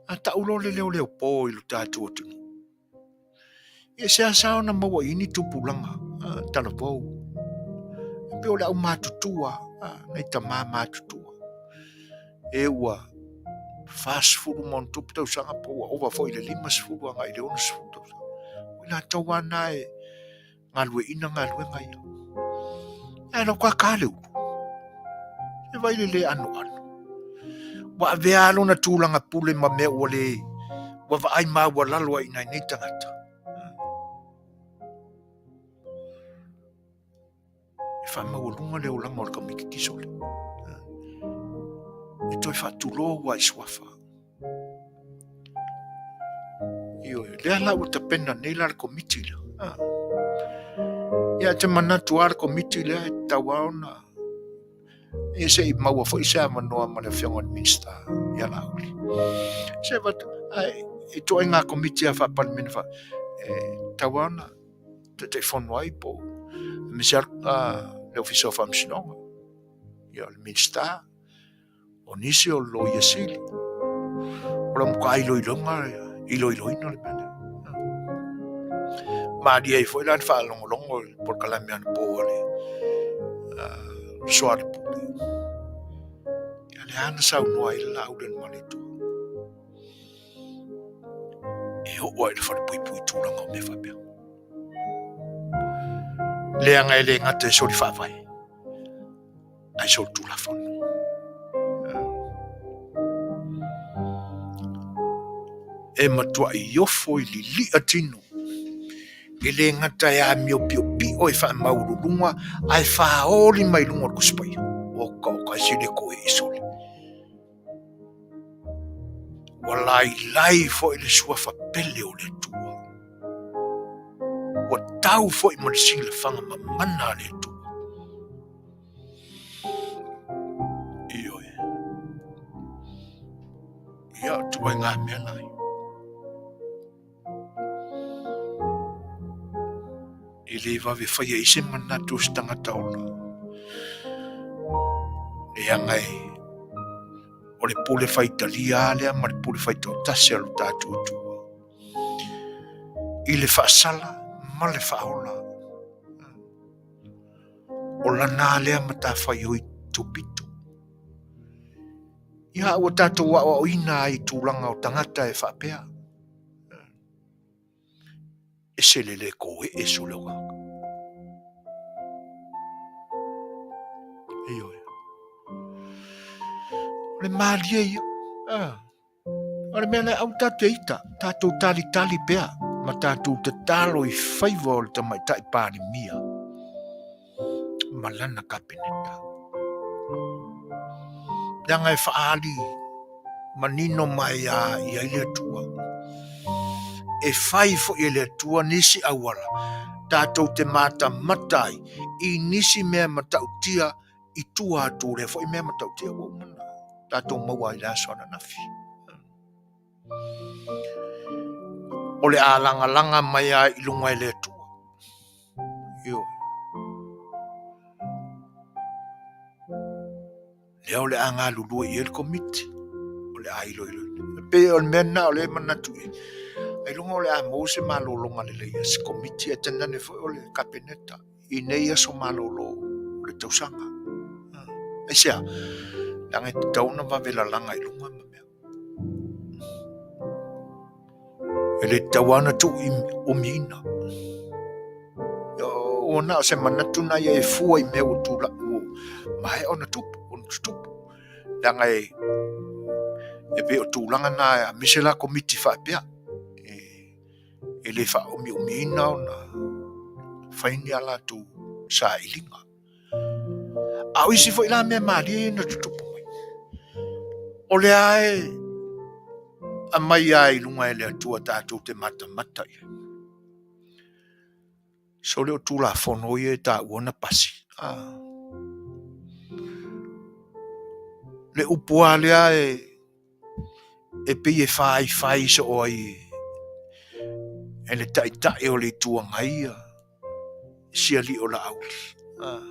A tau loa le leoleo po i lo tatou atunuu. Ia seasea ona maua i ai ni tupulaga talavou. E pei o le au matutua, nai tama matutua. E ua 40 ma ona tupu tausaga po ua ova foi i le 50 agai i le 60 tausaga. O i latou lava na e galueaiina galuega ia. Ae lau kākā le ulu. E vai le le anoano. Ua avea lona tulaga pule ma mea ua le, ua vaai maualalo ai i nai nei tagata. E faamaualuga le olaga o le tamaitiiti sole. E toe faatulou lava i suafa. Ioe, lea la ua tapena nei la le komiti lea. Ia, e te manatu lava le komiti lea e tatau lava ona ia se i maua foi se avanoa ma le Afioga i le Minisita ia Laauli. Se avatu, ae i ituaiga komiti a faa-Palemene fa, e tatau lava ona Taitaifono ai po o aemaise lava le Ofisa o Faamasinoga, ia o le Minisita, o nisi o le Loia Sili, o le matua iloiloga, iloiloina le mea lea. Malie ai foi la le faalogologo i le polokalame anapo a le Soalepule. Ia lea na saunoa ai le Laauli o le Malietoa. E oo lava i le falepuipui tulaga o mea faapea. Leaga e le gata e soli faavae, ae soli tulafono. E matuai ofo i lilia tino, e le gata e amiopiopio e faamaualuluga ae faaoli mai luga o le Tusi Paia. Oka oka e se le koe i soli. Ua lailai foi le suafa pele o le Atua. Ua tau foi ma le silafaga mamana a le Atua. Ioe. Ia, o ituaiga mea la ia. E le vave faia i se manatu o se tagata ola. Leaga e o le pule faitalia lava lea ma le pule faitoatasi a lo tatou Atua i le faasala ma le faaola. O lana lea matafaioi tupito. Ia ua tatou aoaoina ai i tulaga o tagata e faapea. Ese le le koe'e sole o kānaka. Ioe. O le mālie ia. Ah. O le mea lea aua tatou te ita, tatou talitali pea ma tatou tatalo i faiva o le Tamaitai Palemia ma lana Kapeneta. Leaga e faaali manino mai a i ai le Atua. E fai foi e le Atua nisi auala tatou te matamata ai i nisi mea matautia i tua atu o lea foi mea matautia ua uma ona tatou maua ai i le aso ananafi. O le a lagalaga mai lava i luga e le Atua. Ioe. Lea o le a galulue i ai le Komiti, o le a iloiloina. E pei o le mea lena o lea e manatu i ai. Ailoga o le a maua se malologa lelei a se Komiti ae tainane foi o le Kapeneta i nei aso malolo o le tausaga. Aisea? Leaga e tatau ona vave lalaga i luga ma mea. E le tatau lava ona tuuumiina. Ua na o se manatu lena ia e fua i mea ua tulai, ua maea ona tupu, ona tutupu. Leaga e e pei o tulaga na aemaise la Komiti faapea e le faaumiumiina ona fai ni a latou sailiga. A o isi foi la mea malie ia na tutupu mai, o lea e aumai lava i luga e le Atua tatou te matamata i ai. Sole o Tulafono ia e taua na pasi. Ah. Le upu lava lea e, e pei e faifai soo ai e le Taitai o le Itu Agai ia si alii o Laauli. Ah.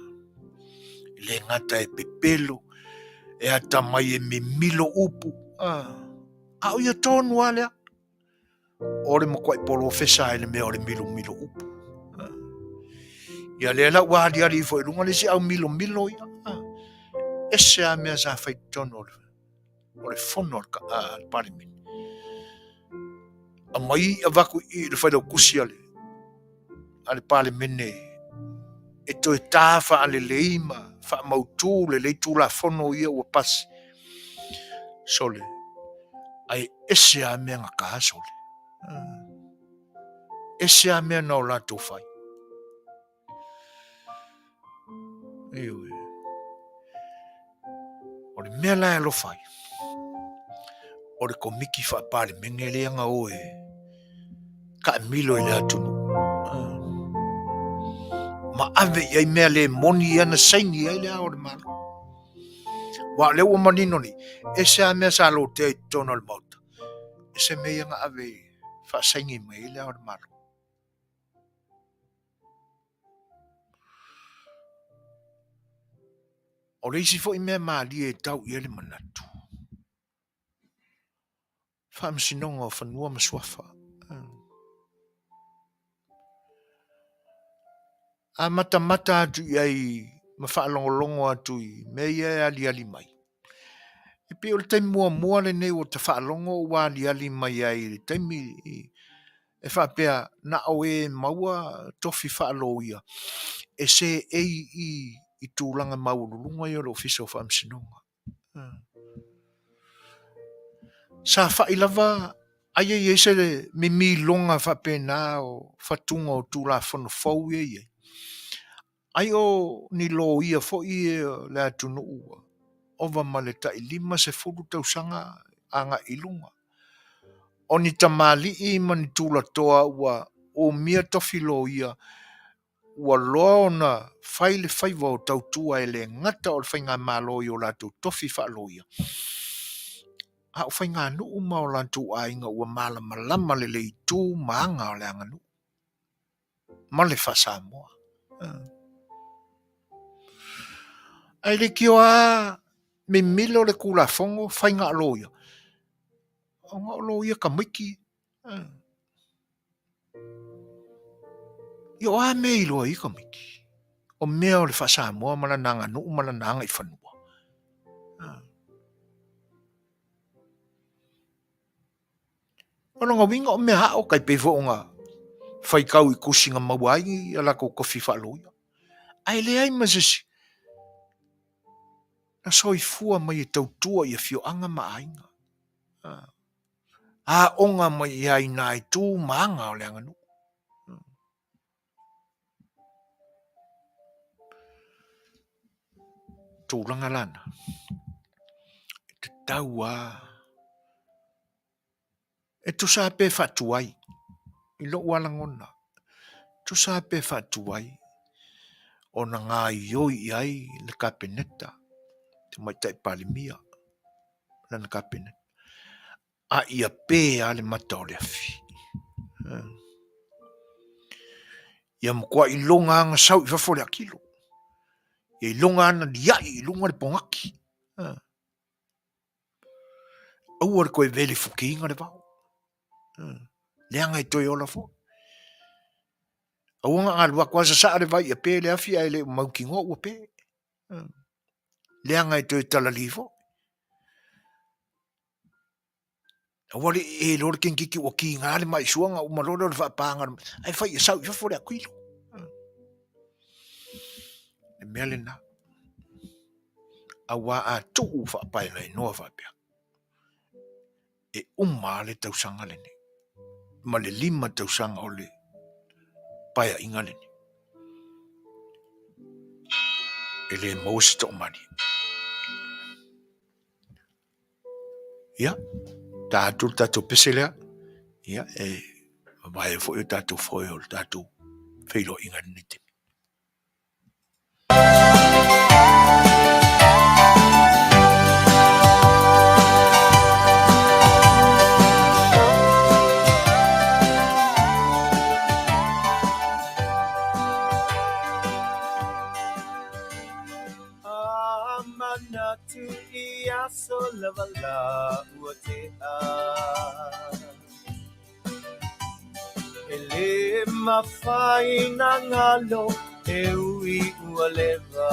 E le gata e pepelo, e atamai e mimilo upu. Ah. A o ia tonu lava lea. O le matuai polofesa i le mea o le milomilo upu. Ia lea la ua aliali ifo i luga le isi au milomilo ia. Ese lava mea sa fai i totonu o le fono a le Palemene. Aumai avatu i le failautusi a le Palemene e toe ta faalelei ma faamautu lelei Tulafono ia ua pasi. Sole, ae ese lava mea na ta, sole. Ese lava mea na o latou fai. Ioe. O le mea la e alofa ai, o le komiti faa-Palemene lea na o e taamilo i le atunuu ma ave i ai mea le moni ia na saini ai le Ao o le Malo. Aua o lea ua manino nei, ese lava mea sa lotea i totonu o le Maota, ese mea ia na ave faasaini mai ai le Ao o le Malo. O le isi foi mea malie e tau i ai le manatu, Faamasinoga o Fanua ma Suafa. A matamata atu i ai ma faalogologo atu i mea ia e aliali mai, e pei o le taimi muamua lenei ua ta faalogo ua aliali mai ai i le taimi e faapea na o e maua tofi faaloia e seei i tulaga maualuluga ia o le Ofisa o Faamasinoga. Sa fai lava ai e i ai se mimiloga faapena o fatuga o Tulafono fou ia e i ai, ai o ni loia foi ia o le atunuu ua ova ma le tai 50 tausaga agai i luga. O ni tamalii ma ni tulatoa ua umia tofi loia ua loa ona fai le faiva o tautua e le gata o le faigamalo i o latou tofi faaloia, a o faiganuu ma o latou aiga ua malamalama lelei i tu ma aga o le aganuu ma le faa-Samoa. Ae leitioa lava mimilo le Tulafono faiga a loia, ona o loia tamaiti. Ia o a mea e iloa ai tamaiti? O mea o le faa-Samoa ma lana aganuu ma lana agaifanua. O lona uiga o mea ao tai pei foi ona faitau i tusi na maua ai a latou tofi faaloia. Ae leai ma se isi na soifua mai e tautua i afioaga ma aiga. Aoga mai i ai nā i tu ma aga o le aganuu. Tulaga lana, e tatau lava, e tusa lava pe faatuai i lou lava lagona, tusa lava pe faatuai ona gaoioi i ai le Kapeneta, Tamaitai Palemia. lana Kapeneta. A ia pē lava le mata o le afi. Ia matua iloga lava ona sau i fafo le akilo. Ia iloga lava ona liai i luga le pogaki. Aua le toe vele fukiina le vao. Leaga e toe ola foi. Aua na alu atu a sasaa le vai ia pe le afi ae le i mautinoa ua pe. Leaga e toe talali foi. Aua le i e loa le kenekiti ua kiga le mai suaga uma loa lea o le faapaga ae fai ia sau i fafo le akuilo. Le mea lena. Aua a tuu faapaelainoa faapea, e uma lava le tausaga lenei ma le 5 tausaga o le paeaiga lenei. E le maua se toamalie. Ia, ta atu le tatou pese lea, ia, e mavae foi o tatou foe o le tatou feiloaiga i lenei taimi. E le mafai na galo e ui ua leva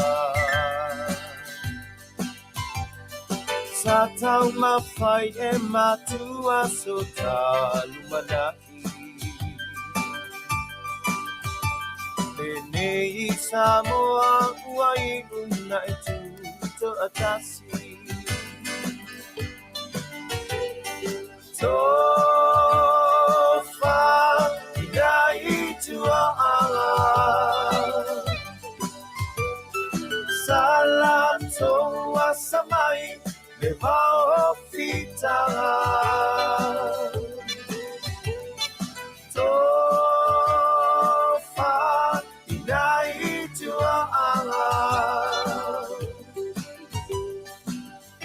Sa taumafai e matua so ta lumanai Penei Samoa ua iu na e tutoatasi Tofa i nai tuaaga Sa latou asa mai le vao o fitaga Tofa i nai tuaaga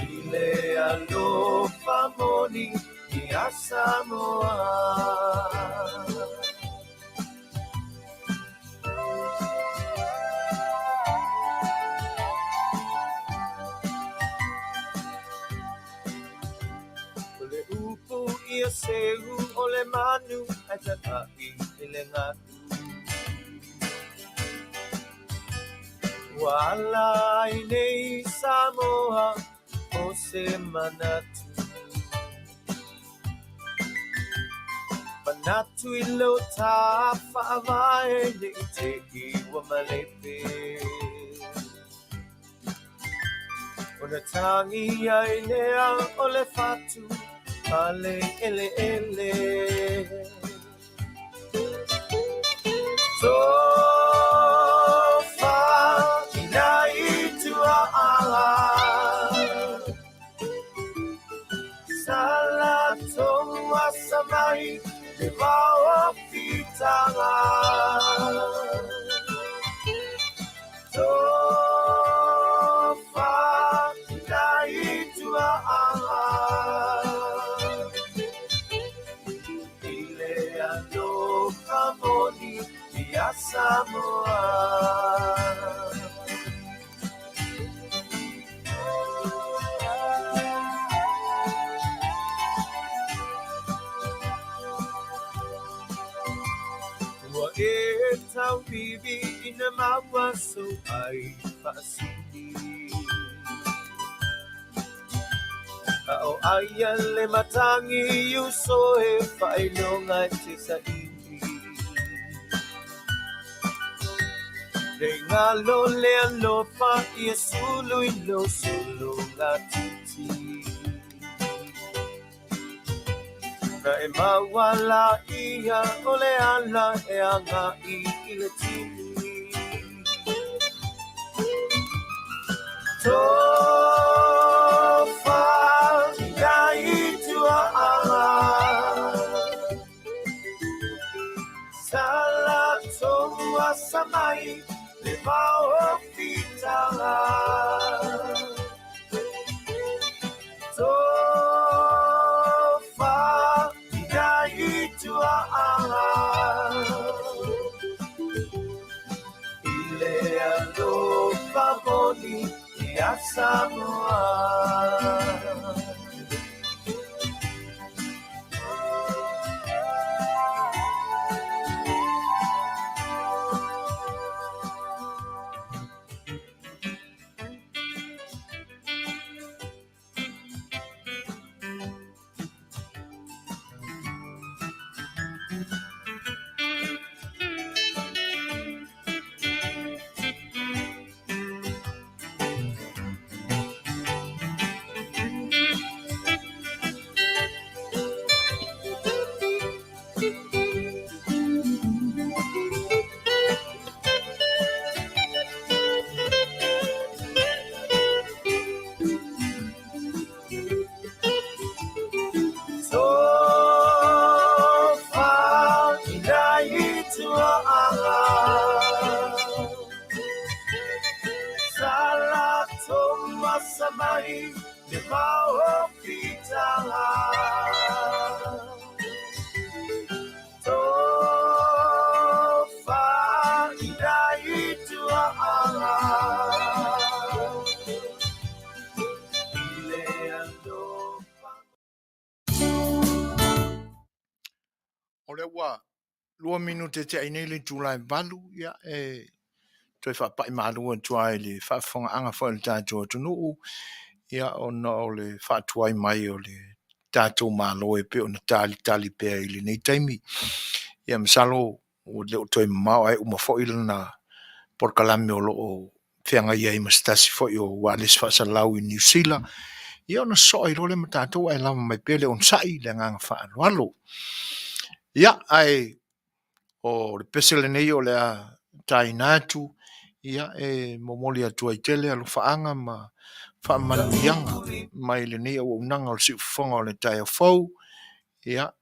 I le alofa moni ia Samoa. O le upu ia seu o le manu ae tatai i le galu. Ua ala ai nei Samoa o se manatu. Manatu i lo ta faavae ne i te i ua malepe. Ona tagi ai lea o le fatu ma le eleele. Tofa i nai tuaaga Sa latou asa mai le vao o fitaga Tofa i nai tuaaga I le alofa moni ia Samoa. Ua e tauivi ina maua sou ai faasili. A o aia le matagi uso e faailoga e te saili. Ne i galo le alofa ia sulu i lou suluga titi. Na e maua laia o le ala e agai i le tini. Tofa i nai tuaaga Sa latou asa mai le vao o fitaga Tofa i nai tuaaga I le alofa moni ia Samoa. ai le maofitaga. Tofa i nai tuaaga i le alofa. O lea ua 2 minute tea nei le itula e 8, ia e toe faapai malu atu ai i le faafofogaaga foi a le tatou atunuu, ia ona o le faatuai mai o le tatou Malo e pei ona talitali pea i lenei taimi. Ia masalo ua le o toe mamao ae uma foi lana polokalame o lo o feagai ai ma se tasi foi o ualesi faasalalau i Niu Sila, ia ona sosoo ai loa lea ma tatou, ae lava mai pea le onosai i le agaga faaaloalo. Ia, ae o le pese lenei o le a taina atu, ia e momoli atu ai tele alofaaga ma faamanuiaga mai lenei auaunaga o le siufofoga o le taeao fou, ia,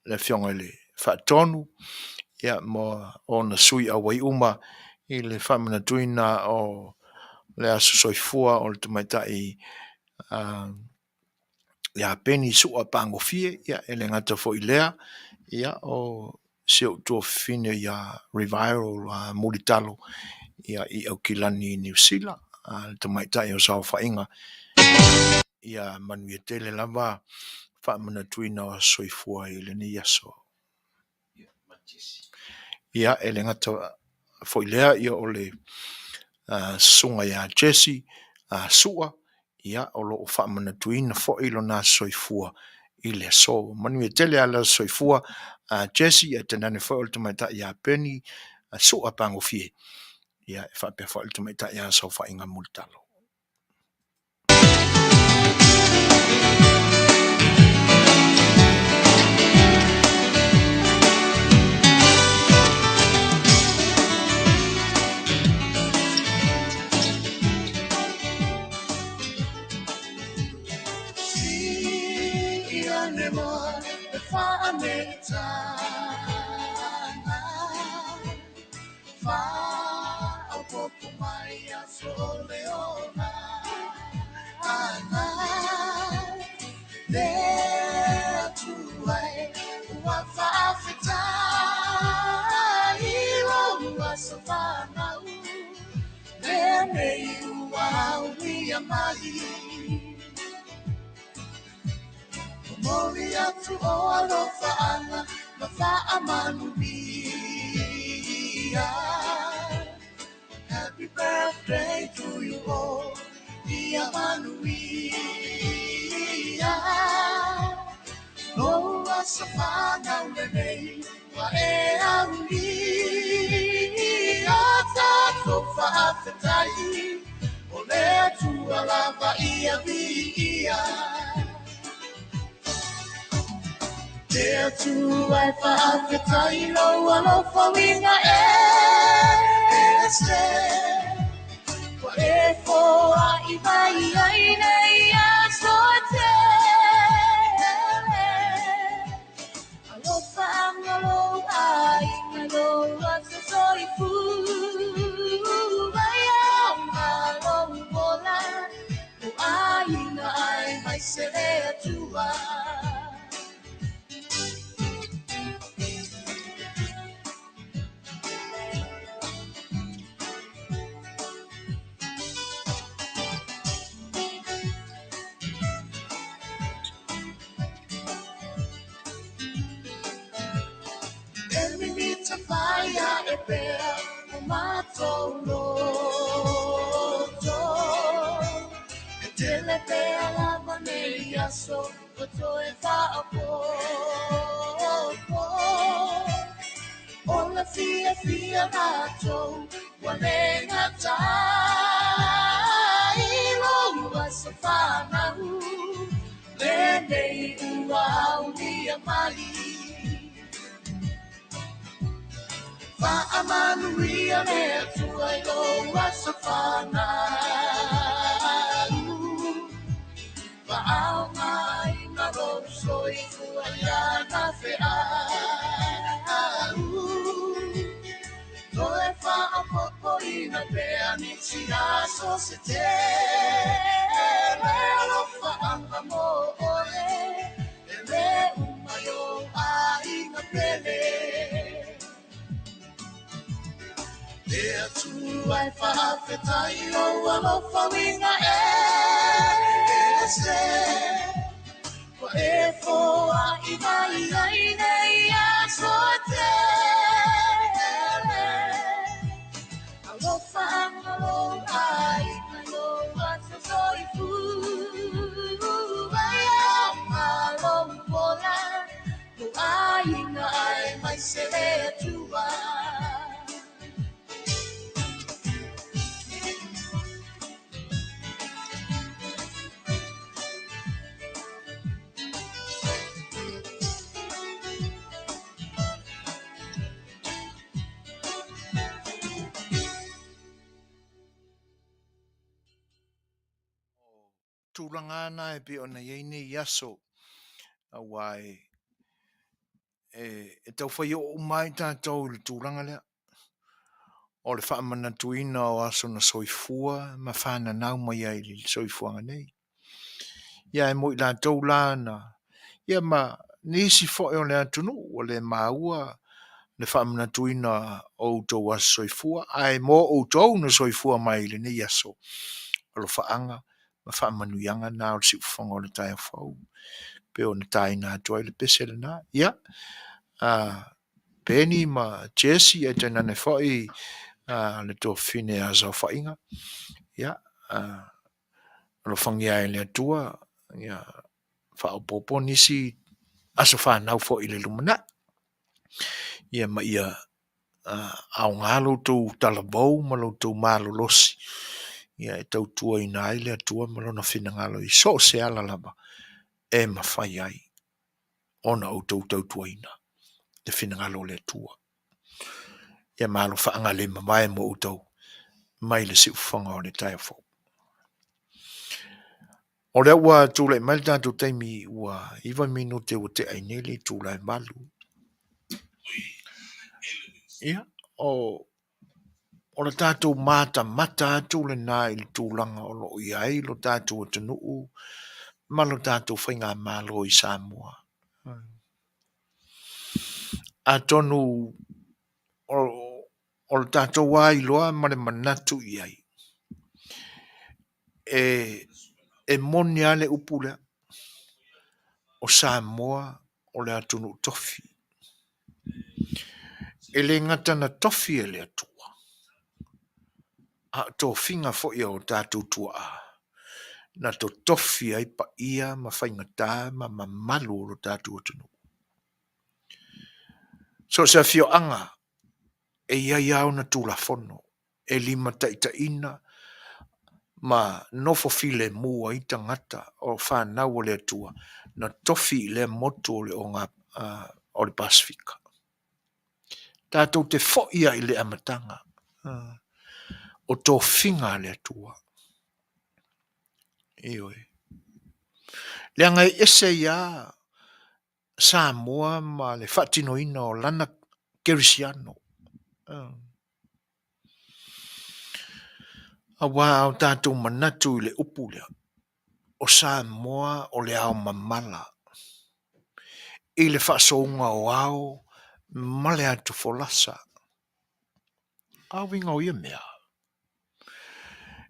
le Afioga i le Faatonu, ia, ma ona sui auai uma i le faamanatuina o le aso soifua o le tamaitai ia Peni Sua Pagofie, ia e le gata foi i lea, ia o si ou tuafafine ia Revival Mulitalo ia i Aukilani i Niu Sila, le tamaitai o Saofaiga, ia manuia tele lava faamanatuina o aso soifua i lenei aso. Ia e le gata foi lea, ia o le susuga ia Jesse Sua, ia o lo o faamanatuina foi lona aso soifua i le aso. Manuia tele lava le aso soifua Jesse, ae tainane foi o le tamaitai ia Peni Sua Pagofie, ia e faapea foi le tamaitai ia Saofaiga Mulitalo. Momoli atu o alofaanga ma faamanuia. Happy birthday to you all, ia manuia. Lou aso fanau lenei, ua e aulia. Tatou faafetai, o le Atua lava ia viia. Le Atua e faafetai lou alofa uiga ese. Ua e foai mai ai nei aso e tele. Alofa anga lou aiga, lou aso soifua. Ia ona lou ola, lou aiga ai mai se le Atua. E mimita faia e pea o matou loto. E tele pea lava nei aso ua toe faaopoopo. O le fiafia latou ua le gatai lou aso fanau. Lenei ua aulia mai. Faamanuia le Atua i lou aso fanau. Faaaogaina lou soifua ia na feau. Toe faaopoopoina mai pea nisi aso se tele alofaaga mo oe e le uma i ou aiga pele. Le Atua e faafetai i lou alofa uiga ese ua e foai mai ai nei aso e tele. Alofaga lou aiga i lou aso soifua lou ola lou aiga aemaise le Atua. Tulaga na e pei ona i ai nei aso, aua e taufai oo uma ai tatou i le tulaga lea o le faamanatuina o aso na soifua ma fananau mai ai i le soifuaga nei. Ia ae mo i latou la na, ia ma nisi foi o le atunuu ua le maua le faamanatuina o outou aso soifua, ae mo outou na soifua mai i lenei aso, alofaaga ma faamanuiaga na o le siufofoga o le taeao fou, pei ona taina atu ai le pese lena. Ia, Penny ma Jesse, ae tainane foi le tuafafine ia Saofaiga, ia, alofagia e le Atua, ia faaopoopo nisi aso fanau foi i le lumanai. Ia ma ia aoga lo outou talavou ma lo outou malolosi, ia e tautuaina ai le Atua ma lona finagalo i so o se ala lava e mafai ai ona outou tautuaina le finagalo o le Atua. Ia ma alofaaga le mavae mo outou mai le siufofoga o le taeao fou. O lea ua tulai mai le tatou taimi ua 9 minute ua tea ai nei le itula e 8. Ia, o le tatou matamata atu lena i le tulaga o lo o i ai lo tatou atunuu ma lo tatou faigamalo i Samoa. Atonu o le tatou lava iloa ma le manatu i ai, e moni lava le upu lea, o Samoa o le atunuu tofi. E le gata na tofi e le Atua, a o tofiga foi a o tatou tuaa, na totofi ai paia ma faigata ma mamalu o lo tatou atunuu. So o se afioaga e i ai lava ona Tulafono e limataitaiina ma nofo filemu ai tagata o fanau a le Atua na tofi i lea motu o le o le Pasefika. Tatou te foi lava i le amataga o tofiga a le Atua. Ioe. Leaga e ese ai lava Samoa ma le faatinoina o lana kerisiano. Aua a o tatou manatu i le upu lea, o Samoa o le ao mamala i le faasouga o ao ma le atufolasa. A uiga o ia mea,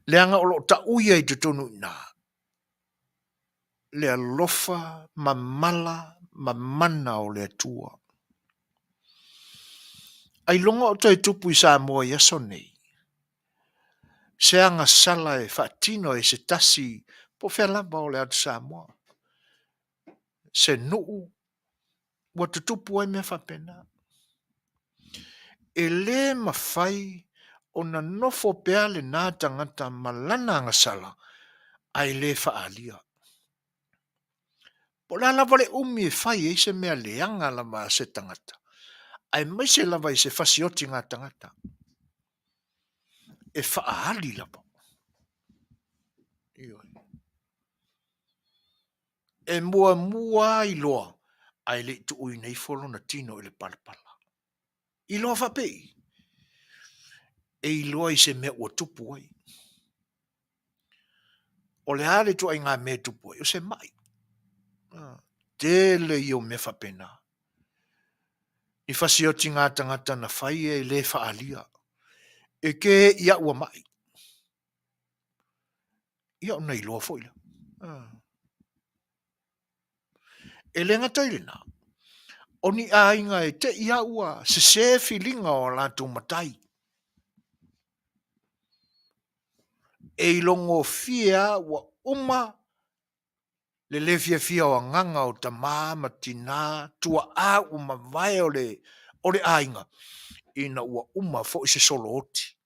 leaga o lo o ta'uia i totonu i ina le alofa mamala ma mana o le Atua. Ailoga o toe tupu i Samoa i aso nei, se agasala e faatino e se tasi po o fea lava o le atu Samoa, se nuu ua tutupu ai mea faapena. E le mafai ona nofo pea lena tagata ma lana agasala ae le faaalia. Po o le a lava le umi e fai ai se mea leaga lava a se tagata, aemaise lava i se fasiotiga tagata, e faaali lava. Ioe. E muamua lava iloa ae le i tuuina ifo lona tino i le palapala. Iloa faapei? E iloa i se mea ua tupu ai. O le a le ituaiga mea e tupu ai? O se mai. Tele ia o mea faapena. Ni fasioti ngā tagata na fai e le faaalia. E ke i au ua mai. Ia ona iloa foi lea. E le gata i lena, o ni aiga e te i a ua sesē filiga o a latou matai. E ilogofie a ua uma le le fiafia o agaga o tamā ma tinā tua'a ua mavae o le o le aiga ina ua uma foi se solo oti.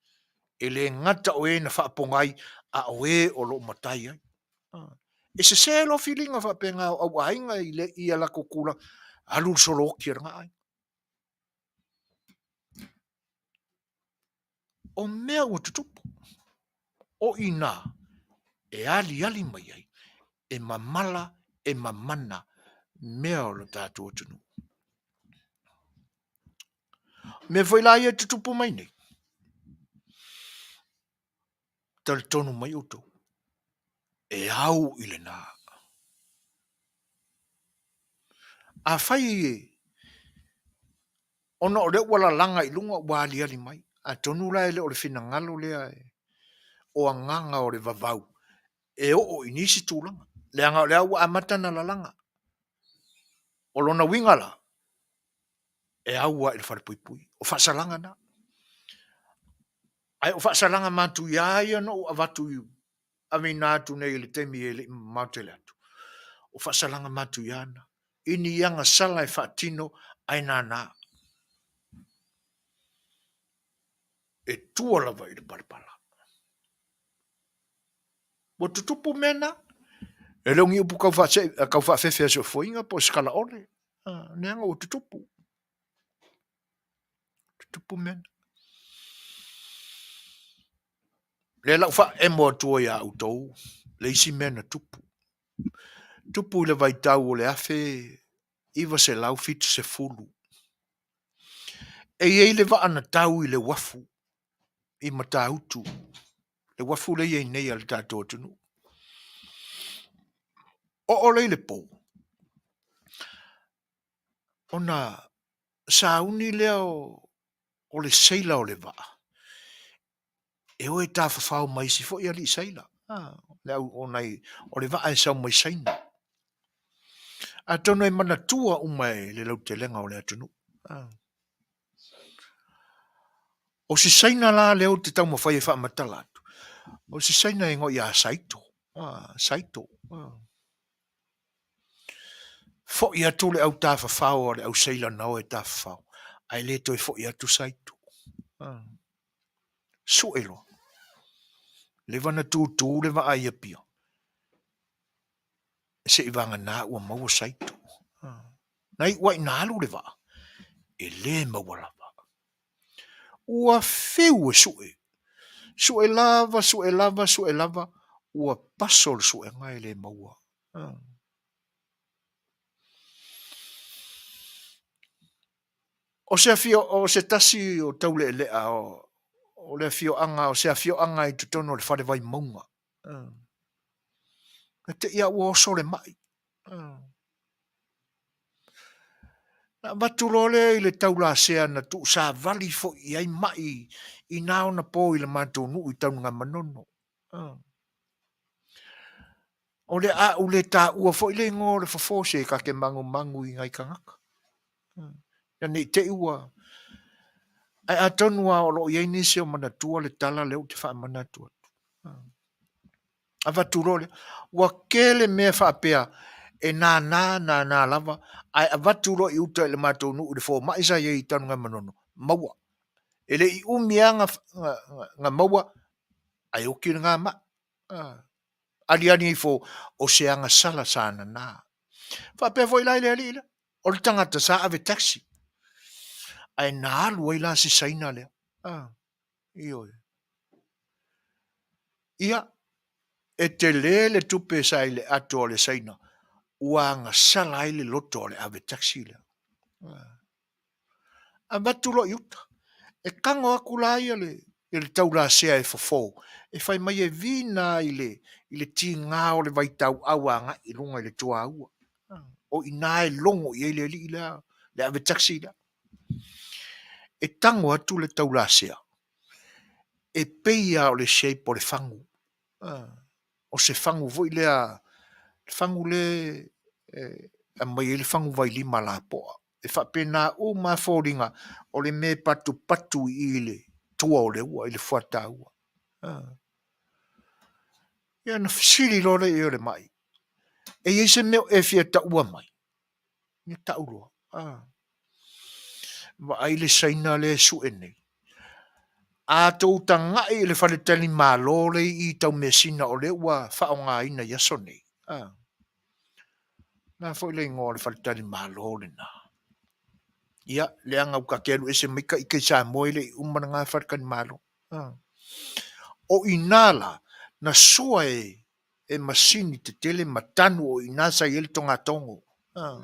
E le gata o e na faapogai a o e o lo o matai ai. E sesē loa filiga faapena o au aiga i le i a latou tulaga, alu le solo oti a lena aiga. O mea ua tutupu, o i ina e aliali mai ai, e mamala, e mamana mea o le tatou atunuu. Mea foi la ia e tutupu mai nei, talitonu mai outou, e au i lena. Afai ona o lea ua lalaga i luga ua aliali mai, atonu la e le o le finagalo lea o agaga o le vavau e oo i nisi tulaga, leaga o lea ua amata ona lalaga. O lona uiga la, e au lava i le falepuipui. O faasalaga na. Ae o faasalaga matuia ia na ou avatu i aveina atu nei i le taimi e le i mamao tele atu, o faasalaga matuia na, i ni agasala e faatino ae nānā. E tua lava i le palapala. Ua tutupu mea na. E le o ni upu tau tau faafefe a soifuaina po o se kalaole. Leaga ua tutupu. Tutupu mea na. Lea la u faaemo atu ai ia outou le isi mea na tupu. Tupu i le vaitau o le 1970. E i ai le vaa na tau i le uafu i Matautu, le uafu lea e i ai nei a le tatou atunuu. Oo lea i le po, ona sauni lea o le seila o le vaa e o e tafafao ma isi foi alii seila, le au, o nai, o le vaa e sau mai Saina. Atonu e manatua uma e le lautelega o le atunuu. O si Saina la lea ou te taumafai e faamatala atu, o si Saina e igoa ia Saito. Saito. Foi atu le au tafafao a le au seila na o e tafafao, ae le toe foi atu Saito. Sue loa. Leva na tutū le vaa i Apia, seivagana ua maua Saito. Na iu ai ina alu le vaa, e le maua lava. Ua fiu e sue, sue lava, sue lava, sue lava, ua paso le suega e le maua. O se afio, o se tasi o Taule'ele'a o le afioaga, o se afioaga i totonu o le fale Vaimauga. Na te i a ua oso le mai. Na avatu loa lea i le taulasea na tuusavali foi i ai mai i na ona po i le matou nuu i Tanugamanono. O le a ou le taua foi le igoa o le fofo se ta te magumagu i nai tagata. Ia ne i te i ua... Ae atonu lava o lo o i ai nisi o manatua le tala lea ou te faamanatu atu. Avatu loa lea. Ua tele mea faapea e nānā, nānā lava, ae avatu loa i uta i le matou nuu i le fomai sa i ai i Tanugamanono, maua. E le i umi lava na maua, ae oti lena mai. Aliali ifo o se agasala sa nana. Faapea foi la i le alii lea, o le tagata sa ave taxi, ae na alu ai la si Saina lea. Ioe. Ia, e tele le tupe sa i le ato a le Saina, ua agasala ai le loto o le ave taxi lea. Avatu loa i uta. E tago atu la ia le... Ia le taulasea e fofo, e fai mai e vina i le, i le tiga o le vaitauau agai i luga i le tuaua. O i ina e logo i ai le alii lea, le ave taxi lea. E tago atu le taulasea, e pei lava o le shape o le fagu. O se fagu foi lea, le fagu lea e aumai ai le fagu vailima lapoa. E faapena uma lava foliga o le mea e patupatu i i i le tua o le ua, i le fuataua. Ia ona fesili loa lea i ai o le mai, e i ai se mea o e fia taua mai? Ia tau loa. Vaai le Saina lea e sue nei. A tou tagai i le faletalimalo lea i i Taumeasina o lea ua faaaogaina i aso nei, a, o le a foi le igoa o le faletalimalo lena? Ia, leaga ua ta te alu ese mai ta ita i Samoa e le i uma lena faletalimalo. A. O i ina la, na sua e e masini tetele ma tanu o i ina sa i ai le togatogo. A.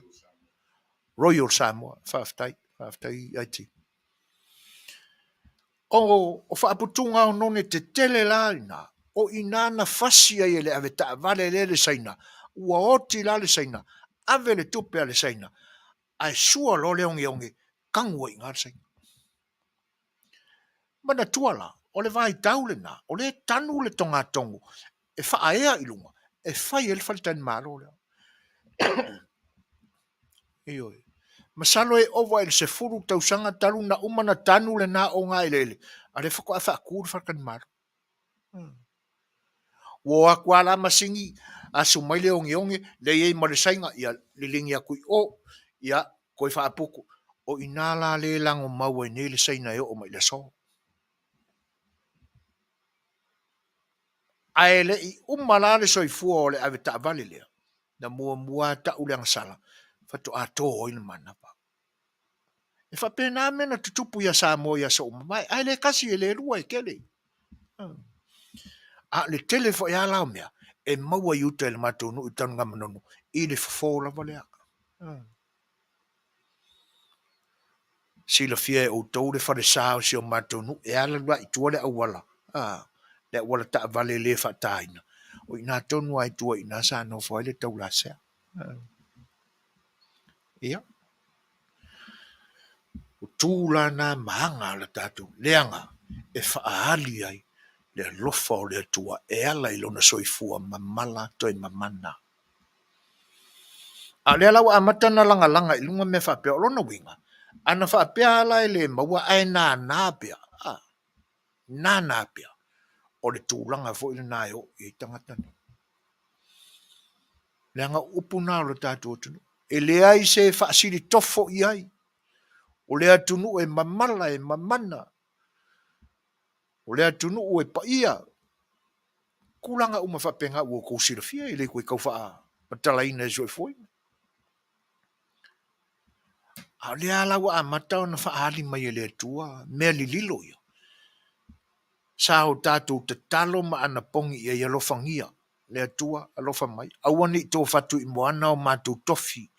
Royal Samoa. Faafetai, faafetai IT. O, o faaputuga oneone tetele la ina, o i ina na fasi ai e le avetaavale lea le Saina, ua oti la le Saina, ave le tupe a le Saina, ae sua loa le ogeoge, tanu ai i ina le Saina. Manatua la, o le vaitau lena, o lea e tanu le togatogo e faaea i luga e fai ai le faletalimalo lea. Ioe. Masalo e ova i le 10 tausaga talu na uma na tanu lena ogaeleele, a o lea faatoa faatu le faletalimalo. Ua o atu lava la masini, asu mai le ogeoge, lea e i ai ma le Saina, ia liligi atu i o, ia toe faaputu. O i ina la lea e lagomau ai nei le Saina e oo mai i le aso. Ae le i uma la le soifua o le avetaavale lea, na muamua lava tau le agasala faatoa to ai le manava. E faapena mea na tutupu ia Samoa i aso ua mavae, ae le tasi e le lua, e tele. A o le tele foi lava la o mea e maua i uta i le matou nuu i Tanugamanono i le fofo lava lea. Silafia e outou le falesa o si o matou nuu e alu alu lava i tua le auala, le auala taavale le faataina. O i ina tonu lava i tua i ina sa nofo ai le taulasea. Ia. O tu la na ma aga a le tatou leaga e faaali ai le alofa o le Atua e ala i lona soifua mamala toe mamana. A o lea la ua amata ona lagalaga i luga mea faapea, o lona uiga, ana faapea lava la e le maua ae nana pea, a, nana pea, o le tulaga foi lena e oo i ai tagata nei. Leaga o upu na o le tatou atunuu. E leai se faasilitofo i ai. O le atunuu e mamala, e mamana. O le atunuu e paia. Tulaga uma faapena ua outou silafia, e le toe tau faamatalaina e soifuaina. A o lea la ua amata ona faaali mai e le Atua mea lililo ia. Sa o tatou tatalo ma anapogi i ai, alofagia le Atua, alofa mai, aua ne i tofatu i moana o matou tofi,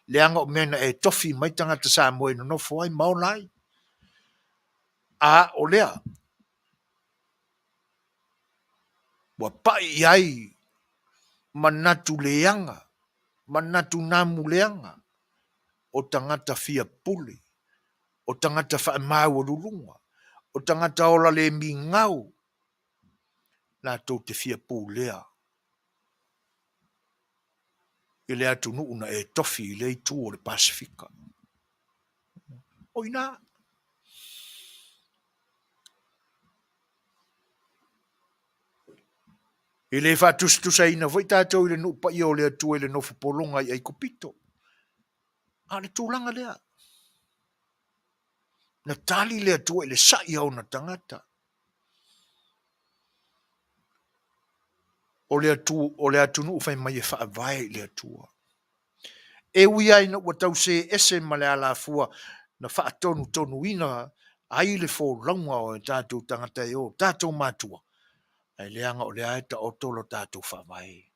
leaga o mea na e tofi mai tagata Samoa e nonofo ai ma ola ai. A o lea, ua pai i ai manatu leaga, manatu namu leaga o tagata fia pule, o tagata faamaualuluga, o tagata ola le migao, latou te fia pulea i le atunuu na e tofi i lea itu o le Pasefika. O i ina. E le faatusatusaina foi tatou i le nuu paia o le Atua i le nofo pologa i Aikupito. A o le tulaga lea. Na tali le Atua i le sai a ona tagata. O le, atu, o le atunuu fai mai e faavae i le Atua. E ui lava ina ua tau see ese ma le alafua na faatonutonuina ai le folauga o tatou tagata e o tatou matua, ae leaga o lea e taoto lo tatou faavae.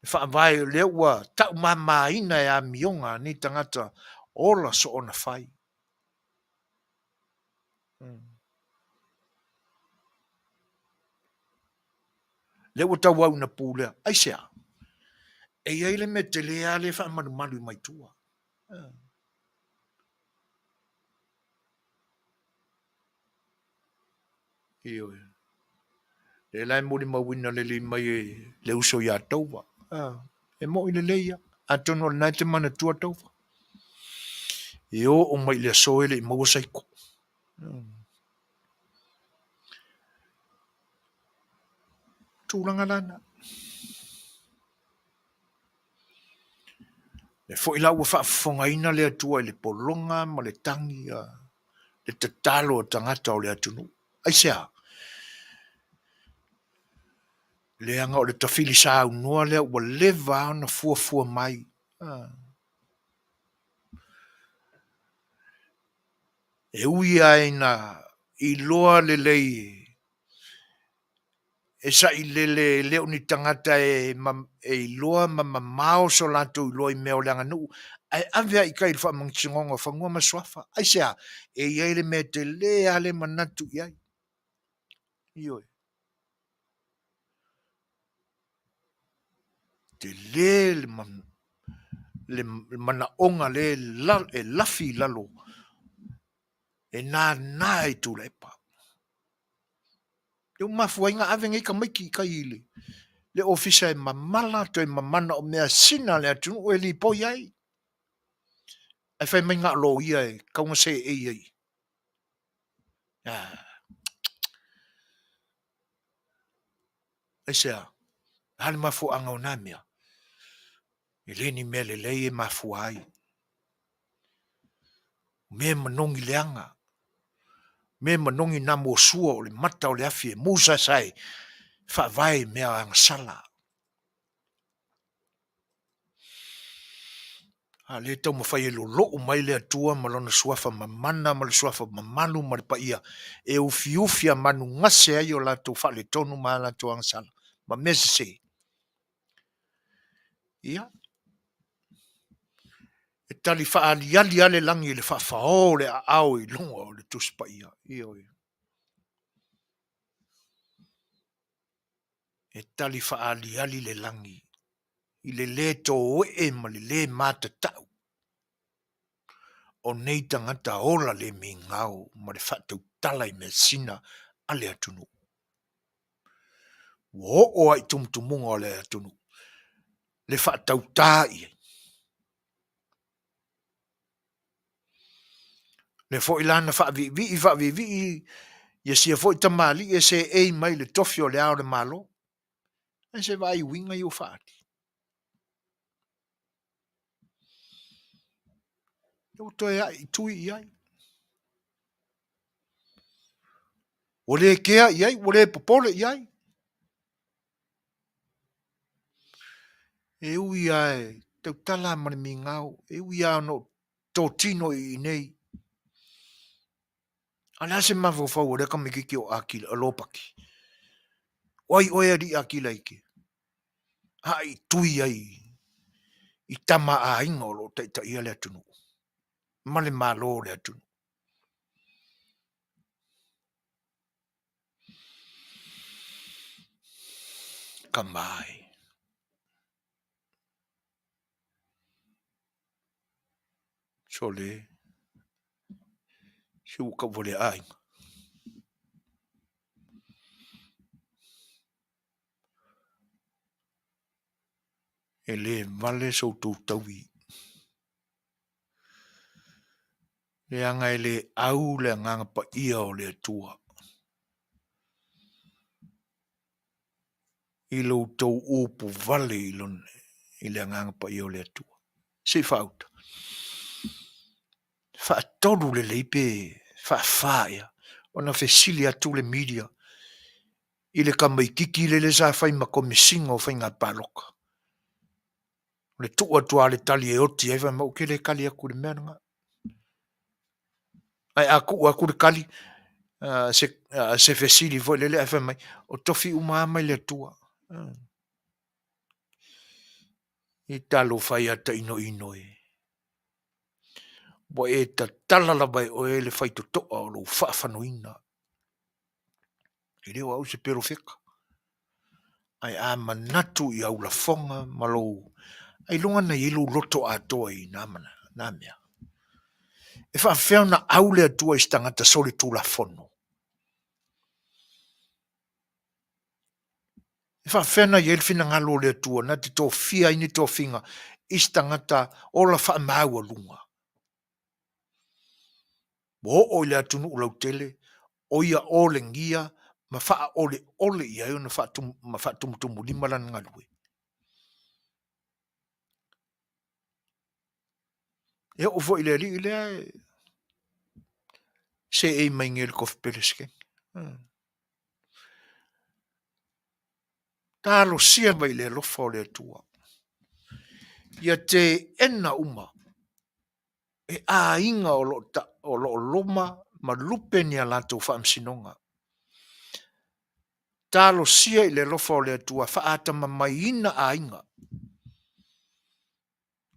Le faavae o lea ua taumamaina e amioga a nei tagata ola soona fai. Lea ua tauau ina pulea. Aisea? E i ai le mea tele lava lea e faamalumalu mai tua. Ioe. Lea la e molimauina lelei mai e le uso ia Tauva. E mo'i lelei ia. Atonu o lena e te manatua Tauva. E oo mai i le aso e le i maua saiko. Tulaga la na. Lea foi la ua faafofogaina le Atua i le pologa ma le tagi a le tatalo a tagata o le atunuu. Aisea? Leaga o le tafili saunoa lea ua leva ona fuafua mai. E ui lava ina iloa lelei e sailele e le o ni tagata e iloa ma mamao so latou iloa i mea o le aganuu, ae ave lava i tai i le Faamasinoga o Fanua ma Suafa. Aisea? E i ai le mea tele lava le manatu i ai. Ioe. Tele le manaoga lea e lafi i lalo e nānā i Tuilaepa. Lea ua mafua ai ona ave nei tamaiti i tai i le ofisa e mamala toe mamana o measina a le atunuu e lipoi ai. Ae fai mai na o loia e tatau ona seei ai. Aisea? O le a le mafuaaga o na mea? E le ni mea lelei e mafua ai. O mea e manogi leaga, mea e manogi nā muasua o le mata o le afi e musaesae faavae i mea agasala. A lea e taumafai e lolo'u mai le Atua ma Lona Suafa mamana ma le Suafa mamalu ma le paia e ufiufi a manugase ai o latou faaletonu ma a latou agasala ma mea sese. Ia, e tali faaaliali lava le lagi i le faafao o le aao i luga o le Tusi Paia. Ioe. E tali faaaliali le lagi i le lē toe'e ma le lē matata'u o nei tagata ola le migao ma le faatautala i measina a le atunuu. Ua oo lava i tumutumuga o le atunuu le faatautā i ai. Lea foi la na faaviivii faaviivii ia sia foi tamalii e seei mai i le tofi o le Ao o le Malo. Ae se vaai i uiga ia ua faaali. Lea ua toe ae i tui i ai. Ua le kea i ai, ua le popole i ai. E ui lava e tautala ma le migao, e ui lava ona o totino i inei. A o le a se mafaufau o lea tamaititi o Akila, o Lopati? O ai oe alii Akila e te aaitui ai i tama a aiga o lo o taitaia le atunuu ma le Malo o le atunuu? Tama e. Sole, se ua tauvalea aiga. E le vale so outou taui. Leaga e le au le Agaga Paia o le Atua i lo outou upu vale i lona, i le Agaga Paia o le Atua. Se i faauta. Faatolu lelei pe faafā ea ona fesili atu le media i le tamaititi lele sa fai ma Komesina o Faiga Palota. O le tuu atu lava o le tali e oti ai, fai mai, ou te le tali atu i le mea lena. Ae a tuu atu le tali, se, se fesili foi lele ae fai mai, o tofi uma lava mai le Atua. I talofa ia tainoino e. Ua e tatala lava e oe le faitotoa o lou faafanoina. E le o au se perofeta. Ae a manatu i au lafoga ma lou ailoga na i ai lou loto atoa i na mana, na mea. E faafefea ona au le Atua i se tagata solitulafono? E faafefea ona i ai le finagalo o le Atua na te tofia ai ni tofiga i se tagata ola faamaualuga? Ua oo i le atunuu lautele, o ia olegia ma faaoleole i ai ona ma faatumutumulima lana galue. E oo foi i le alii lea e seei mai nei le tofi Peresetene. Talosia mai le alofa o le Atua. Ia teena uma e aiga o lo o lo o loma ma lupe ni a latou faamasinoga. Talosia i le alofa o le Atua faatamamaiina aiga.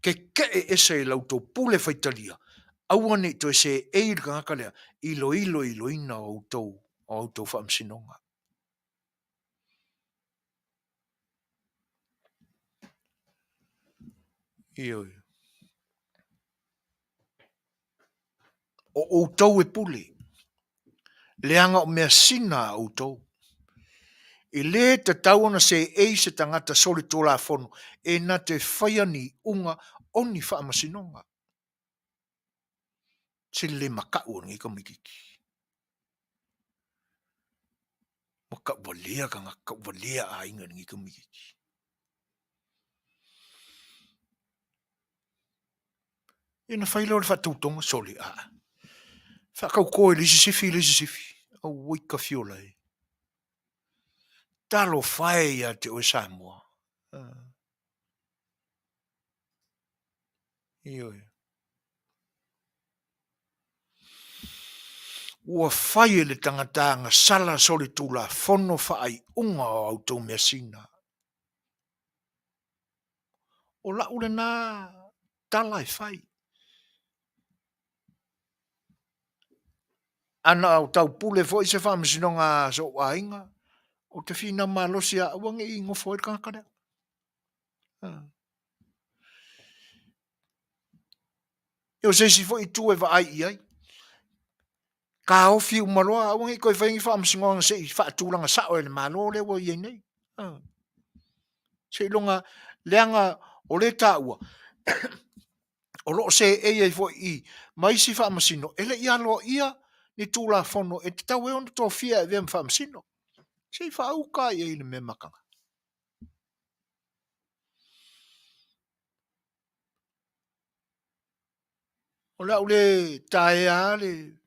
Keke'e ese i la outou pule faitalia, aua ne i toe seei le tagata lea i le iloiloina o outou o a outou faamasinoga. Ioe. O outou e pule, leaga o measina a outou. E lē tatau ona seei se tagata solitulafono e na te faia ni iuga o ni faamasinoga. Se le makaʻu o lenei tamaititi. Ua tauvalea tagata, tauvalea aiga i lenei tamaititi. Ia ona fai lea o le faatautoga, sole, aa. Faatauto e le isi sifi le isi sifi. Auoi tafiola e. Talofa e ia te oe Samoa. Ioe. Ua fai e le tagata agasala solitulafono faaiuga o a outou measina. O lau lena tala e fai. Ana o taupule foi se faamasinoga a sou aiga, ou te finau malosi lava aua ne i nofo ai le tagata lea. O se isi foi itu e vaai i ai, taofi uma loa, aua ne i toe faia ni faamasinoga se i faatulaga sao e le Malo lea ua i ai nei. Seiloga, leaga o lea e taua, o lo o seei ai foi i i ma isi faamasino e le i aloaia ni Tulafono e tatau ai ona tofia e avea ma faamasino. Se i faauta i ai le mea mataga. O le a ou le taea lava le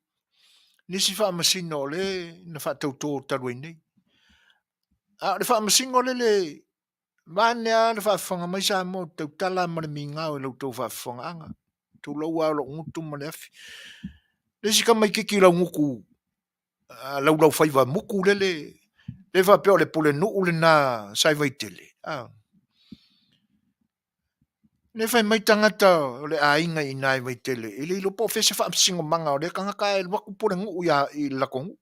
nisi faamasino o le na faatauto talu ai nei. A o le faamasino lele, vaeane lava le faafofoga mai Samoa, ou te tautala lava ma le migao i la outou faafofogaaga, tulou lava lou gutu ma le afi. Le isi tamaitiiti laugutu laulaufaiva mutu lele, lea faapea o le pulenuu lena sa i Vaitele, a. Lea fai mai tagata o le aiga i ina i Vaitele, e le iloa po o fea se faamasinomaga o lea tagata ae alu atu pulenuu ia i le latou nuu.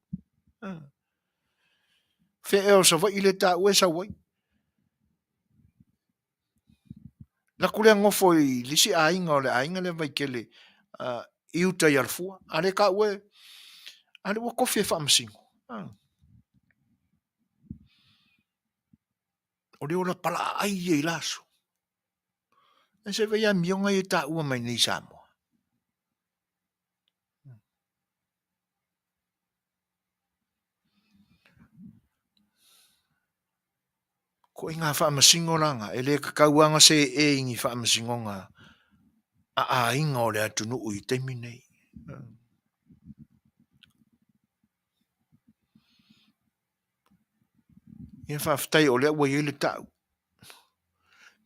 Fea ea o Savaii lea e taua e sau ai. Alu atu lea nofo i le isi aiga o le aiga lea Vaitele i uta i Alafua, a lea e taua e, a lea ua tofi e faamasino. O le ola palaai ia i la aso. Ae se i vaai amioga ia e taua mai nei i Samoa. Ituaiga faamasino la na, e le tatau lava ona seei i ni faamasinoga a aiga o le atunuu i le taimi lenei. Ia faafetai o lea ua i ai le tau.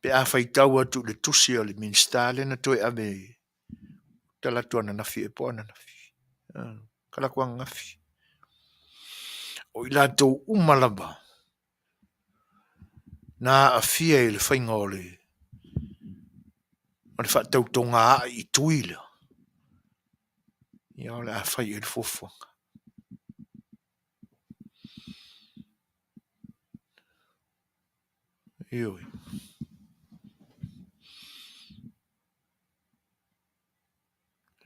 Pe a faitau atu i le tusi a le Minisita lea na toe ave tala atu ananafi ea po o ananafi. Tala atu ananafi. O i latou uma lava na aafia i le faiga o le o le faatautoga ae i tui lea, ia o le a fai i ai le fuafuaga. Ioe.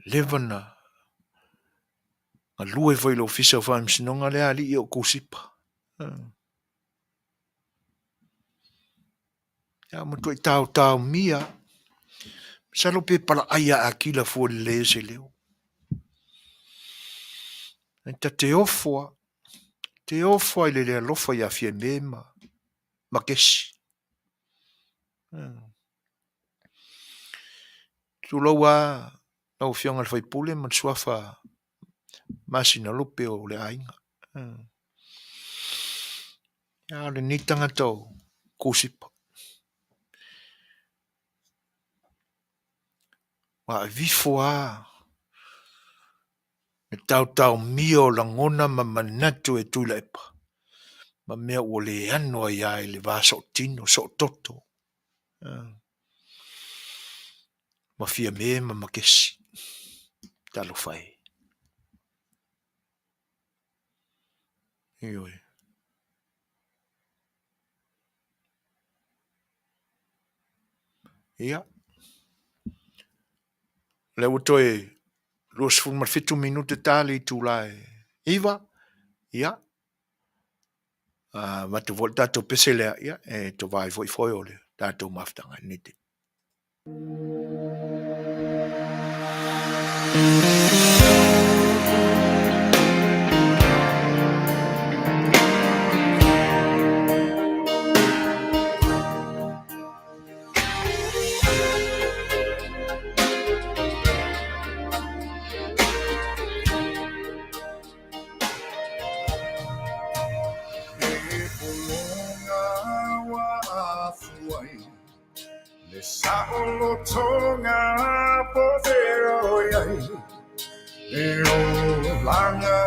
Leva na galue foi i le Ofisa o Faamasinoga lea alii o Kusipa. Ia matuai taotaomia. Masalo pe palaai a Akila fua lelei ai se leo. E ta te ofo a, te ofo a i le le alofa ia Fiame ma Kesi. Tulou a lau Afioga i le sui usufono ma le suafa Masinalupe o le aiga. A o lenei tagata o Kusipa. Ua avifo lava le taotaomia o lagona ma manatu e Tuilaepa ma mea ua le ano ai lava i le va sootino, soototo ma Fiame ma Makesi. Talofa e. Ioe. Ia. O lea ua toe 27 minute ta le itula e 9. Ia. Avatu foi le tatou pese lea, ia, e tova ai foi foe o le tatou mafutaga i lenei taimi. He pologa ua afu ai Le saolotoga po feoi ai Le olaga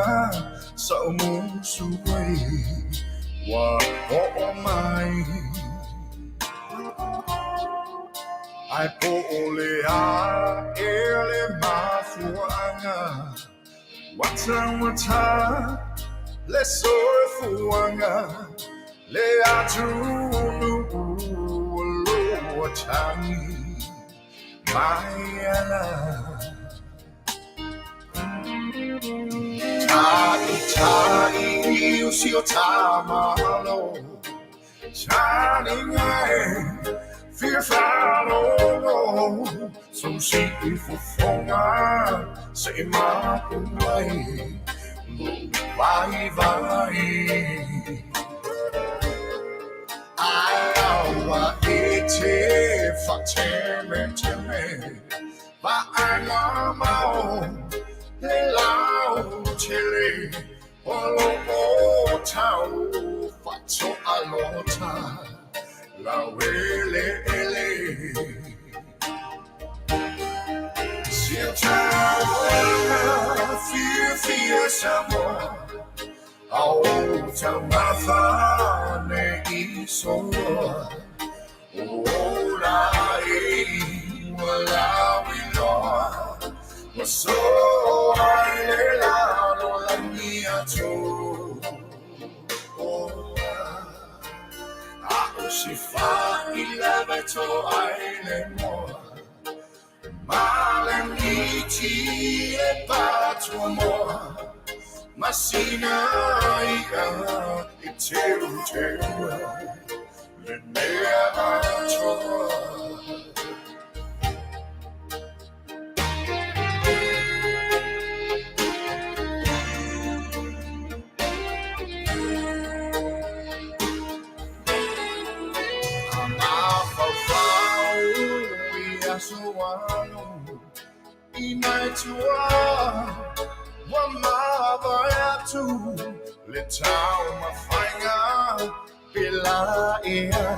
sa o musu ai Ua oo mai Ae po o le a ea le mafuaaga Ua taugata le soifuaga Le atunuu o lo o tagi mai ana Ta'ita'i o si o ta Malo Taliga e fia faalogo Sou si'i fofoga se i mapu ai Lou vaivai Ae aua e te faatemeteme Vaai mamao le lautele O lo o tau faatoalota laueleele. Si o ta olaga fiafia Samoa, A o taumafa ne i soloa. O ola e ua lauiloa, Ua soa i le lalolagi atoa. A o se fai lava e toa ai le moa, Ma le miti e patuamoa, Ma sina i'a e teuteua le mea atoa. A mafaufau i aso alo i nai tua ua mavae atu le taumafaiga pe la ea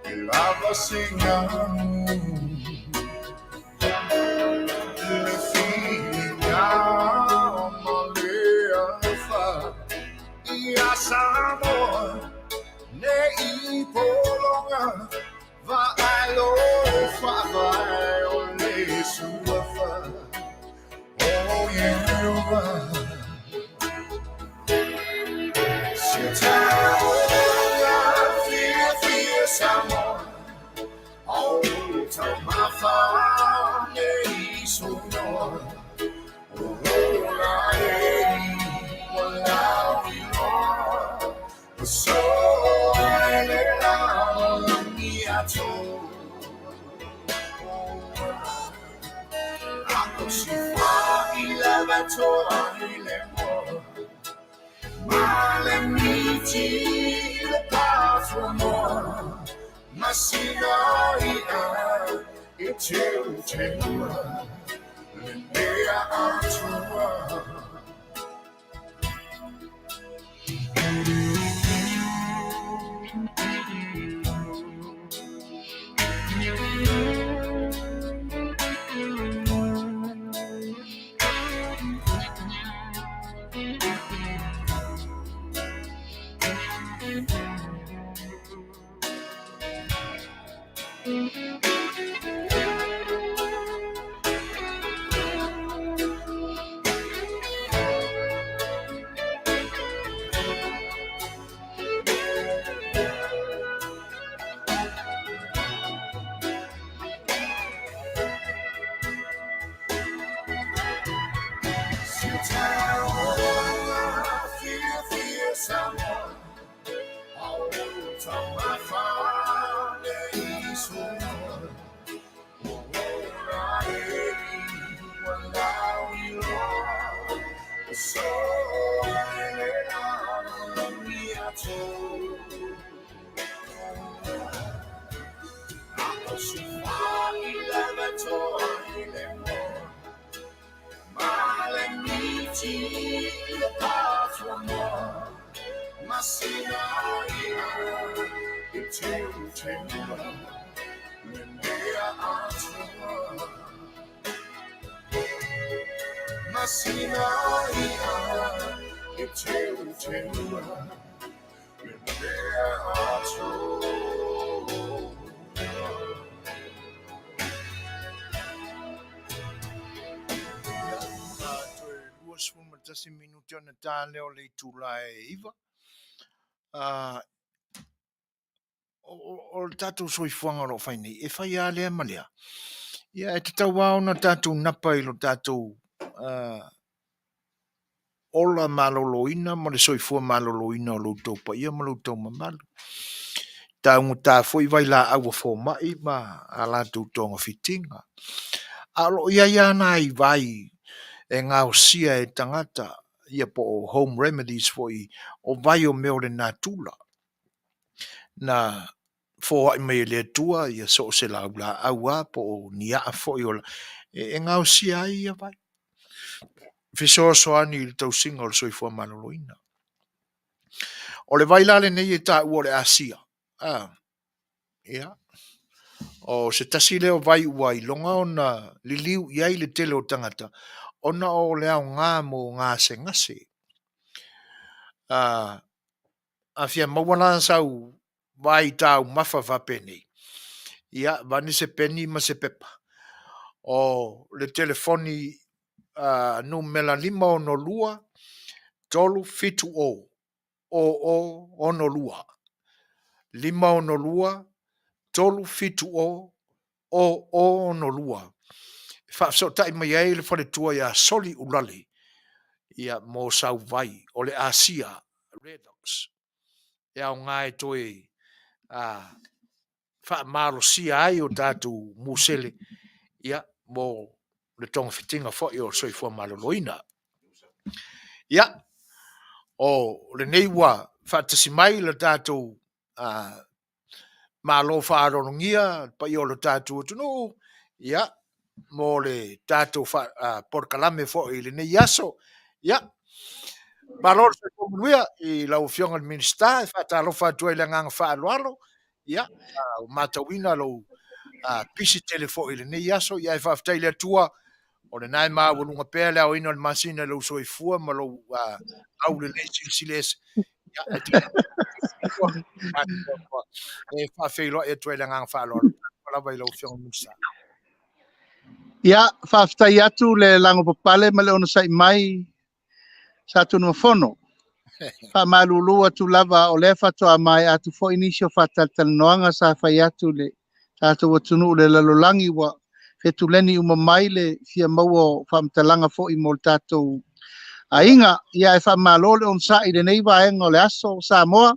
e lava se galu Le filiga ma le alofa ia Samoa ne i pologa vaai lo faavae o le suafa o Ieova. Si o ta olaga fiafia toa i le moa Ma le miti le pātua Masina ia e teuteua Le mea atua. Toe 21 minute ona ta lea o le itula e 9. O le tatou soifuaga o lo o fai nei, e fai lava lea ma lea. Ia, e tatau lava ona tatou napa i lo tatou ola maloloina ma le soifua maloloina o lo outou paia ma lo outou mamalu. Taugata foi vailaau a fomai ma a latou togafitiga. A o lo o i ai lava nai vai e gaosia e tagata, ia po o home remedies foi, o vai o mea o le natura. Na foai mai e le Atua ia so o se laulaau lava po o ni aa foi o e gaosia ai ia vai. Fesoasoani i le tausiga o le soifua maloloina. O le vai la lenei e taua o le Asia. Ia. O se tasi lea o vai ua iloga ona liliu i ai le tele o tagata, ona o le aoga mo gasegase. A fia maua la sau vai taumafa faapenei, ia, aveane se peni ma se pepa. O le telefoni numera 562 370 0062. 562 370 0062. E faafesootai mai ai le faletua ia Soli Ulale, ia, mo sau vai o le Asia Redox. E aoga e toe faamalosia ai o tatou musele, ia, mo le togafitiga foi o le soifua maloloina. Ia, o lenei ua faatasi mai le tatou Malo faaaloalogia le paia o le tatou atunuu, ia, mo le tatou polokalame foi i lenei aso. Ia, malo le soifua manuia i lau Afioga i le Minisita, e faatalofa atu ai i le agaga faaaloalo. Ia, ua matauina lou pisi tele foi i lenei aso, ia ae faafetai i le Atua, o lena e maualuga pea le aoina o le masina i lou soifua ma lou aulelei silisili ese. E faafeiloai atu ai le agaga faaaloalo lava i lau Afioga i le Minisita. Ia, faafetai atu le lagopapale ma le onosai mai Sa Tunumafono. Faamalulu atu lava o lea faatoa maea atu foi nisi o faatalatalanoaga sa fai atu i le tatou atunuu i le lalolagi ua fetuleni uma mai le fia maua o faamatalaga foi mo le tatou aiga. Ia ae faamalo le onosai i lenei vaega o le aso Samoa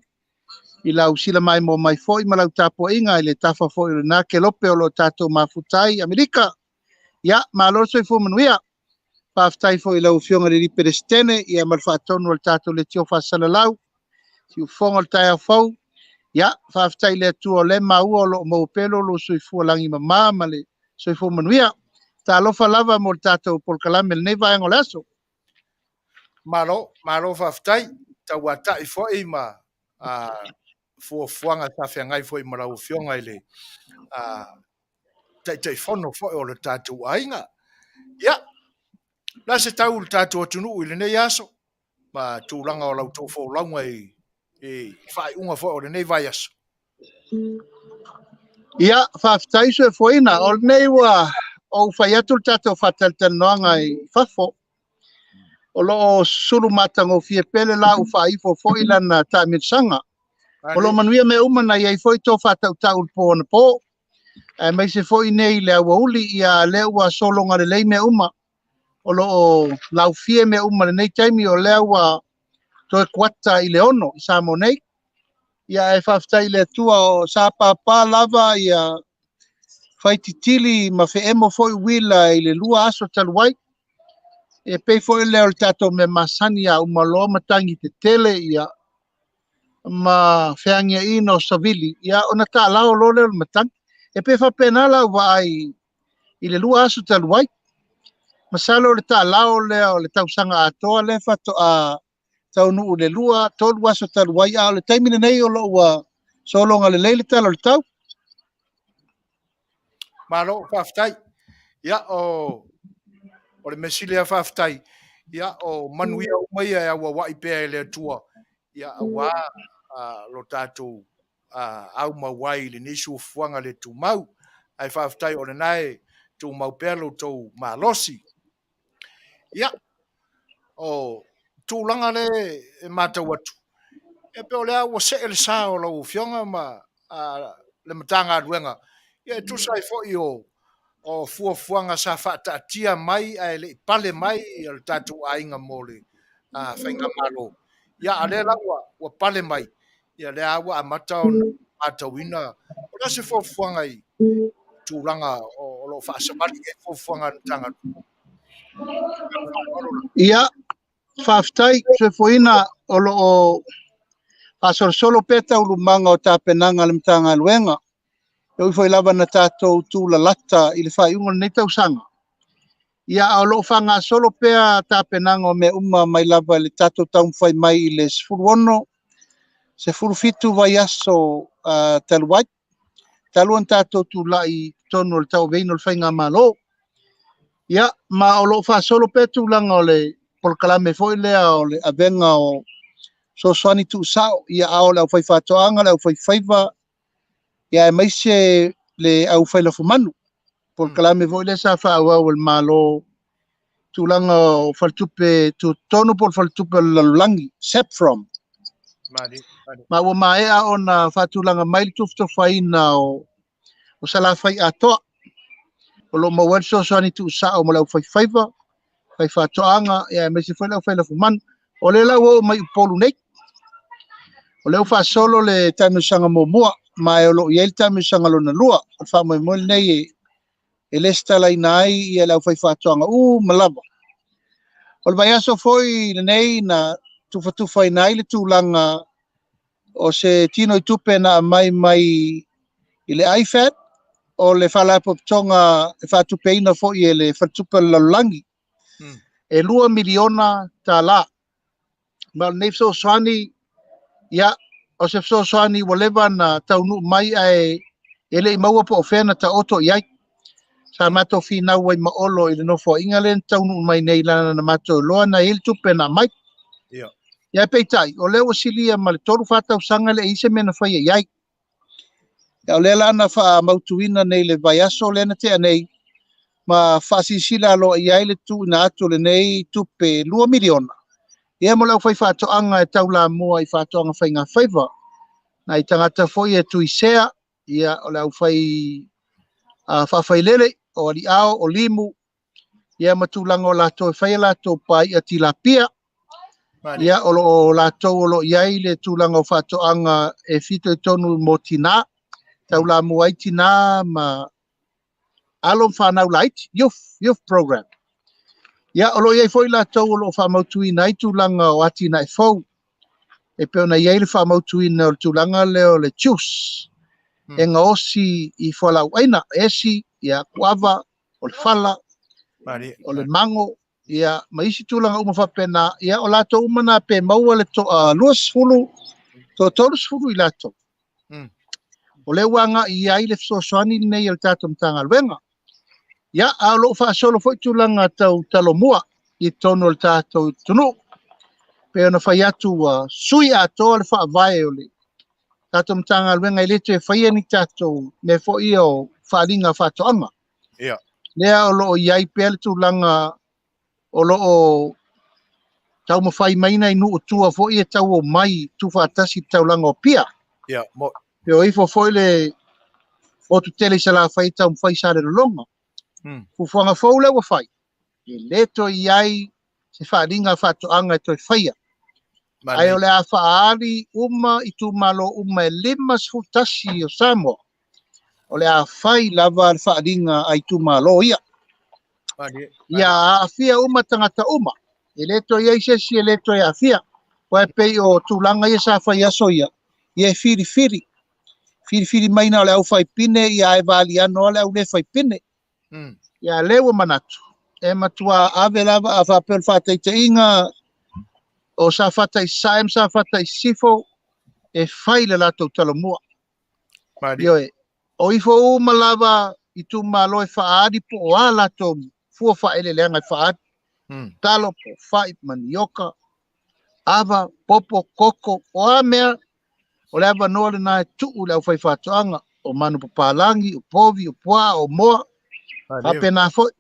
i lau silamaimoa mai foi ma lau tapuaiga i le tafa foi o lena kelope o lo o tatou mafuta ai i Amerika. Ia, malo le soifua manuia. Faafetai foi i lau Afioga i le Alii Peresetene ia ma le faatonu a le tatou Leitio Faasalalau, siufofoga o le taeao fou. Ia, faafetai i le Atua o lea e maua o lo o maua pea lo lua soifua lagi mama ma le soifua manuia. Talofa lava mo le tatou polokalame i lenei vaega o le aso. Malo, malo faafetai. Tauatai foi ma fuafuaga sa feagai foi ma lau Afioga i le Taitaifono foi o le tatou aiga. Ia, o le a se tau i le tatou atunuu i lenei aso ma tulaga o la outou folauga i faaiuga foi o lenei vaiaso? Ia, faafetai Soifuaina. O lenei ua ou fai atu le tatou faatalatalanoaga i fafo. O lo o sulu matagofie pea le laau faaifo foi lana taamilosaga. O lo o manuia mea uma na i ai foi tō faatautau i le po anapo. Aemaise foi nei i le aoauli, ia lea ua sologa lelei mea uma. O lo o laufie mea uma i lenei taimi, o lea ua toe kuata i le 6 i Samoa nei. Ia ae faafetai i le Atua o sa papa lava ia faititili ma feemo foi uila i le 2 aso talu ai. E pei foi lea o le tatou mea masani a uma loa matagi tetele ia ma feagiaiina o savili, ia ona taalao loa lea o le matagi. E pei faapena lau vaai i le 2 aso talu ai. Masalo o le taalao lea o le tausaga atoa lea faatoa taunuu i le 2, 3 aso talu ai, a o le taimi lenei o lo o ua sologa lelei le tala o le tau. Malo, faafetai. Ia, o le mea sili lava faafetai, ia, o manuia uma ia e auauai pea e le Atua, ia, aua lo tatou aumau ai i lenei suafuaga le tumau. Ae faafetai o lena e tumau pea lo outou malosi. Ia, o tulaga le e matau atu, e pei o lea ua see le sa o lau Afioga ma le Matagaluega, ia e tusa ai foi o fuafuaga sa faataatia mai ae le i pale mai le tatou aiga mo le faigamalo. Ia, a o lea la ua pale mai, ia lea ua amata ona matauina o le a se fuafuaga i tulaga o lo o faasavali i ai fuafuaga a le Matagaluega. Ia, faafetai Soifuaina o lo o faasolosolo pea taualumaga o tapenaga a le Matagaluega. E ui foi lava na tatou tulalata i le faaiuga o lenei tausaga. Ia, a o lo o faagasolo pea tapenaga o mea uma mai lava i le tatou taumafai mai i le 16, 17 vaiaso talu ai. Talu ona tatou tulai i totonu o le tauaveina o le faigamalo. Ia, ma o lo o faasolo pea tulaga o le polokalame foi lea o le avega o fesoasoani tuusao, ia a o le aufaifaatoaga, le aufaifaiva, ia aemaise le aufailafumanu. Polokalame foi lea sa faaauau e le Malo tulaga o faletupe tutotonu po o le faletupe o le lalolagi, SAPFROM. Ma ua maea ona faatulaga mai le tufatufaina o Salafai atoa. O lo o maua ai le fesoasoani tuusao mo le aufaifaiva, faifaatoaga, ia aemaise foi le aufailafumanu. O lea la ua oo mai i Upolu nei. O lea ua faasolo le taamilosaga muamua, ma e o lo o i ai le taamilosaga lona lua. O le faamoemoe lenei e lesitalaina ai ia le aufaifaatoaga uma lava. O le vaiaso foi lenei na tufatufaina ai le tulaga o se tino i tupe na aumai mai i le IFAD, o le faalapotopotoga e faatupeina foi e le Faletupe o le Lalolagi. E $2 miliona tala. Ma o lenei fesoasoani, ia, o se fesoasoani ua leva na taunuu mai ae e le i maua po o fea na taoto i ai. Sa matou finau ai ma Olo i le nofoaiga lea na taunuu mai nei lana na matou iloa na i ai le tupe na aumai. Ia, peitai, o lea ua silia ma le 3-4 tausaga le i se mea na faia i ai. Ia, o lea la na faamautuina nei le vaiaso lea na tea nei, ma faasilasila aloa i ai le tuuina atu o lenei tupe $2 miliona. Ia, mo le aufaifaatoaga e taulamua i faatoaga faigafaiva. Nai tagata foi e tuisea, ia, o le aufai faafailele, o aliao, o limu, ia, ma tulaga o latou e fai a latou paia tilapia. Ia, o lo o latou o lo o i ai le tulaga o faatoaga e fitoitonu mo tina, taulamua ai tina ma alo ma fanau laiti, youth program. Ia, o lo o i ai foi latou o lo o faamautuina ai tulaga o atinae fou, e pei ona i ai le faamautuina o le tulaga lea o le juice, e gaosi i fualaauaina, esi, ia, kuava, o le fala, o le mago, ia, ma isi tulaga uma faapena, ia, o latou uma na pe maua le toa 20, toa 30 i latou. O lea ua agai i ai le fesoasoani lenei a le tatou Matagaluega. Ia, a o lo o faasolo foi tulaga tau talomua i totonu o le tatou atunuu. Pei ona fai atu ua sui atoa le faavae o le tatou Matagaluega e le toe faia ni tatou mea foi ia o faaaliga faatoaga. Ia. Lea o lo o i ai pea le tulaga o lo o taumafai mai nai nuu tua foi e tau omai tuufaatasi i le taulaga o Apia. Ia, mo. Pe o ifo foi le motu tele i Salafai e taumafai i Salelologa. Fuafuaga fou lea ua fai, e le toe i ai se faaaliga faatoaga e toe faia. Ae o le a faaali uma itumalo uma e 51 o Samoa, o le a fai lava le faaaliga a itumalo ia. Ia aafia uma tagata uma. E le toe i ai se isi e le toe aafia. Aua e pei o tulaga ia sa fai i aso ia, ia e filifili. Filifili mai na o le au fai pine, ia ae valiano lava le au le fai pine. Ia lea ua manatu, e matua ave lava a faapea o le faataitaiga o Safata i Sasae ma Safata i Sisifo, e fai le latou talomua. Ioe, o ifo uma lava itumalo e faaali po o a latou fua faaeleeleaga e faaali. Talo, po o fai, manioka, ava, popo, koko, o a mea, o le avanoa lena e tuu i le aufaifaatoaga, o manupapalagi, o povi, o puaa, o moa, faapena foi.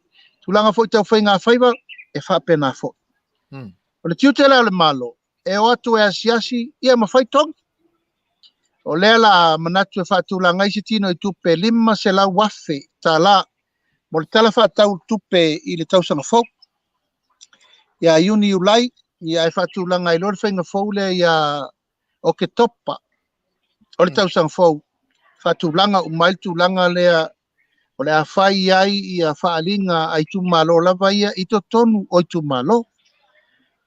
Tulaga foi tau faigafaiva, e faapena foi. O le tiute la o le Malo, e o atu e asiasi ia ma fai togi. O lea la manatu e faatulaga ai se tino i tupe $500,000 mo le tala faatatau tupe i le tausaga fou. Ia Iuni Iulai, ia e faatulaga ai loa le faiga fou lea ia Oketopa o le tausaga fou, faatulaga uma ai le tulaga lea o le a fai ai ia faaaliga a itumalo lava ia i totonu o itumalo.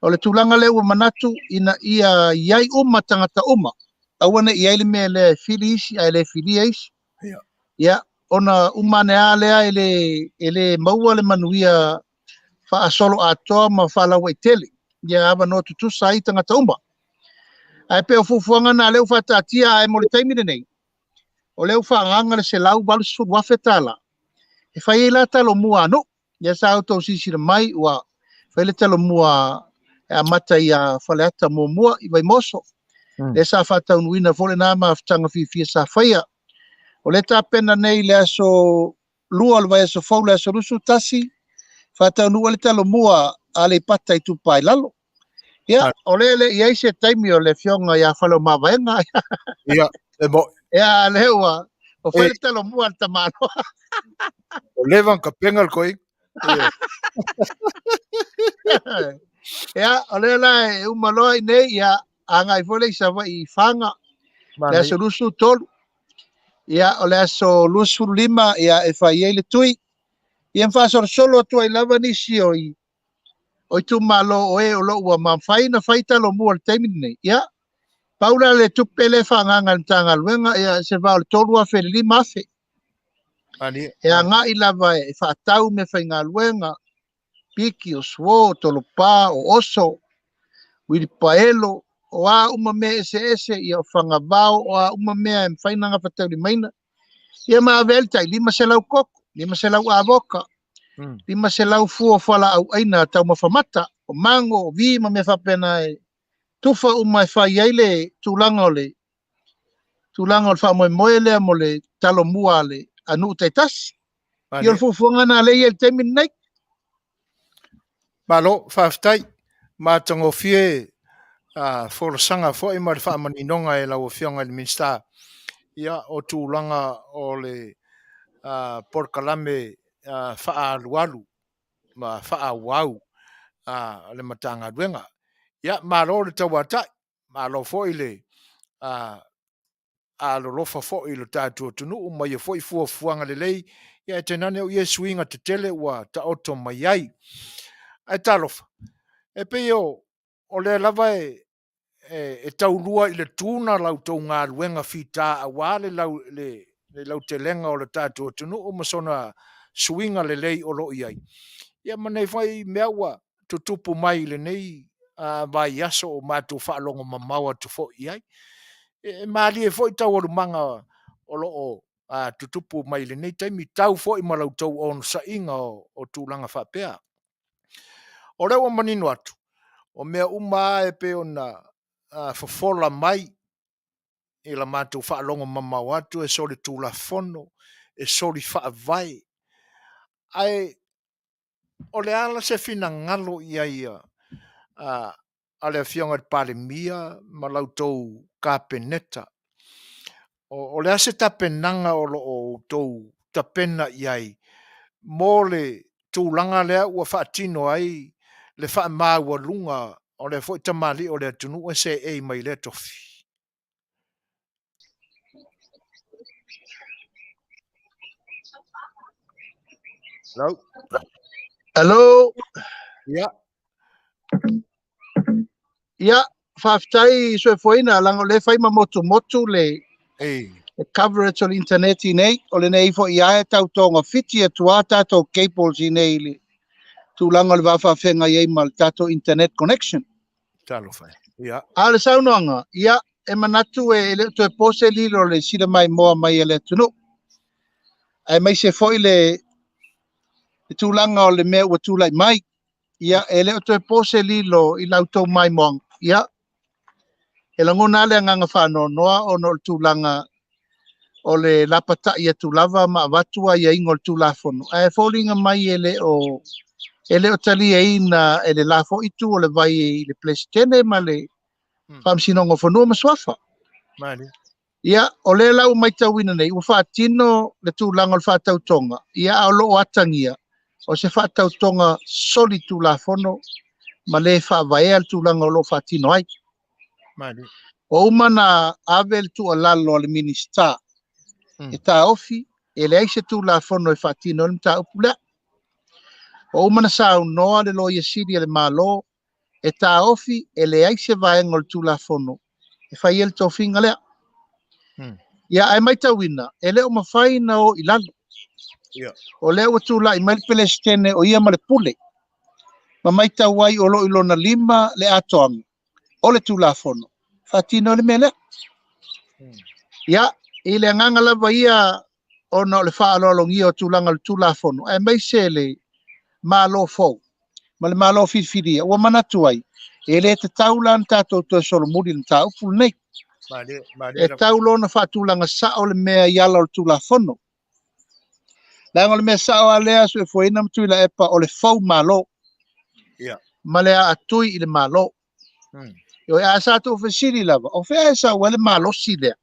O le tulaga lea ua manatu ina ia i ai uma tagata uma, aua ne i i ai le mea lea e fili isi ae le filia isi. Ia, ona uma ane lava lea e le, e le maua le manuia faasoloatoa ma faalauaitele, ia avanoa tutusa ai tagata uma. Ae pei o fuafuaga na lea ua faataatia, ae mo le taimi lenei, o lea ua faaagaaga le $180,000 e fai ai la talomua a nuu. Ia sa outou silasila mai ua fai le talomua e amata ia Faleata muamua i Vaimoso. Lea sa faataunuuina foi lena mafutaga fiafia sa faia. O lea tapena nei le aso 2 o le vaiaso fou, le aso 21, faataunuu ai le talomua a Aleipata Itupa i Lalo. Ia, o lea e le i ai se taimi o le afioga ia Faleomavaega. Ia, e mo. Ia, lea ua o fai le talomua a le tamaloa. O leva ka penga le koi. Ia, o lea la e uma loa i nei, ia, agai foi lea i Savaii i Faga, le aso 23. Ia, o le aso 25, ia, e fai ai le tui. Ia, ma faasolosolo atu ai lava nisi o i o itumalo o e o lo o ua mafai ona fai talomua i le taimi lenei. Ia, pau la le tupe lea e faaagaaga e le Matagaluega, ia, se va o le $3,000 i le $5,000. E agai lava e faatau meafaigaluega, piki, o suo, o tolopa, o oso, uilipaelo, o a uma mea eseese, ia, o fagavao, o a uma mea e mafai ona gafataulimaina. Ia ma ave ai le tai 500 koko, 500 avoka, 500 fua o fualaauaina taumafa mata, o mago, o vi ma mea faapena e tufa uma e fai ai le tulaga o le tulaga o le faamoemoe lea mo le talomua a le a nuu taitasi. Ia o le fuafuaga lena lea e i ai i le taimi lenei. Malo, faafetai. Matagofie folasaga foi ma le faamaninoga e lau Afioga i le Minisita ia o tulaga o le polokalame faaalualu ma faaauau a le Matagaluega. Ia, malo le tauatai, malo foi le alolofa foi i lo tatou atunuu ma ia foi fuafuaga lelei, ia ae tainane o ia suiga tetele ua taoto mai ai. Ae talofa, e pei o, o lea lava e, e, e taulua i le tuna la outou galuega fita aua le, lau, le, le lautelega o le tatou atunuu ma sona suiga lelei o lo o i ai. Ia ma nei foi mea ua tutupu mai i lenei vaiaso o matou faalogo mamao atu foi i ai. E malie foi taualumaga o lo o tutupu mai i lenei taimi, tau foi ma la outou onosaiga o tulaga faapea. O lea ua manino atu, o mea uma lava e pei ona fofola mai i la matou faalogo mamao atu e solitulafono, e soli faavae, ae o le a la se finagalo i ai a le Afioga i le Palemia ma la outou Kapeneta? O le a se tapenaga o lo o outou tapena i ai mo le tulaga lea ua faatino ai le faamaualuga o lea foi tamalii o le atunuu e seei mai lea tofi? Hello? Hello? Yeah. Ia, faafetai Soefoina, leaga o lea e fai ma motumotu le, Ei. le coverage o le internet i nei. O lenei foi ia e tau togafiti atu lava tatou cables i nei i le tulaga o le va faafeagai ai ma le tatou internet connection. Talofa e. Ia. A o le saunoaga, ia, e manatu e le o toe po se lilo le sila maimoa mai a le atunuu, aemaise foi le tulaga o le mea ua tulai mai. Ia, e le o toe po se lilo i la outou maimoaga. Ia, e lagona lava le agaga faanoanoa ona o le tulaga o le lapatai atu lava ma avatu aiaiga o le Tulafono, ae foliga mai e le o e le o taliaina e le la foi itu o le vai i le Peresetene ma le Faamasinoga o Fanua ma Suafa. Ia, o lea la ua matauina nei, ua faatino le tulaga o le faatautoga, ia a o lo o atagia, o se faatautoga solitulafono ma le faavaea le tulaga o lo o faatino ai. Ua uma ona ave le tuualalo a le Minisita e taofi, e leai se Tulafono e faatino ai le mataupu lea. Ua uma ona saunoa le Loia Sili a le Malo e taofi e leai se vaega o le Tulafono e fai ai le tofiga lea. Ia, ae matauina, e le o mafai ona o i lalo. O lea ua tulai mai le Peresetene o ia ma le pule, ma matau ai o lo o i lona lima le atoaga o le Tulafono faatino ai le mea lea. Ia, i le agaga lava ia ona o le faaaloalogia o tulaga o le Tulafono, aemaise le Malo fou ma le Malo filifilia, ua manatu ai, e le tatau la ona tatou toe solomuli i le mataupu lenei. E tau loa ona faatulaga sao le mea i ala o le Tulafono. Leaga o le mea sao lava lea, Soefoeina ma Tuilaepa, o le fou Malo ma le aatui i le Malo. Ioe, ae sa tou fesili lava, o fea e sau ai le malosi lea?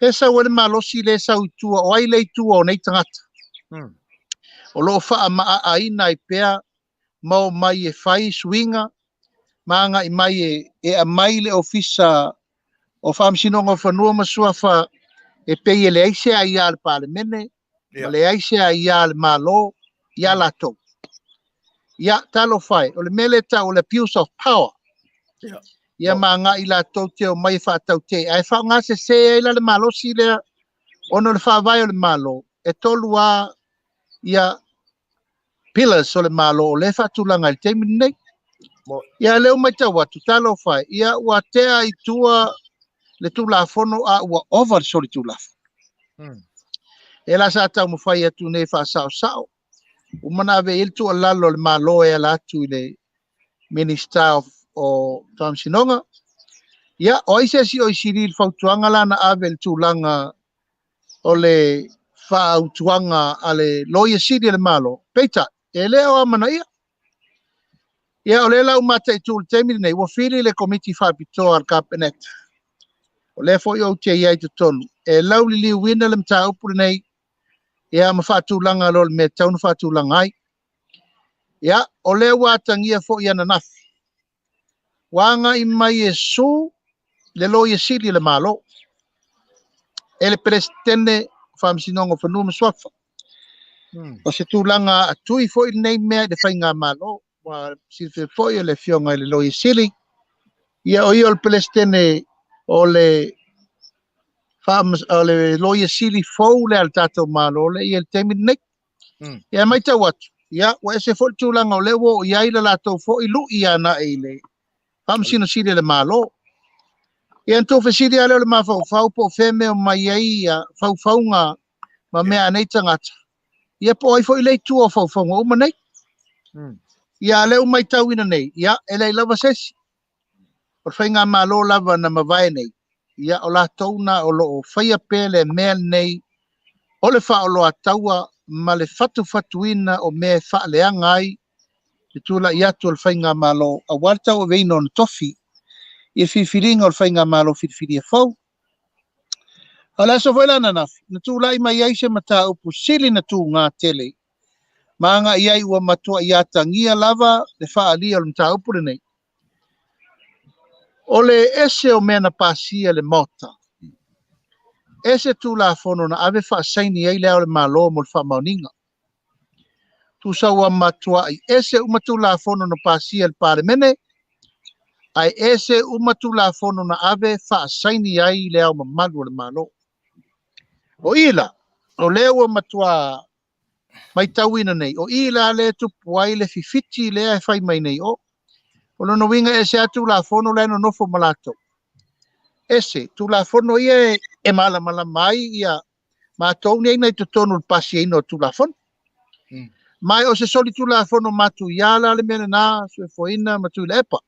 E sau ai le malosi lea e sau i tua, o ai le i tua o nei tagata? O lo o faamaaaina ai pea ma o mai e fai suiga, ma agai mai e aumai le Ofisa o Faamasinoga o Fanua ma Suafa e pei e leai se aia a le Palemene, ma leai se aia a le Malo ia latou. Ia, talofa e, o le mea lea e tau o le abuse of power. Ia ma agai latou te omai e faataute, ae faaaogasese ai la le malosi lea ona o le faavae o le Malo, e tolu lava ia pillars o le Malo o lea e faatulaga i le taimi lenei. Ia, lea ua matau atu, talofa e, ia ua tea i tua le Tulafono a ua ova le solitulafono. E la sa taumafai atu nei faasaosao, uma ona ave i ai le tuualalo a le Malo e ala atu i le Minisita o Faamasinoga. Ia, o ai se isi o i sili i le fautuaga la na ave i le tulaga o le faautuaga a le Loia Sili a le Malo, peitai, e le o amanaia. Ia, o lea la ua mataitu i le taimi lenei, ua fili le Komiti Faapitoa a le Kapeneta. O lea foi ou te i ai i totonu, e lauliliuina le mataupu lenei, ia ma faatulaga loa le mea e tatau ona faatulaga ai. Ia, o lea ua atagia foi ananafi, ua agai mai e sue le Loia Sili a le Malo e le Peresetene o Faamasinoga o Fanua ma Suafa. O se tulaga atui foi lenei mea i le faigamalo. Ua silafia foi o le Afioga i le Loia Sili, ia o ia o le Peresetene o le o le Loia Sili fou lea a le tatou Malo lea e i ai i le taimi lenei. Ia e matau atu, ia ua ese foi le tulaga o lea ua oo i ai le latou foi lui agai i le Faamasino Sili a le Malo. Ia ona tuufesili lava lea o le mafaufau po o fea mea o mai ai ia faufauga ma mea a nei tagata, ia po o ai foi le itu o faufauga uma nei. Ia a lea ua matauina nei, ia e leai lava se isi. O le faigamalo lava na mavae nei, ia o latou na o lo o faia pea le mea lenei o le faaoloataua ma le fatufatuina o mea e faaleaga ai le tulai atu o le faigamalo aua le tauaveina o ona tofi i le filifiliga o le faigamalo filifilia fou. A o le aso foi la ananafi, na tulai mai ai se mataupu sili na tuga tele ma agai ai ua matuai atagia lava le faaalia o le mataupu lenei. O le ese o mea na pasia e le Maota, ese Tulafono na ave faasaini ai Le Ao o le Malo mo le faamaoniga. Tusa ua matuai ese uma Tulafono na pasia e le Palemene, ae ese uma Tulafono na ave faasaini ai Le Ao Mamalu o le Malo. O i la, o lea ua matua matauina nei, o i la lea e tupu ai le fifiti lea e fai mai nei o. O lona uiga e ese lava Tulafono la e nonofo ma latou. Ese Tulafono ia e malamalama ai ia matou nei na i totonu o le pasiaina o Tulafono. Ma o se soli Tulafono matuia la le mea lena, Suefoina ma Tuilaepa.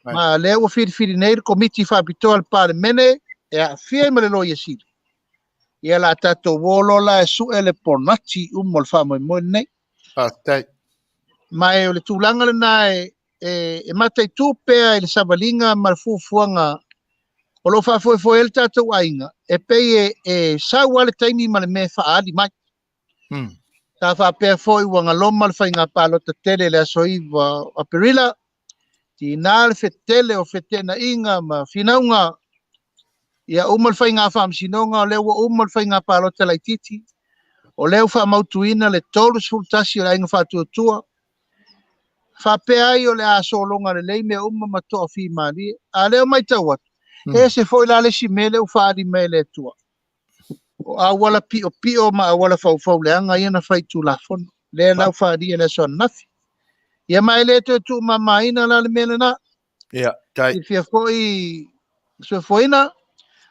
Ma lea ua filifili nei le Komiti Faapitoa a le Palemene e aafia ai ma le Loia Sili. Ia la tatou o loa la e sue le ponati uma o le faamoemoe lenei. Faafetai. Ma e o le tulaga lena e, e, e mataitu pea i le savaliga ma le fuafuaga o lo o faafoefoe ai le tatou aiga, e pei e, e sau lava le taimi ma le mea e faaali mai. Sa faapea foi ua galoma le faiga palota tele i le aso 9 o Aperila, tiga le fetele o feteenaiga ma finauga, ia uma le faiga faamasinoga, o lea ua uma le faiga palota laitiiti, o lea ua faamautuina le 31 o le Aiga Faatuatua, faapea ai o le a sologa lelei mea uma ma toafimalie. A lea ua matau atu, e ese foi la le isi mea lea ua faaali mai e le Atua. O auala piopio ma auala faufauleaga ia na fai i Tulafono. Lea la ua faaalia i le aso ananafi. Ia ma e le toe tuumamaina la le mea lena. Ia, tai. Silafia foi Suefoina,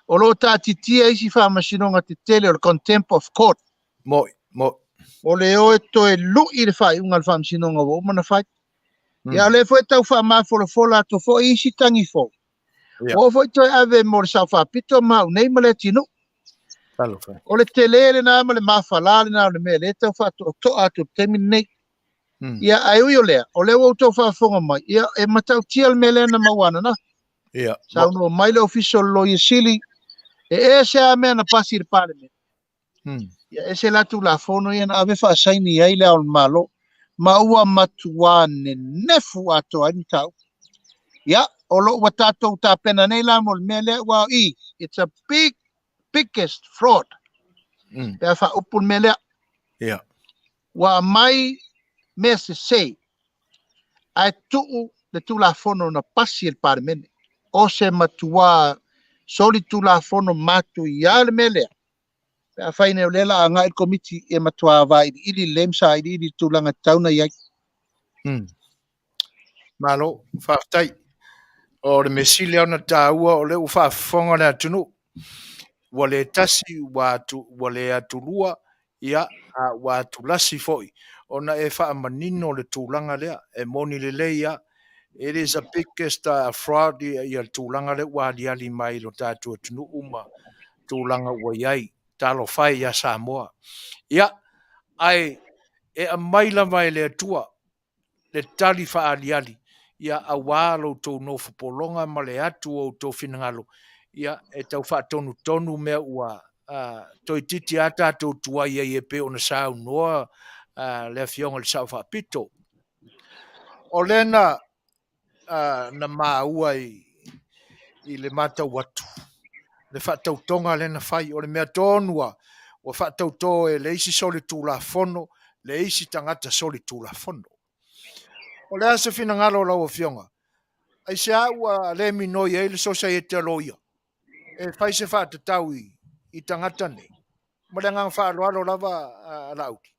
o lo o taatitia isi faamasinoga tetele o le Contempt of Court. Moi, moi. O le o e toe lui le faaiuga a le faamasinoga ua uma ona fai. Ia o lea foi e tau faamafolafola atu foi isi tagi fou. Ua oo foi toe ave mo le Sao Faapito ma au nei ma Leatinuu. Talofa. O le tele lena ma le mafala lena o le mea lea e tau faatoatoa atu i le taimi lenei. Ia, ae ui o lea, o lea ua outou faafofoga mai, ia, e matautia le mea lea na maua ananafi. Saunoa mai le Ofisa o le Loia Sili, e ese lava mea na pasi i le Palemene. Ia ese la Tulafono ia na ave faasaini ai le Ao o le Malo, ma ua matuā nenefu atoa ai le mataupu. Ia, o lo o ua tatou tapena nei la mo le mea lea, ua i, it's a big, biggest fraud. Pe a faaupu le mea lea. Ua aumai mea sese, ae tuu le Tulafono na pasi e le Palemene. O se matuā solitulafono matuia le mea lea. Pe afai nei o lea la agai le Komiti e matua vailiili lelei ma sailiili le tulaga e tatau ona i ai. Malo, faafetai. O le mea sili lava ona taua o lea ua faafofoga le atunuu. Ua le tasi, ua atu, ua le atulua, ia, a ua atulasi foi ona e faamanino le tulaga lea. E moni lelei lava. It is a biggest fraud ia le tulaga lea ua aliali mai i lo tatou atunuu ma tulaga ua i ai. Talofa e ia Samoa. Ia, ae e aumai lava e le Atua le tali faaaliali, ia, aua lo outou nofo pologa ma le atu o outou finagalo, ia, e tau faatonutonu mea ua toeitiiti lava tatou tuai ai e pei ona saunoa le Afioga i le Sao Faapito. O lea na na maua i le matau atu le faatautoga lea na fai. O le mea tonu lava, ua faatauto e le isi solitulafono le isi tagata solitulafono. O le a se finagalo o lau Afioga? Aisea ua le minoi ai le Sosaiete a Loia e fai se faatatau i tagata nei? Ma le agaga faaaloalo lava a Laauli.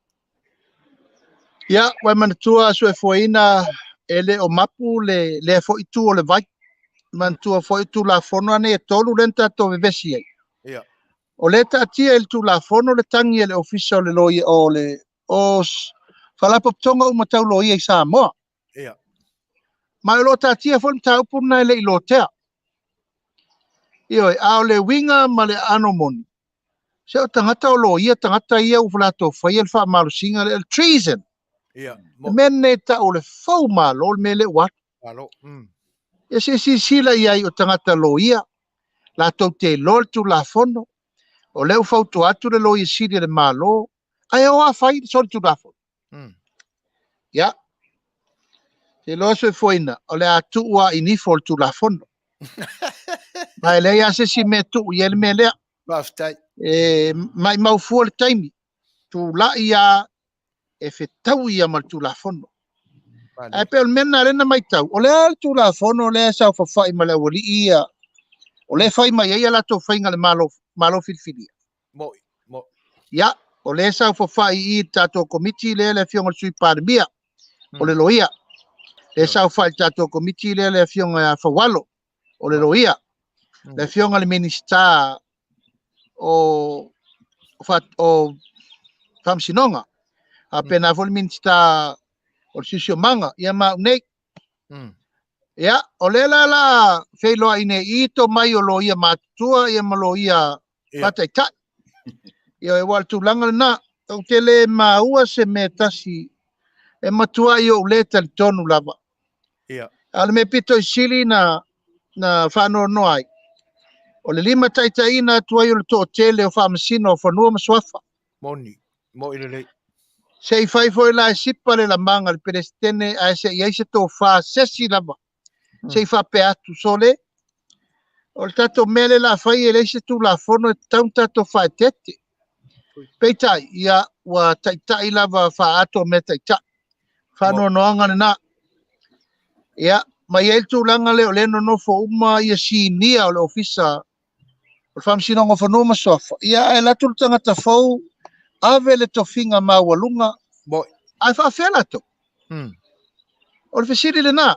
Ia, ua e manatua Soefuaina e le o mapu le lea foi itu o le vai. Manatua foi Tulafono nei e tolu lea na tatou vevesi ai. Ia. O lea e taatia i le Tulafono le tagi a le Ofisa o le Loia o le o Faalapotopotoga uma tau loia i Samoa. Ia. Ma o lo o taatia foi le mataupu lena e le i lotea. Ioe, a o le uiga ma le aano moni, se o tagata o loia tagata ia ua latou faia le faamalosiga lea, le treason. Ia. Le mea lenei e tau o le fou malo le mea lea ua alu. Malo. Ia se i silasila i ai o tagata loia, latou te iloa le Tulafono, o lea ua fautua atu le Loia Sili a le Malo, ae o a fai le solitulafono. Ia, te iloa Soifuaina, o le a tuu a i nifo le Tulafono. Ma e leai lava se isi mea e tuu i ai le mea lea. Faafetai. E maimau fua le taimi, tulai a e fetaui ia ma le Tulafono. Ae pei o le mea lena lea na matau, o le a le Tulafono lea e saofafai ma le aualii ia, o lea e fai mai ai a latou faiga i le Malo, Malo filifilia. Mo'i, mo'i. Ia, o lea e saofafai i i le tatou Komiti lea le Afioga i le Sui Palemia, o le Loia. Lea e saofai i le tatou Komiti lea le Afioga ia Faualo, o le Loia. Le Afioga i le Minisita o Faamasinoga, faapena foi le Minisita o le Siosiomaga, ia ma au nei. Ia, o lea la la feiloai nei i tomai o loia matutua ia ma loia faataitai. Ia, aua o le tulaga lena, ou te le maua se mea tasi e matuai ou le talitonu lava. A o le mea pito i sili na faanoanoa ai, o le limataitaiina atu ai o le toatele o Faamasino o Fanua ma Suafa. Moni, mo'i lelei. Se i fai foi la e sipa le lamaga i le Peresetene ae se i ai se tofa se isi lava. Se i faapea atu, sole, o le tatou mea lea o le a fai e leai se Tulafono e tatau ona tatou faaeteete. Peitai, ia, ua taitai lava faaatoa mea taitai. Faanoanoaga lena. Ia, ma i ai le tulaga lea o lea e nonofo uma ia sinia o le Ofisa o le Faamasinoga o Fanua ma Suafa, ia ae alu atu le tagata fou, ave le tofiga maualuga, ae faafefea latou? O le fesili lena.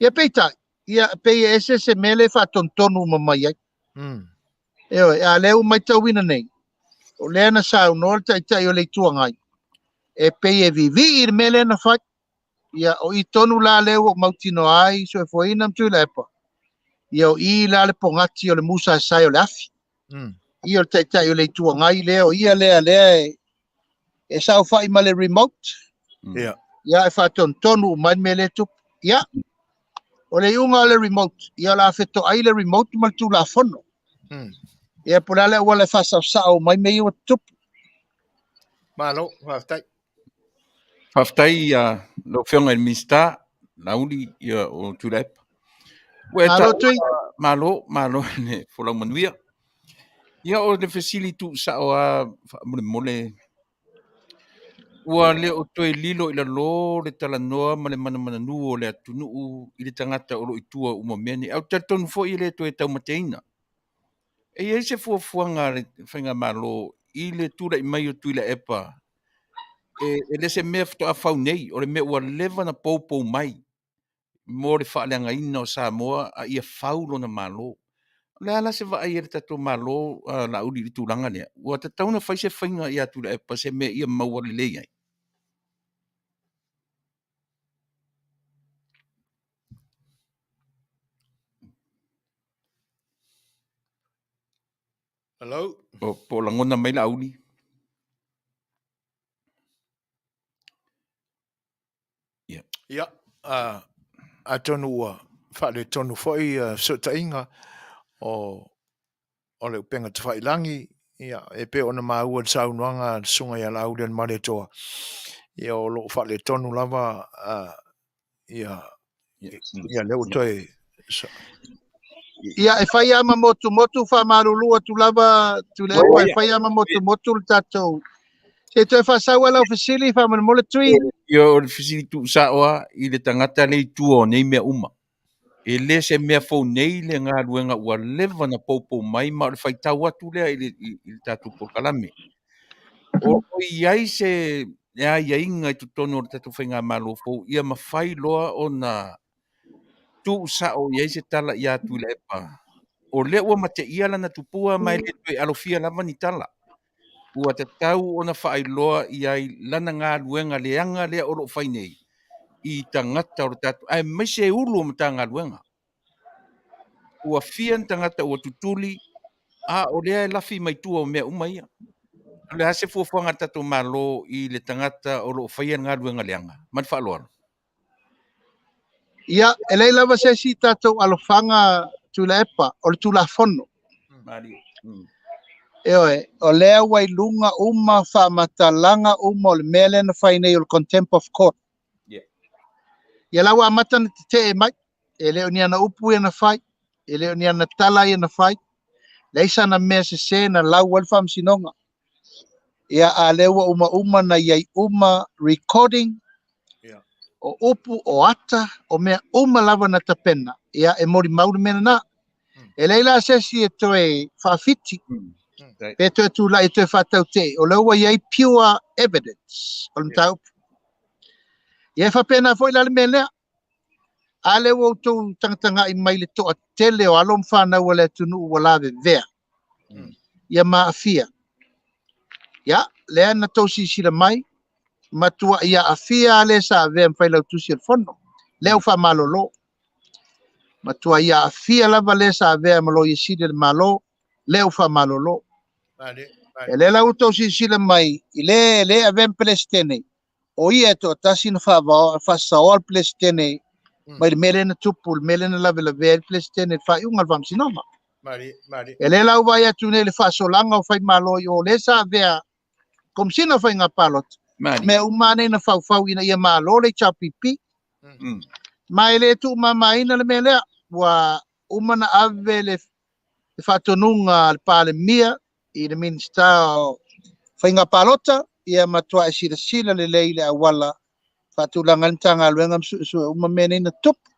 Ia peitai, ia pei e ese se mea lea e faatonutonu uma mai ai. Ioe, a lea ua matauina nei, o lea na saunoa le Taitai o le Itu Agai, e pei e vivii le mea lea na fai. Ia, o i tonu la lea ua ou mautinoa ai, Soefuaina ma Tuilaepa, ia o i la le pogati o le musaesae o le afi. Ia o le Taitai o le Itu Agai lea, o ia lea lea e saofai ma le remote. Ia, e faatonutonu uma ai le mea lea e tupu. Ia, o le iuga o le remote, ia o le a fetoai le remote ma le Tulafono. Ia, po o le a le auala e faasaosao uma ai mea ia ua tutupu. Malo, faafetai. Faafetai lau Afioga i le Minisita, Laauli ia, o Tuilaepa. Ua e Malo, Tui. Malo, malo i le folau manuia. Ia, o le fesili tuusao lava faamolemole, ua le o toe lilo i lalo le talanoa ma le manamananu o le atunuu i le tagata o lo o i tua uma o mea nei. Ae ou te talitonu foi e le toe taumateina. E i ai se fuafuaga a le Faigamalo i le tulai mai o Tuilaepa, e le se mea faatoa fau nei, o le mea ua leva na poupou mai mo le faaleagaina o Samoa a ia fau lona Malo. O le a la se vaai a le tatou Malo, Laauli, i le tulaga lea? Ua tatau ona fai se faiga ia Tuilaepa se mea ia maua lelei ai. Hello. O, po o lagona mai Laauli? Ia. Ia, atonu ua faaletonu foi fesootaiga o le upega tafailagi, ia, e pei ona maua i le saunoaga a le Susuga ia Laaulialemalietoa, ia, o lo o faaletonu lava ia, ia lea ua toe Ia, e fai lava ma motumotu, faamalulu atu lava, Tuilaepa, e fai lava ma motumotu le tatou. Se i toe faasau lava lau fesili faamolemole Tui. Ia, o le fesili tuusao lava i le tagata lea i tua o nei mea uma. E le se mea fou nei le galuega ua leva ona poupou mai ma o le faitau atu lea i le, i, i le tatou polokalame. O o i ai se aiaiga i totonu o le tatou faigamalo fou ia mafai loa ona tuusao i ai se tala ia Tuilaepa. O lea ua mateia lana tupua ma e le toe alofia lava ni tala. Ua tatau ona faailoa i ai lana galuega leaga lea o lo o fai nei i tagata o le tatou, aemaise ulu o Matagaluega. Ua fia ni tagata ua tutuli, a o lea e lafi mai tua o mea uma ia. O le a se fuafuaga a le tatou Malo i le tagata o lo o faia le galuega leaga? Ma le faaaloalo. Ia, e leai lava se isi tatou alofaga Tuilaepa, o le Tulafono. Ioe, o lea ua i luga uma faamatalaga uma o le mea lea na fai nei o le contempt of court. Ia la ua amata ona tetee mai, e le o ni ana upu ia na fai, e le o ni ana tala ia na fai, leai sana mea sese na lau ai le faamasinoga. Ia, a lea ua uma uma na i ai uma recording, o upu, o ata, o mea uma lava na tapena, ia, e molimau le mea lena. E leai la se isi e toe faafiti, pe toe tulai e toe faatautee, o lea ua i ai pure evidence o le mataupu. Ia, e faapena foi la le mea lea. A lea ua outou tagatagai mai i le toatele o alo ma fanau a le atunuu ua lavevea, ia ma aafia. Ia, lea na tou silasila mai, matuai aafia lava le sa avea ma Failautusi o le Fono, lea ua faamalolo. Matuai aafia lava le sa avea ma Loia Sili a le Malo, lea ua faamalolo. E lea la ua tou silasila mai i le le avea ma Peresetene, o ia e toatasi na faasaoa le Peresetene mai le mea lea na tupu, le mea lea na lavelavea ai le Peresetene i le faaiuga o le Faamasinoga. E lea la ua vaai atu nei i le faasolaga o Faimalo i o lea sa avea Komesina o Faiga Palota, mea uma nei na faufau ina ia malo le HRPP. Ma e le tuumamaina le mea lea, ua uma na ave le faatonuga a le Palemia i le Minisita o Faiga Palota, ia matuai silasila lelei i le auala faatulaga ai le Matagaluega ma suesue uma mea nei na tupu.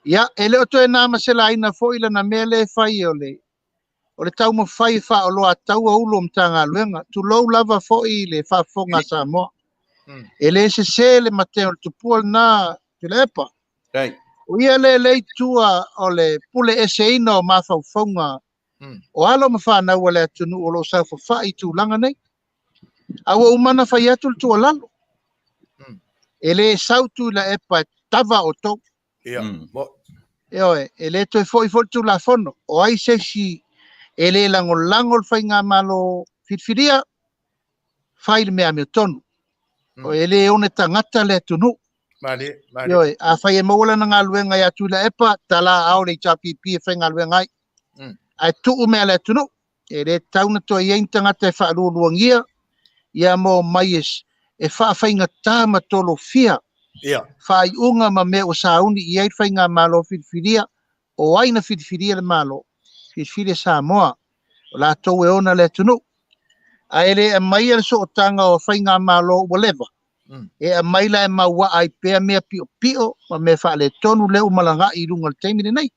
Ia, e le o toe na ma selaina foi lana mea lea e fai o le o le taumafai e faaoloataua ulu o Matagaluega, tulou lava foi le faafofoga a Samoa. E le sese le matea o le tupua lena Tuilaepa. O ia le le i tua o le pule eseina o mafaufauga o alo ma fanau a le atunuu o lo o saofafai i tulaga nei. A ua uma ona fai atu le tuualalo. E le sau Tuilaepa e tava outou. Ia. Ioe, e le toe foi foi le Tulafono. O ai se isi e le lagolago le faigamalo filifilia, fai le mea amiotonu. O e le one tagata le atunuu. Malie, malie. Ioe, afai e maua lana galuega ia Tuilaepa, tala aao le HRPP e faigaluega ai. Ae tuu mea a le atunuu. E le tatau ona toe i ai ni tagata e faalualuagia ia ma omai e faafaigata ma tolofia faaiuga ma mea ua sauni i ai le faigamalo filifilia. O ai na filifilia le Malo? Filifili e Samoa, o latou e ona le atunuu. Ae e le aumaia le sootaga o faigamalo ua leva, e aumai la e mauaa ai pea mea piopio ma mea faaletonu lea ua malagai i luga o le taimi lenei.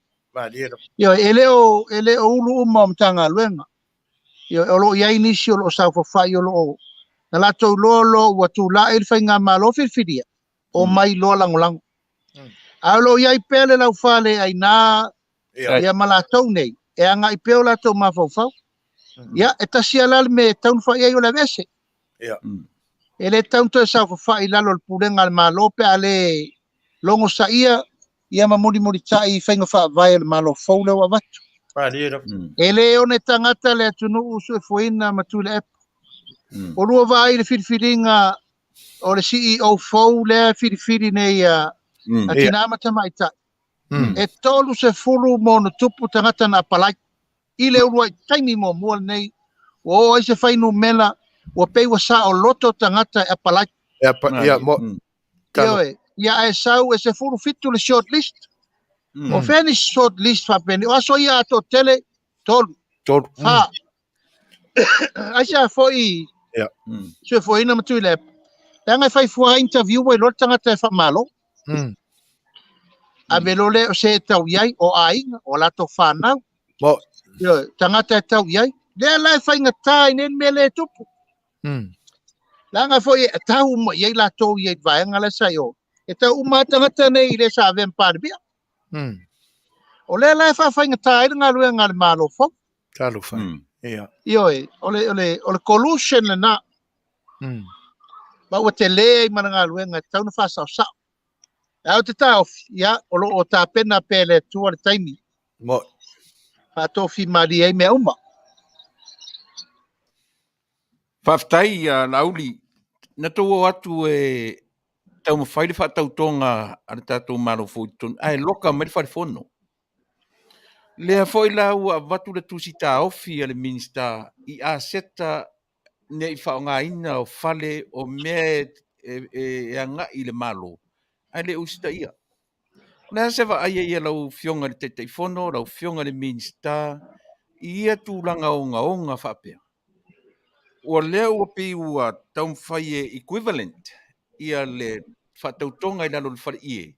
Ioe, e le o, e le o ulu uma o Matagaluega. Ioe, o lo o i ai nisi o lo o saofafai o lo o na latou iloa loa ua tulai le faigamalo filifilia, omai loa lagolago. A o lo o i ai pea le laufale aina ia ma latou nei, e agai pea o latou mafaufau. Ia, e tasi lava la le mea e tatau ona fai i ai o le aveese. E le tatau ona toe saofafai i lalo o le pulega a le Malo pe a le logosaia ia ma mulimulitai i faiga faavae a le Malo fou lea ua avatu. E le one tagata le atunuu Suefuaina ma Tuilaepa. Ua lua vaai i le filifiliga o le CEO fou lea e filifili nei a tina ma tamaitai. E 30 ma ono tupu tagata na apalai i le uluai taimi muamua lenei ua oo ai se fuainumera ua pei ua saoloto tagata e apalai. Ioe, ia ae sau e 17 le short list. O fea ni short list faapeni? O aso ia a toatele, tolu, fa. Aisea foi Ia. Suefuaina ma Tuilaepa, leaga e fai fua interview ai loa le tagata e faamalo. Ave loa lea o se e tau i ai, o aiga, o latou fanau. Mo. Ioe, tagata e tau i ai. Lea la e faigata ai nei le mea lea e tupu. Leaga foi e tau uma i ai latou ia i le vaega lea sa i o. E tau uma lava tagata nei i le sa avea ma Palemia. O lea la e faafaigata ai le galuega a le Malo fou. Talofa. Ia. Ioe, o le collusion lena. Ma ua tele ai ma le galuega e tatau ona faasaosao. Ae ou te taofi, ia, o lo o tapena pea e le Atua le taimi. Mo. Faatofimalie ai mea uma. Faafetai a Laauli. Na tou o atu e taumafai le faatautoga a le tatou Malo fou i totonu, ae loka mai le Fale Fono. Lea foi la ua avatu le tusi taofi a le Minisita i aseta ne i faaaogaina o fale o mea e agai i le Malo, ae le usitaia. O le a se vaai ai a lau Afioga i le Taitaifono, lau Afioga i le Minisita i ia tulaga ogaoga faapea? Ua lea ua pei ua taumafai e equivalent ia le faatautoga i lalo o le faleie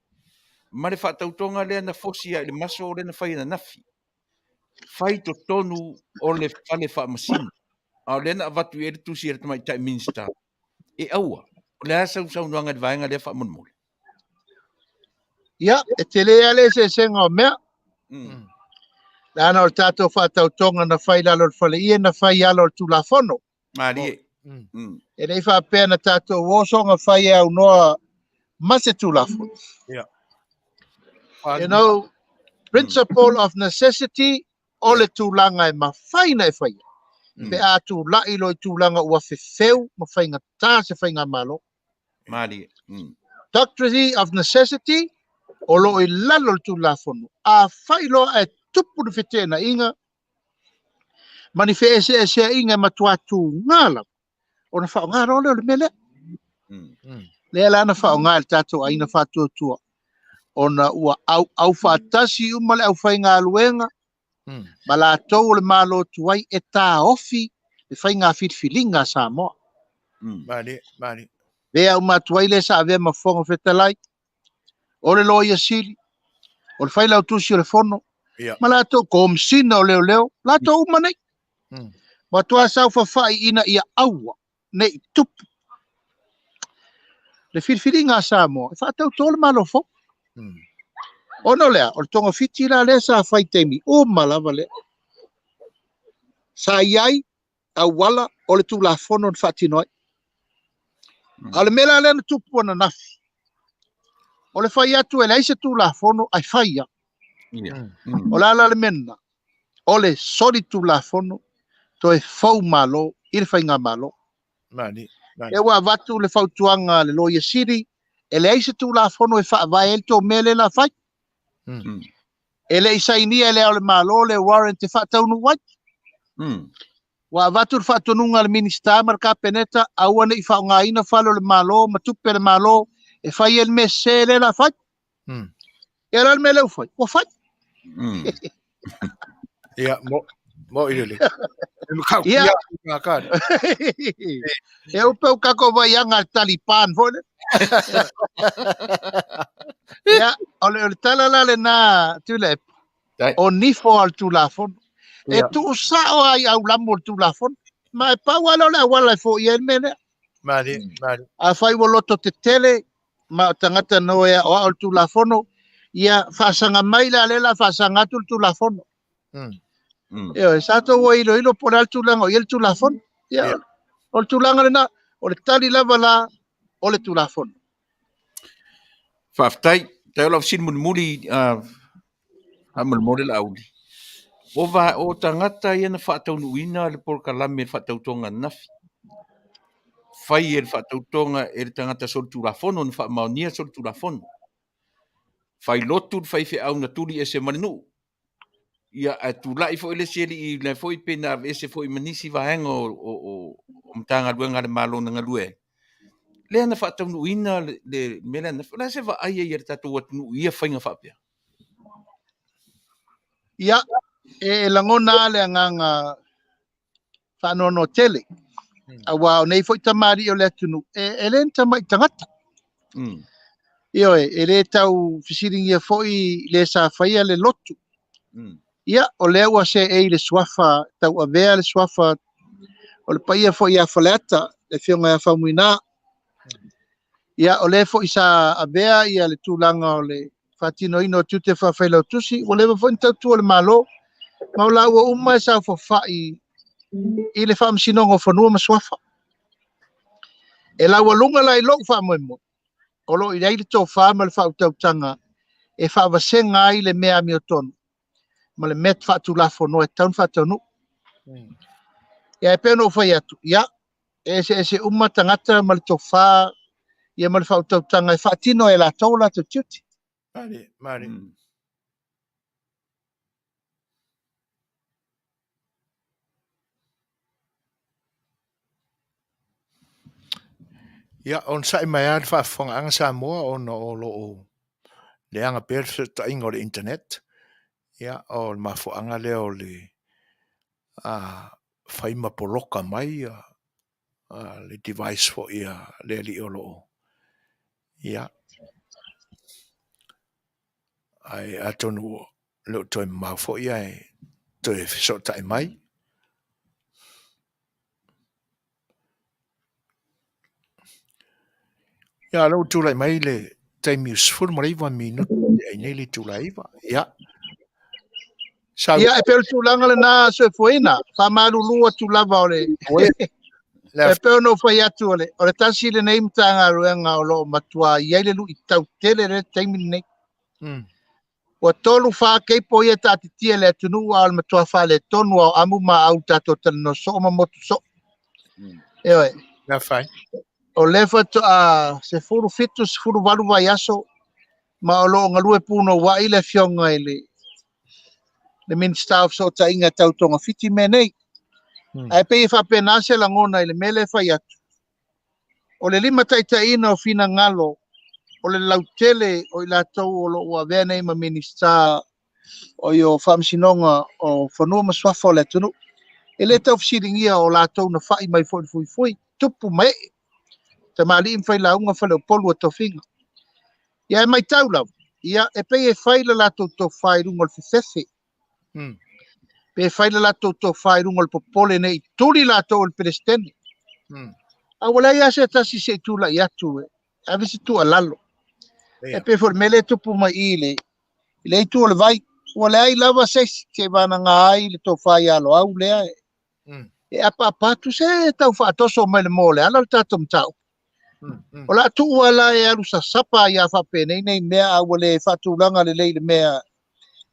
ma le faatautoga lea na fosi lava i le maso lea na fai ananafi. Fai i totonu o le fale faamasino. A o lea na avatu i ai le tusi a le Tamaitai Minisita e aua. O le a sau saunoaga i le vaega lea faamolemole? Ia, e tele lava le eseesega o mea. Leaga o le tatou faatautoga na fai i lalo o le faleie, na fai i alo o le Tulafono. Malie. E le i faapea na tatou o soona fai e aunoa ma se Tulafono. You know, principle of necessity, o le tulaga e mafai ona e faia, pe a tulai loa i tulaga ua fefeu ma faigata se faigamalo. Malie. Doctrine of necessity, o lo o i lalo o le Tulafono. Afai loa ae tupu ni feteenaiga ma ni feeseeseaiga e matua tuga lava, ona faaaoga loa lea o le mea lea. Lea la na faaaoga e le tatou aiga faatuatua, ona ua auau faatasi uma le aufaigaluega ma latou o le Malo tuai e taofi le faiga filifiliga a Samoa. Malie, malie. Lea uma atu ai lea sa avea ma Fofoga Fetalai, o le Loia Sili, o le Failautusi o le Fono, ma latou Komesina o Leoleo, latou uma nei. Matua saofafai ina ia aua nei tupu le filifiliga a Samoa e faatauto le Malo fou. Ona o lea, o le togafiti la lea sa fai taimi uma lava lea. Sa i ai auala o le Tulafono na faatino ai. A o le mea la lea na tupu ananafi, o le fai atu e leai se Tulafono ae fai lava. O le a la le mea lena? O le soli Tulafono toe fou malo i le faigamalo. E ua avatu le fautuaga a le Loia Sili, e leai se Tulafono e faavae ai le tou mea lea la fai. E le i sainia e Le Ao o le Malo le warrant e faataunuu ai. Ua avatu le faatonuga a le Minisita ma le Kapeneta, aua ne i faaaogaina fale o le Malo ma tupe a le Malo e fai ai le mea sese lea la fai. Ia la le mea lea ua fai, ua fai. Ia, mo, mo i lele. E makau Ia. kia ngā kāre. E upe u kako vai anga le Taliban foi le. Ia, o le tala la lena Tuilaepa, o nifo a le Tulafono. E tuusao lava i aulamu o le Tulafono. Ma e pau lava lea o le auala e foia ai le mea lea. Malie, malie. Afai ua loto tetele ma o tagata nō e aoao le Tulafono, ia faasaga mai la lea o le a faasaga atu le Tulafono. Ioe, sa tou o e iloilo po o le a le tulaga o i ai le Tulafono. Ia, o le tulaga lena, o le tali lava la o le Tulafono. Faafetai. Tai o lau fesili mulimuli, faamolemole Laauli. O va, o tagata ia na faataunuuina le polokalame le faatautoga ananafi. Fai e le faatautoga e le tagata solitulafono na faamaonia solitulafono. Fai lotu le faifeau na tuli ese ma le nuu. Ia, ae tulai foi le isi alii la foi pe na aveese foi ma nisi vaega o Matagaluega a le Malo na galue ai. Lea na faataunuuina le mea lea ananafi. O le a se vaai ai a le tatou atunuu i ia faiga faapea? Ia, e lagona lava le agaga faanoanoa tele. Auā o nei foi tamalii o le atunuu, e le ni tama'i tagata. Ioe, e le tau fesiligia foi le sa faia le lotu. Ia, o lea ua seei le suafa, tauavea le suafa o le paia foi ia Faleata, le afioga ia Faumuina. Ia, o lea foi sa avea ia le tulaga o le faatinoina o tiute faafailautusi, ua leva foi ona tautua le Malo, ma o laua uma e saofafai i le Faamasinoga o Fanua ma Suafa. E laualuga la i lou faamoemoe, o lo o i ai le tofa ma le faautautaga e faavasega ai le mea amiotonu ma le mea faatulafono e tatau ona faataunuu. Ia, e pei ona ou fai atu, ia, e eseese uma tagata ma le tofa ia ma le faautautaga e faatino e latou o latou tiute. Mari, mari. Ia, onosai mai lava le faafofogaaga Samoa ona o lo o leaga pea le fesootaiga o le internet. Ia, o le mafuaaga lea o le fai ma poloka mai le device foi a le alii o lo o ia. Ae atonu ua le o toe mamao foi ae toe fesootai mai. Ia, o lea ua tulai mai le taimi 19 minute tea ai nei le itula e 9. Ia. Sau. Ia, e pei o le tulaga lena Soifuaina, faamalulu atu lava o le e pei ona ou fai atu o le, o le tasi lenei Matagaluega o lo o matua i ai le luitau tele i le taimi lenei. Ua tolu fa keipo ia taatitia i le atunuu a o le matua faaletonu a o amu ma au tatou talanoa soo ma motu soo. Ioe. Lea fai. O lea faatoa 17, 18 vaiaso ma o lo o galue punouai le afioga i le Minista o Fesootaiga tau togafiti mea nei. Ae pei e faapena se lagona i le mea lea e fai atu. O le limataitaiina o finagalo o le lautele o i latou o lo o avea nei ma Minista o i Faamasinoga o Fanua ma Suafa o le atunuu. E le tau fesiligia o latou na fai mai foi i le fuifui, tupu ma ee, tamalii ma failauga faleupolu o tofiga. Ia e matau lava, ia e pei e fai le latou tofa i luga o le fefefe. Pe fai le latou tofa i luga o le popole nei tuli latou o le Peresetene. A ua leai lava se tasi se i tulai atu e ave se tuualalo. E pei foi o le mea lea e tupu mai i i le itu o le vai. Ua leai lava se isi se i vanaga ai le tofa ia Loau lea e apaapa atu se tau faatoso mai le moa o le ala o le tatou mataupu. O le a tuu ala e alu sasapa ia faapenei nei mea a ua le faatulaga lelei le mea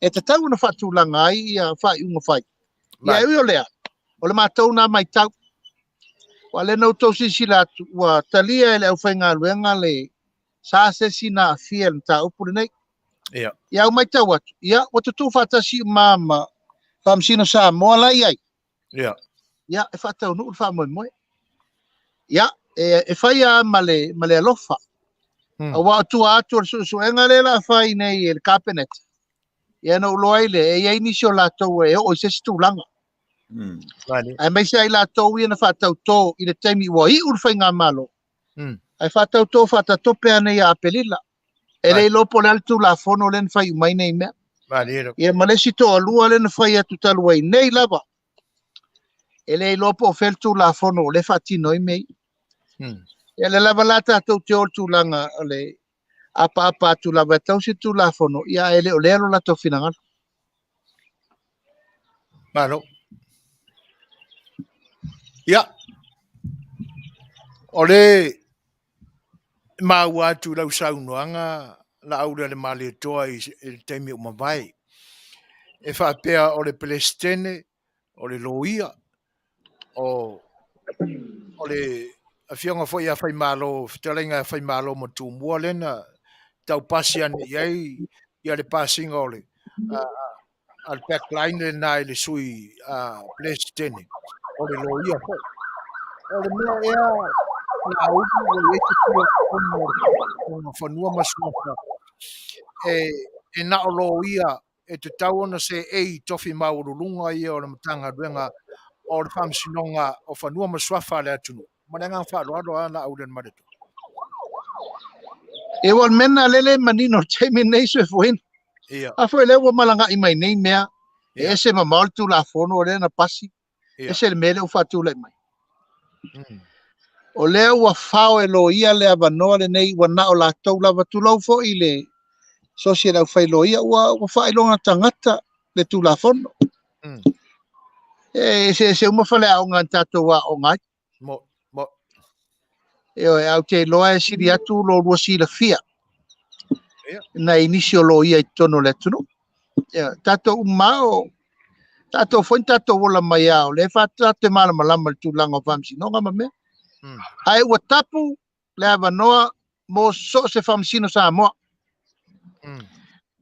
e tatau ona faatulaga ai ia faaiuga fai. Ia e ui o lea, o le matou na matau. Ua le na outou silasila atu, ua talia e le aufaigaluega le sa se isi na aafia i le mataupu lenei. Ia. Ia au matau atu, ia ua tutuu faatasi uma ma Faamasino Samoa la i ai. Ia. Ia, e faataunuu le faamoemoe. Ia, e fai lava ma le alofa. Aua o tua atu o le suesuega lea la fai nei e le Kapeneta, ia na ou iloa ai lea, e i ai nisi o latou e oo i se isi tulaga. Aemaise ai latou ia na faatautō i le taimi ua iu le faigamalo, ae faatautō faatatope ane ia Aperila. E le iloa po o le a le Tulafono lea na fai uma ai nei mea. Ia ma le isi toalua lea na fai atu talu ai nei lava, e le iloa po o fea le Tulafono o lea e faatino ai mea ia. Ia lea lava la tatou te o i le tulaga o le apaapa atu lava e tausi le Tulafono, ia ae le o lea lo latou finagalo. Malo. Ia, o le maua atu i lau saunoaga Laaulialemalietoa i le taimi ua mavae, e faapea o le Peresetene, o le Loia, o le afioga foi ia Faimalo, fetalaiga ia Faimalo ma Tumua lea na tau pasi ane i ai ia le pasiga o le a le backline lena i le sui Peresetene, o le loia foi. O le mea ea Laauli ua i ai se Tulafono o Fanua ma Suafa e na o loia e tatau ona seei i tofi maualuluga ia o le Matagaluega o le Faamasinoga o Fanua ma Suafa a le atunuu. Ma le agaga faaaloalo lava Laaulialemalietoa. E ua mena lele manino le taimi nei soifuaina. Ia. A foi lea ua malaga'i mai nei mea, e ese mamao le Tulafono lea na pasi, ese le mea lea ua faatulai mai. O lea ua fao e loia le avanoa lenei ua na o latou lava, tulou foi le sosi e le aufailoia, ua faailoga tagata le Tulafono. E eseese uma faleaoga na tatou aooga ai. Mo, mo. Ioe, ae ou te iloa e sili atu lo lua silafia nai nisi o loia i totonu o le atunuu. Ioe, tatou uma o tatou foi na tatou ola mai lava, o lea tatou te malamalama i le tulaga o faamasinoga ma mea. Ae ua tapu le avanoa mo so o se faamasino Samoa.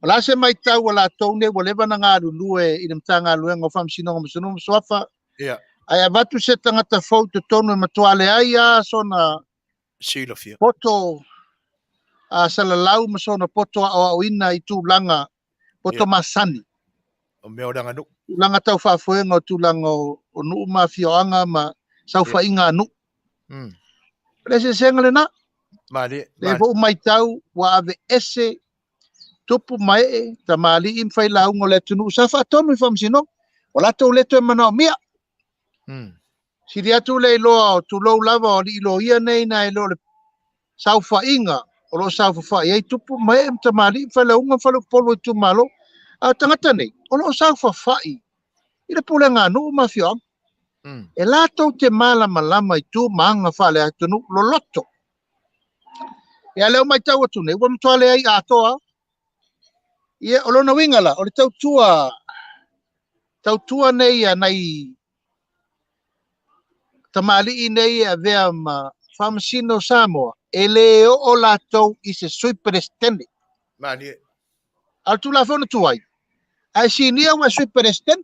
O le a se matau a latou nei ua leva na galulue i le Matagaluega o Faamasinoga ma Fanua ma Suafa, ae avatu se tagata fou i totonu e matua leai lava sona silafia poto a salalau ma sona poto aoaoina i tulaga poto masani. O mea o le aganuu. Tulaga tau faafoega o tulaga o nuu ma afioaga ma saofaiga a nuu. O le eseesega lena. Malie. Lea foi ua matau ua aveese tupu ma ee, tamalii ma failauga o le atunuu sa faatonu i faamasinoga. Ua latou le toe manaomia. Sili atu le iloa o tulou lava o alii loia nei nai lo le saofaiga o lo o saofafai ai tupu ma ee ma tamalii ma failauga ma faleupolu o itumalo. A o tagata nei, o lo o saofafai i le pulega a nuu ma afioaga. E latou te malamalama i tu ma aga faale-atunuu loloto. Ia lea ua matau atu nei, ua matua leai atoa. Ia, o lona uiga la, o le tautua, tautua nei a nai tamalii nei e avea ma faamasino Samoa, e le oo latou i se sui Peresetene. Malie. A o le Tulafono tuai, a e sinia ua e sui Peresetene.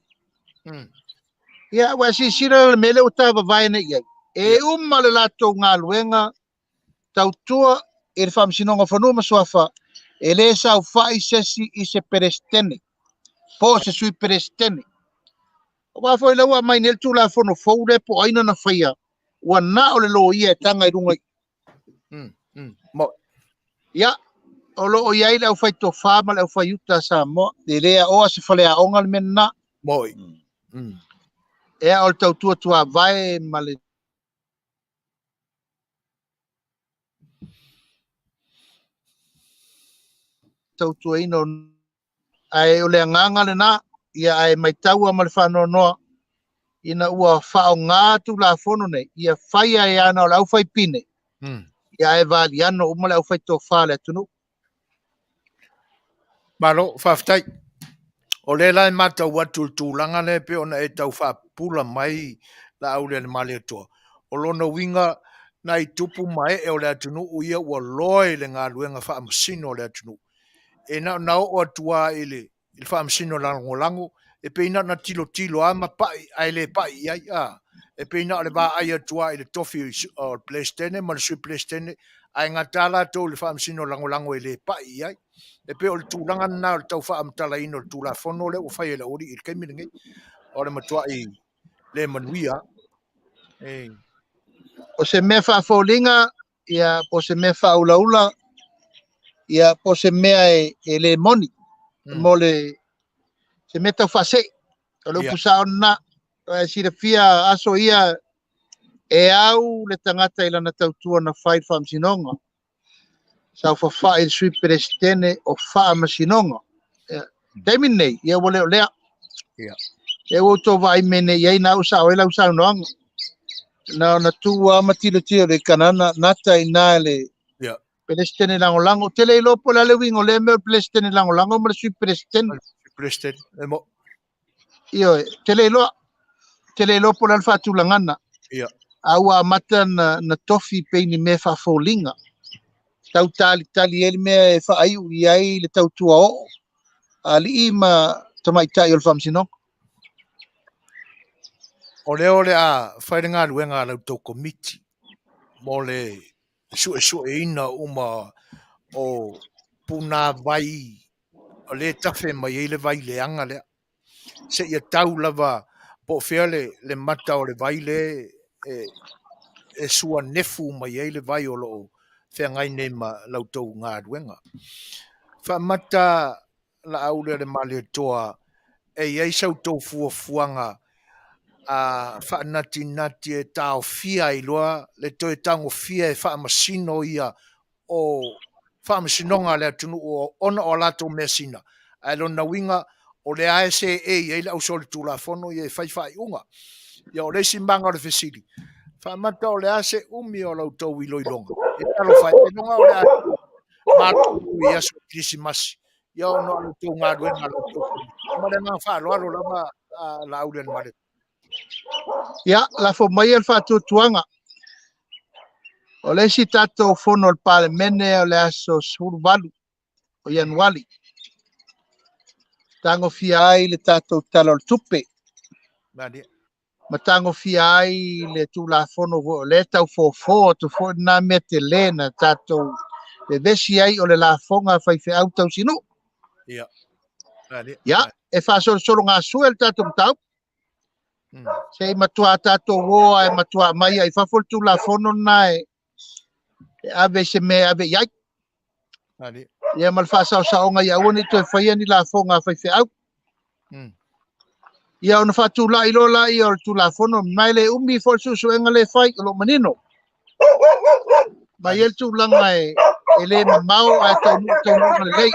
Ia, ua e silasila le mea lea ua tavavae nei i ai. E uma le latou galuega tautua i le Faamasinoga o Fanua ma Suafa, e le saofai se isi i se Peresetene, po o se sui Peresetene. Aua foi lea ua aumai nei le Tulafono fou lea po o ai na faia, ua na o le loia e taga i luga i. Mo. Ia, o lo o i ai le aufaitofa ma le aufaiuta a Samoa, e le aoa se faleaoga le mea lena. Moi. E ao le tautua tuavae ma le tautuaina o ae o le agaga lena, ia ae maitaua ma le faanoanoa ina ua faaaoga Tulafono nei, ia fai ai ana o le aufaipine, ia ae valiano uma le aufaitofa a le atunuu. Malo, faafetai. O lea la e matau atu i le tulaga lea e pei ona e tau faapupula mai Laaulialemalietoa. O lona uiga, nai tupu ma ee o le atunuu ia ua loa i le galuega faamasino a le atunuu. E na ona oo atu lava i le faamasino lagolago, e pei na ona tilotilo lava ma pai, ae le pai i ai. A, e pei na o le vaai atu lava i le tofi o le Peresetene ma le Sui Peresetene, ae gata latou i le faamasino lagolago e le pai i ai. E pei o le tulaga lena o le tau faamatalaina o le Tulafono lea ua fai e le aualii i le taimi lenei. O le matuai le manuia. E. O se mea faafoliga, ia, po o se mea faaulaula, ia, po o se mea e le moni, mo le, se mea tau faasee. O le upu sao lena, e silafia aso ia, e au le tagata i lana tautua na fai i le faamasinoga. Saofafai le sui Peresetene o Faamasinoga. Ia, taimi lenei, ia ua le o lea. Ia ua outou vaai mea nei i ai, na ua sao ai lau saunoaga. Na ona tu lava ma tilotilo i le kanana, nata i ina le Peresetene lagolago. Ou te le iloa po o le a le uiga o lea mea o le Peresetene lagolago ma le sui Peresetene. Peresetene, e mo. Ioe, te le iloa. Te le iloa po o le a le faatulagana. A ua amata na tofi pei ni mea faafoliga. Tau talitali ai le mea e faaiu i ai le tautua oo a alii ma tamaitai o le faamasinoga. O lea o le a fai le galuega a la outou komiti mo le suesueina uma o punavai o lea e tafe mai ai le vai leaga lea. Seia tau lava Po o fea le, le mata o le vai le e, e sua nefu mai ai le vai o lo o feagai nei ma la outou galuega. Faamata Laaulialemalietoa e i ai sa outou fuafuaga a faanatinati e taofia ai loa le toe tagofia e faamasino ia o faamasinoga a le atunuu ona o a latou measina, ae lona uiga o lea e seei ai le ausolitulafono ia e fai faaiuga. Ia o le isi maga o le fesili, faamata o le a se umi o la outou iloiloga? E talofa e, ailoga o le a malulu i aso Kerisimasi, ia ona o la outou galuega a la outou Komiti. Ma le agaga faaaloalo lava a Laaulialemalietoa. Ia, lafo maia le faatuatuaga. O le isi tatou fono o le Palemene o le aso 18 o Ianuari. Tagofia ai le tatou Tala o le Tupe. Ma tagofia ai le Tulafono foi o lea e tau fofo atu foi lena mea tele na tatou vevesi ai o le lafoga a faifeau tausinuu. Ia. Ia, e faasolosolo gasue le tatou mataupu. Se i matua tatou o ae matua aumai i fafo le Tulafono lena e ave i se mea e ave i ai. Ia ma le faasaosaoga ia aua ne i toe faia ni lafoga a faifeau. Ia ona faatulai loa laia o le Tulafono, ma e le umi foi le suesuega lea e fai, o lo o manino. Ma e i ai le tulaga e le mamao ae taunuu taunuuga lelei.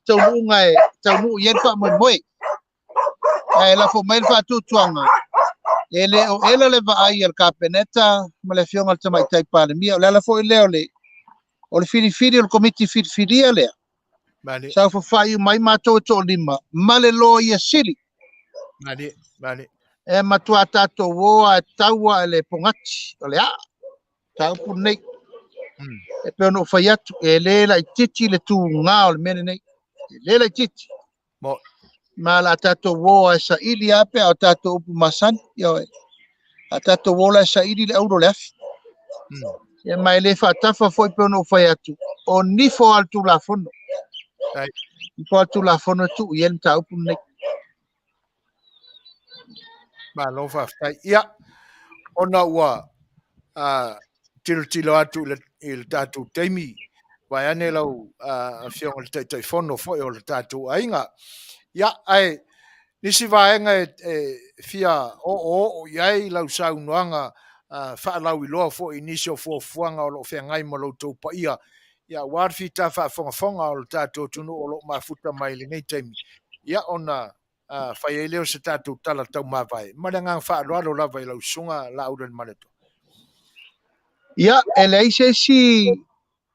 Taunuuga e taunuu i ai le faamoemoe. Ae lafo mai le faatuatuaga, e le o ela le vaai a le Kapeneta ma le Afioga i le Tamaitai Palemia. O le ala foi lea o le, o le filifili o le Komiti Filifilia lea, saofafai uma ai matou e toalima ma le Loia Sili. Malie, malie. E matua tatou o a e taua i le pogati, o le a, mataupu lenei. E pei ona ou fai atu, e le laitiiti le tuga o le mea lenei. E le laitiiti. Mo. Ma la tatou o a e saili lava pe a o tatou upu masani. Ioe. A tatou o la e saili le auro o le afi. Ia, ma e le faatafa foi pe ona ou fai atu, o nifo a le Tulafono. Ai. Nifo a le Tulafono e tuu i ai le mataupu lenei. Malo faafetai. Ia, ona ua tilotilo atu i le tatou taimi, vaeane lau Afioga i le Taitaifono foi o le tatou aiga. Ia, ae nisi vaega e fia oooo i ai lau saunoaga faalauiloa foi i nisi o fuafuaga o lo o feagai ma lo outou paia, ia, aua le fita faafogafoga o le tatou atunuu o lo o mafuta mai i lenei taimi, ia, ona fai ai lea o se tatou tala taumavae. Ma le agaga faaaloalo lava i lau Susuga Laaulialemalietoa. Ia, e leai se isi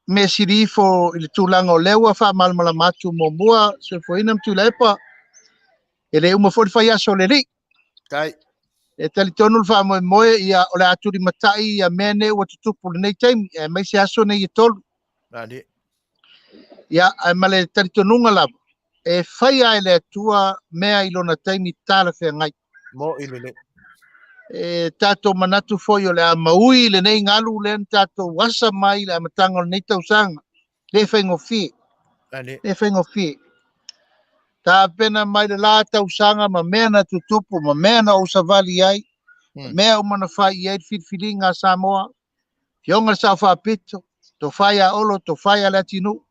mea sili ifo i le tulaga o lea ua faamalamalama atu muamua, Soifuaina ma Tuilaepa, e le uma foi le fai aso o le Alii. Tai. E talitonu le faamoemoe, ia, o le a tulimatai ia mea nei ua tutupu i lenei taimi, aemaise aso nei e tolu. Malie. Ia, ae ma le talitonuga lava, e faia e le Atua mea i lona taimi talafeagai. Mo i lelei. E tatou manatu foi o le a maui lenei galu lea na tatou asa mai i le amataga o lenei tausaga. Le faigofie. Malie. Le faigofie. Tapena mai le la tausaga ma mea na tutupu, ma mea na ou savali ai, mea uma na fai i ai le filifiliga a Samoa, Afioga i le Sao Faapito, Tofa ia Olo, Tofa ia Leatinuu,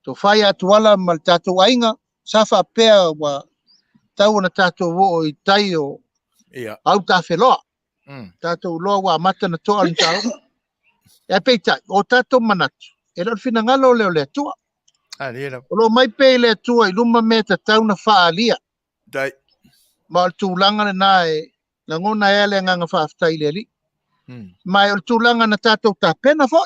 Tofa ia Tuala ma le tatou aiga, sa faapea ua tau ona tatou oo i tai o autafeloa. Tatou loa ua amata na toa le mataupu. Ae peitai, o tatou manatu, e le o le finagalo lea o le Atua. O lo o mai pea i le Atua i luma mea tatau na faaalia. Ma o le tulaga lena e lagona ai le agaga faafetai i le Alii. Ma o le tulaga na tatou tapena foi.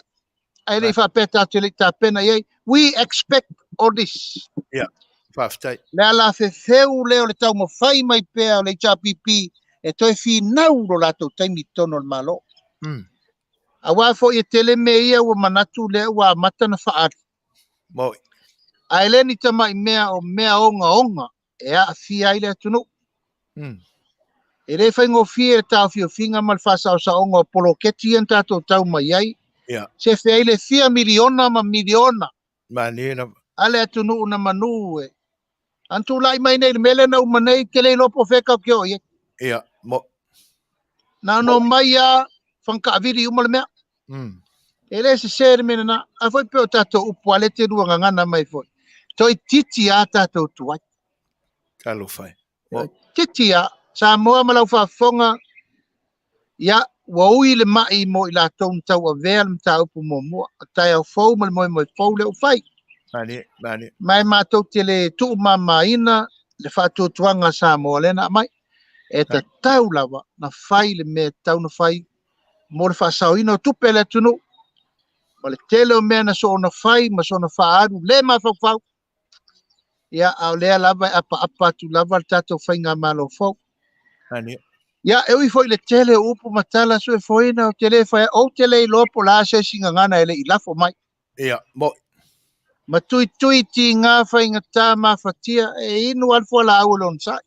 Ae le i faapea tatou te le i tapena i ai. We expect all this. Ia, faafetai. Le ala fefeu lea o le taumafai mai pea o le HRPP e toe finau lo latou taimi i totonu o le Malo. Aua foi e tele mea ia ua manatu lea ua amata na faaali. Moi. Ae le ni tamai mea o mea ogaoga e aafia ai le atunuu. E le faigofie le taofiofiga ma le faasaosaoga o poloketi ia na tatou tau mai ai. Sefe ai le fia miliona ma miliona. Malie lava. A le atunuu na manu e. An tulai mai nei le mea lea na uma nei, te le iloa po o fea tatou te oo i ai. Ia, mo. Na ona omai lava fagataavili uma le mea. E le sese le mea lena. A foi pei o tatou upu lava lea e te lua gagana mai foi. Toeitiiti lava tatou tuai. Talofa e. Mo. Toeitiiti lava. Samoa ma lau faafofoga, ia, ua ui le mai mo i latou na tauavea le mataupu muamua. O taeao fou ma le moemoe fou lea ua fai. Malie, malie. Ma e matou te le tuumamaina le faatuatuaga a Samoa lea na aumai. E tatau lava na fai le mea e tatau na fai mo le faasaoina o tupe a le atunuu ma le tele o mea na soona fai ma soona faaalu le mafaufau. Ia, a o lea lava e apaapa atu lava le tatou faigamalo fou. Malie. Ia, e ui foi i le tele o upu ma tala suefoina, ou te le fai, ou te le iloa po o le a se isi gagana e le i lafo mai. Ia, mo'i. Ma tuitui tiga faigata mafatia e inu lava le fualaau o le onosai.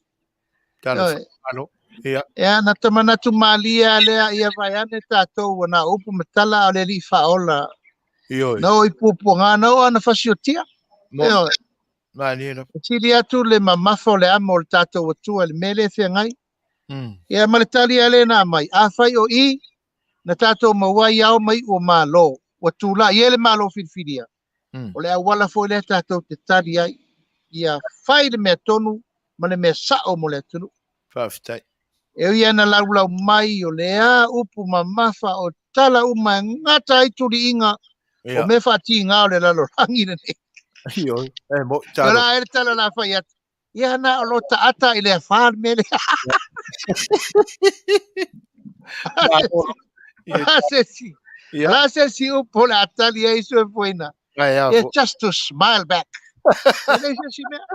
Talofa, malo. Ia. Ia, na ta manatu malie lava lea, ia vaeane tatou ua na o upu ma tala a o le Alii Faaola. Ioe. Na oo i puapuaga, na oo lava na fasiotia. Mo'i. Ioe. Malie lava. E sili atu le mamafa o le amo o le tatou Atua i le mea lea e feagai. Ia, ma le tali lava lea na aumai, afai o i, na tatou maua ai ao ma iu o Malo, ua tulai ai le Malo filifilia, o le auala foi lea tatou te tali ai, ia fai le mea tonu ma le mea sao mo le atunuu. Faafetai. E ui lava ina laulau mai o lea upu mamafa o tala uma e gata ai tuliiga o mea faatiga o le lalolagi lenei. Ioe, e mo'i talo. O la e le tala la fai atu. Ia na o lo taata i le afa le mea lea. La se si. La se si upu o le a tali ai Soefuaina. Yeah, just to smile back. E leai se isi mea.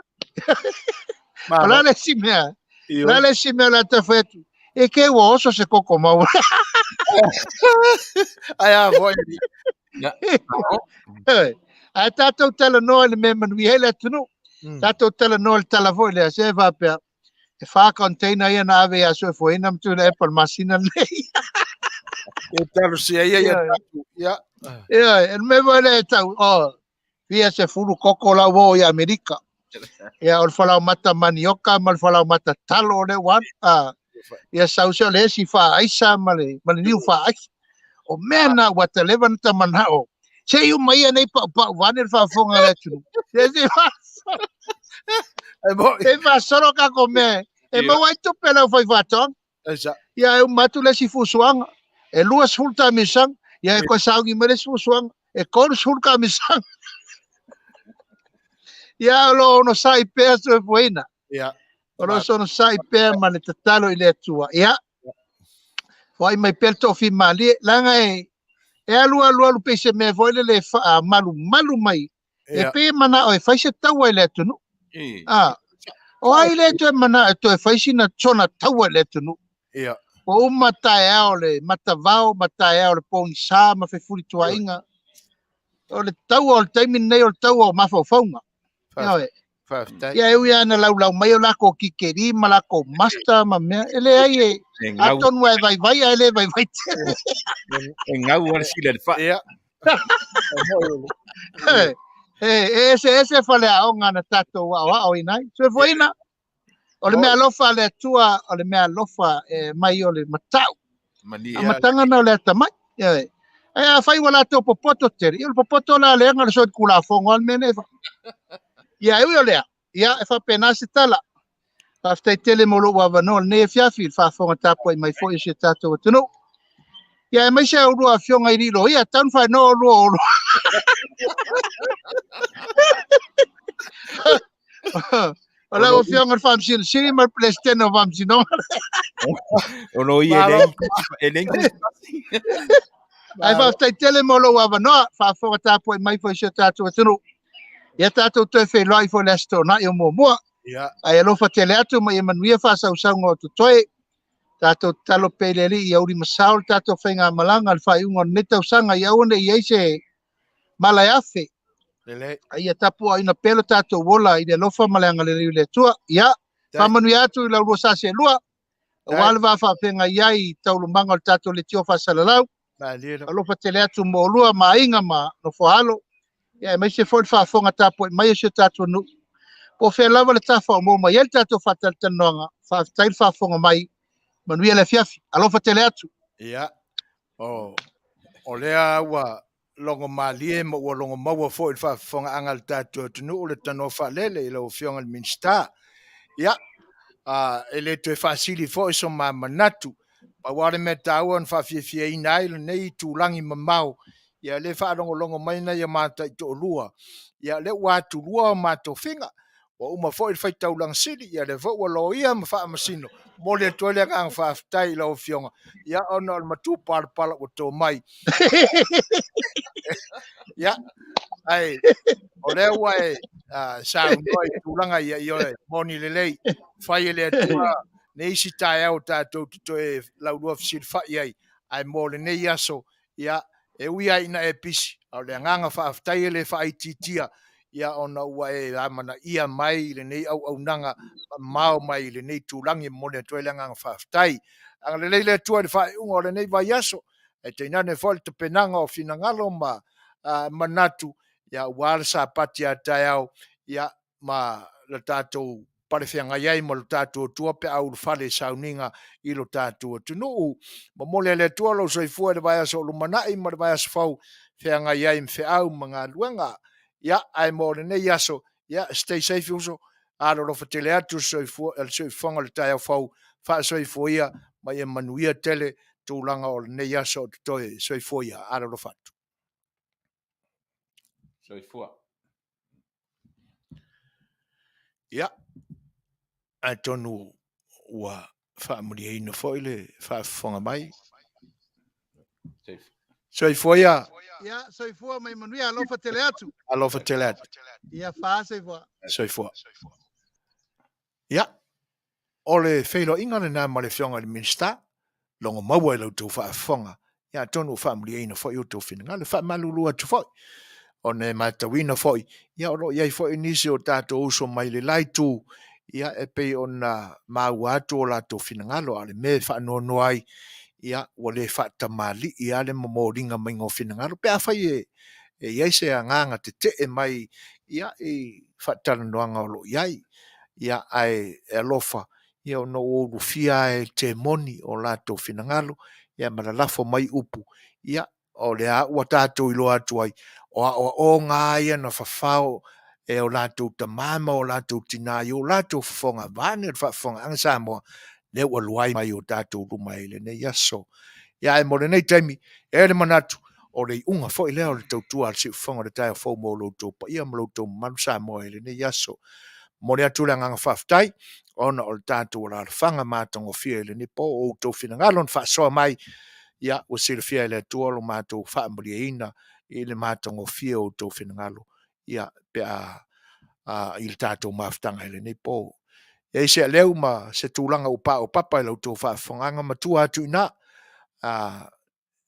O la le isi mea. La le isi mea o le a tau fai atu. E ke ua oso se koko maua. Ai a foi. Ae tatou talanoa i le mea e manuia ai le atunuu. Tatou talanoa i le tala foi lea, se faapea, e 4 container ia na ave ia Soefuaina ma Tuilaepa i le masina lenei. E talosia ia ia tatou. Ia. Ia, e le mea foi lea e tau, oh, fia sefulu koko la ua oo i Amerika. Ia, o le falaomata manioka ma le falaomata talo lea ua alu. Ah, ia sau se o le esi faaaisa ma le, ma le niu faaaisa. O mea na ua taleva na ta manao. Se i uma ia nei paupau vaeane le faafofoga a le atunuu. Se se se faasolo kako mea e maua ai tupe a le aufaifaatoaga. Ia e uma atu le isi fusuaga, e 20 tamisaga, ia e toe sauni mai le isi fusuaga, e 30 tamisaga. Ia o lo o onosai pea Soefuaina. Ia. O lo o onosai pea ma le tatalo i le Atua. Ia. Foai mai pea le toafimalie, leaga e e alu alu alu pei se mea foi lele e faamalumalu mai. E pei e manao e fai se taua i le atunuu. Ah, o ai lea e toe manao e toe fai sina sona taua i le atunuu? Ia. Ua uma taeao o le matavao ma taeao o le pogisa ma fefulituaiga. O le taua o le taimi lenei o le taua o mafaufauga. Ioe. Faafetai. Ia e ui lava ina laulau mai o lakou kikeri ma lakou master ma mea, e leai e, E gau, atonu lava e vaivai ae le vaivai tele. e gau lava le sila i le fai. Ia. E, e eseese faleaoga na tatou aoaoina ai. Soifuaina, o le meaalofa a le Atua, o le meaalofa e mai o le matau. Malie. Amataga na o le atamai. Ioe. Ae afai ua latou popoto tele, ia o le popoto la leaga o le solitulafono lava le mea lea e fai. Ia e ui o lea, ia e faapena se tala. Faafetai tele mo lou avanoa i lenei afiafi i le faafofoga tapuai mai foi o si o tatou atunuu. Ia aemaise a oulua afioga i loia, tau na faenoa oulua o oulua. O lau afioga i le Faamasino Sili ma le Peresetene o Faamasinoga. O loia e leai Ae faafetai tele mo lou avanoa, faafofoga tapuai mai foi i si o tatou atunuu. Ia tatou toe feiloai foi i le Aso Toonai o muamua. Ae alofa tele atu ma ia manuia faasausauga o totoe. Tatou tatalo pea i le Alii ia uli ma sao le tatou faigamalaga i le faaiuga o lenei tausaga, ia aua ne i i ai se mala e afe. Lelei. A ia tapuaina pea lo tatou ola i le alofa ma le agalelei o le Atua. Ia, faamanuia atu i la ulua sa seelua, aua le va faafeagai ai i taualumaga o le tatou leitio faasalalau. Alofa tele atu mo oulua ma aiga ma nofoaalo, ia aemaise foi le faafofoga tapuai mai a si o tatou nuu. Po o fea lava le tafa o maua mai ai le tatou faatalatalanoaga, faafetai le faafofoga mai. Manuia le afiafi. Alofa tele atu. Ia, o, o lea ua logo malie ma ua logo maua foi le faafofogaaga a le tatou atunuu le tanoa faalele i lau Afioga i le Minisita. Ia, e le toe faasili foi so ma manatu. Pau lava le mea taua na faafiafiaina ai lenei itulagi mamao, ia lea e faalogologo mai nai o ma taitoalua, ia lea ua atulua o ma tofiga. Ua uma foi le faitaulaga sili, ia lea foi ua loia ma faamasino. Momoli atu ai le agaga faafetai i lau Afioga, ia ona o le matupalapala ua to mai. Ia, ae o lea ua e saunoa i tulaga ia, ioe, moni lelei, fai e le Atua le isi taeao tatou te toe laulua fesilafai ai, ae mo lenei aso, ia, e ui lava ina e pisi, a o le agaga faafetai e le faaitiitia, ia ona ua e amanaia mai i lenei auaunaga mamao mai i lenei itulagi e momoli atu ai le agaga faafetai. Agalelei le Atua i le faaiuga o lenei vaiaso, ae tainane foi le tapenaga o finagalo ma manatu, ia aua le Sapati a taeao, ia ma le tatou palefeagai ai ma lo tatou Atua pe a ulufale i sauniga i lo tatou atunuu. Momoli e le Atua lou soifua i le vaiaso o lumanai ma le vaiaso fou feagai ai ma feau ma galuega. Ia, ae mo lenei aso, ia, stay safe uso, alolofa tele atu soifua, le soifuaga o le taeao fou, faasoifua ia ma ia manuia tele tulaga o lenei aso o totoe. Soifua ia, alolofa atu. Soifua. Ia, atonu ua faamalieina foi le faafofoga mai. Soifua ia. Ia, soifua mai manuia, alofa tele atu. Alofa tele atu. Ia, faasoifua. Soifua. Ia, o le feiloaiga lena ma le Afioga i le Minisita, logo maua i la outou faafofoga, ia atonu ua faamalieina foi outou finagalo. E faamalulu atu foi, ona e matauina foi, ia o lo o i ai foi nisi o tatou uso mai le la itu, ia e pei ona maua atu o latou finagalo, a o le mea e faanoanoa ai, ia ua le faatamalii lava le momoliga maiga o finagalo, pe afai e i ai se agaga tetee mai ia i faatalanoaga o lo o i ai. Ia, ae e alofa, ia ona ua ulufia lava e temoni o latou finagalo, ia ma lalafo mai upu, ia, o lea ua tatou iloa atu ai, o aoaoga lava ia na fafao e o latou tama ma o latou tina i o latou fofoga, vaeane le faafofogaaga Samoa, lea ua luai mai o tatou luma i lenei aso. Ia, ae mo lenei taimi, e i ai le manatu, o le iuga foi lea o le tautua a le Siufofoga o le Taeao Fou mo lo outou paia ma lo outou mamalu Samoa i lenei aso. Momoli atu le agaga faafetai ona o le tatou alaalafaga matagofie i lenei po, o outou finagalo na faasoa mai, ia ua silafia e le Atua lo matou faamalieina i le matagofie o outou finagalo, ia pe a i le tatou mafutaga i lenei po. E i ai se aleu ma se tulaga ua paopapa i la outou faafofogaaga, matua atu i ina,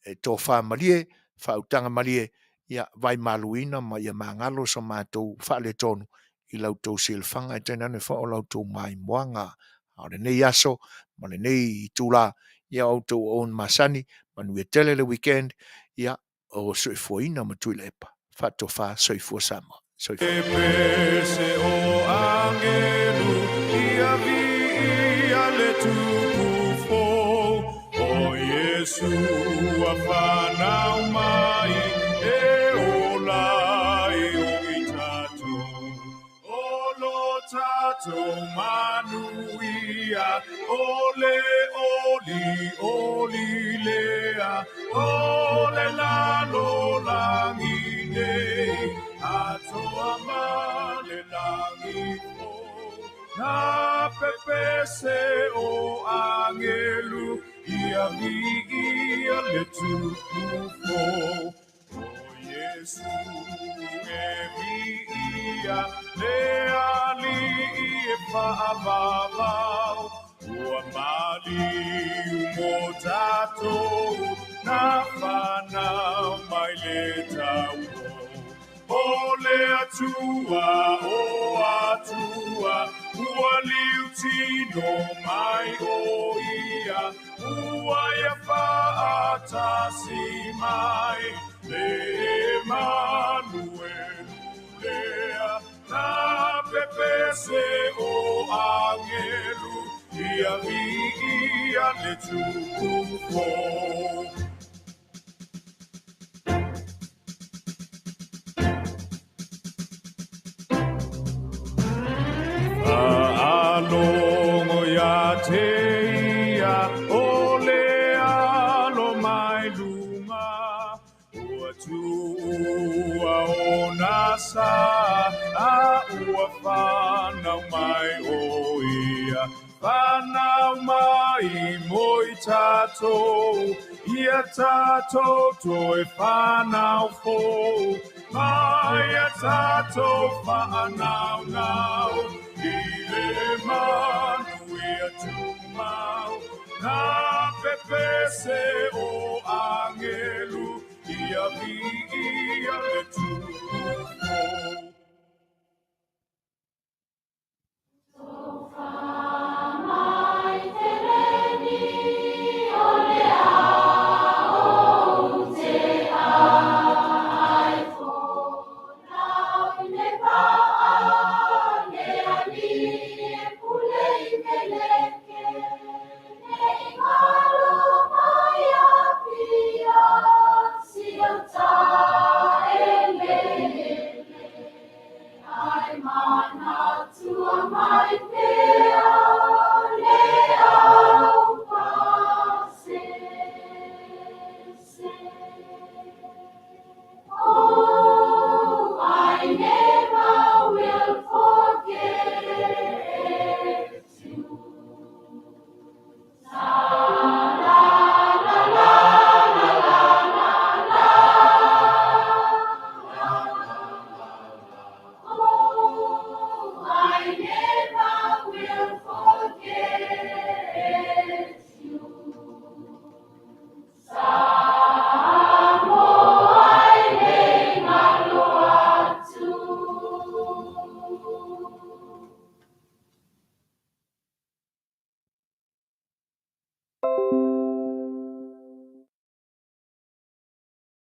e tofa malie, faautaga malie, ia vaimaluina ma ia magalo so matou faaletonu i la outou silafaga, e tainane foi o la outou maimoaga. A o lenei aso ma lenei itula, ia o outou auauna masani, manuia tele le weekend, ia o soifuaina ma Tuilaepa. Faatofa soifua Samoa. Soifua. E pese o angelu ia viia le tupu fou, o Iesu ua fanau mai e ola ai o i tatou. O lo tatou manuia, o le oli oli lea, o le lalolagi nei, atoa ma le lagi fou. Na pepese o angelu, ia viia le tupu fou. O Iesu e viia le alii e faavavau, ua maliu mo tatou, na fanau mai le taupou. O le Atua, o Atua, ua liutino mai o ia, ua ia faatasi mai, le Emanuelu lea, na pepese o angelu, Ia viia le Tu'ufou. Fa'alogo ia te ia o le alo mai luga, ua tuua ona sa, a ua fanau mai o ia. Fanau mai mo i tatou, ia tatou toe fanau fou, mai ia tatou fa'anaunau, i le manuia tumau. Na pepese o agelu, ia viia le Tu'ufou. I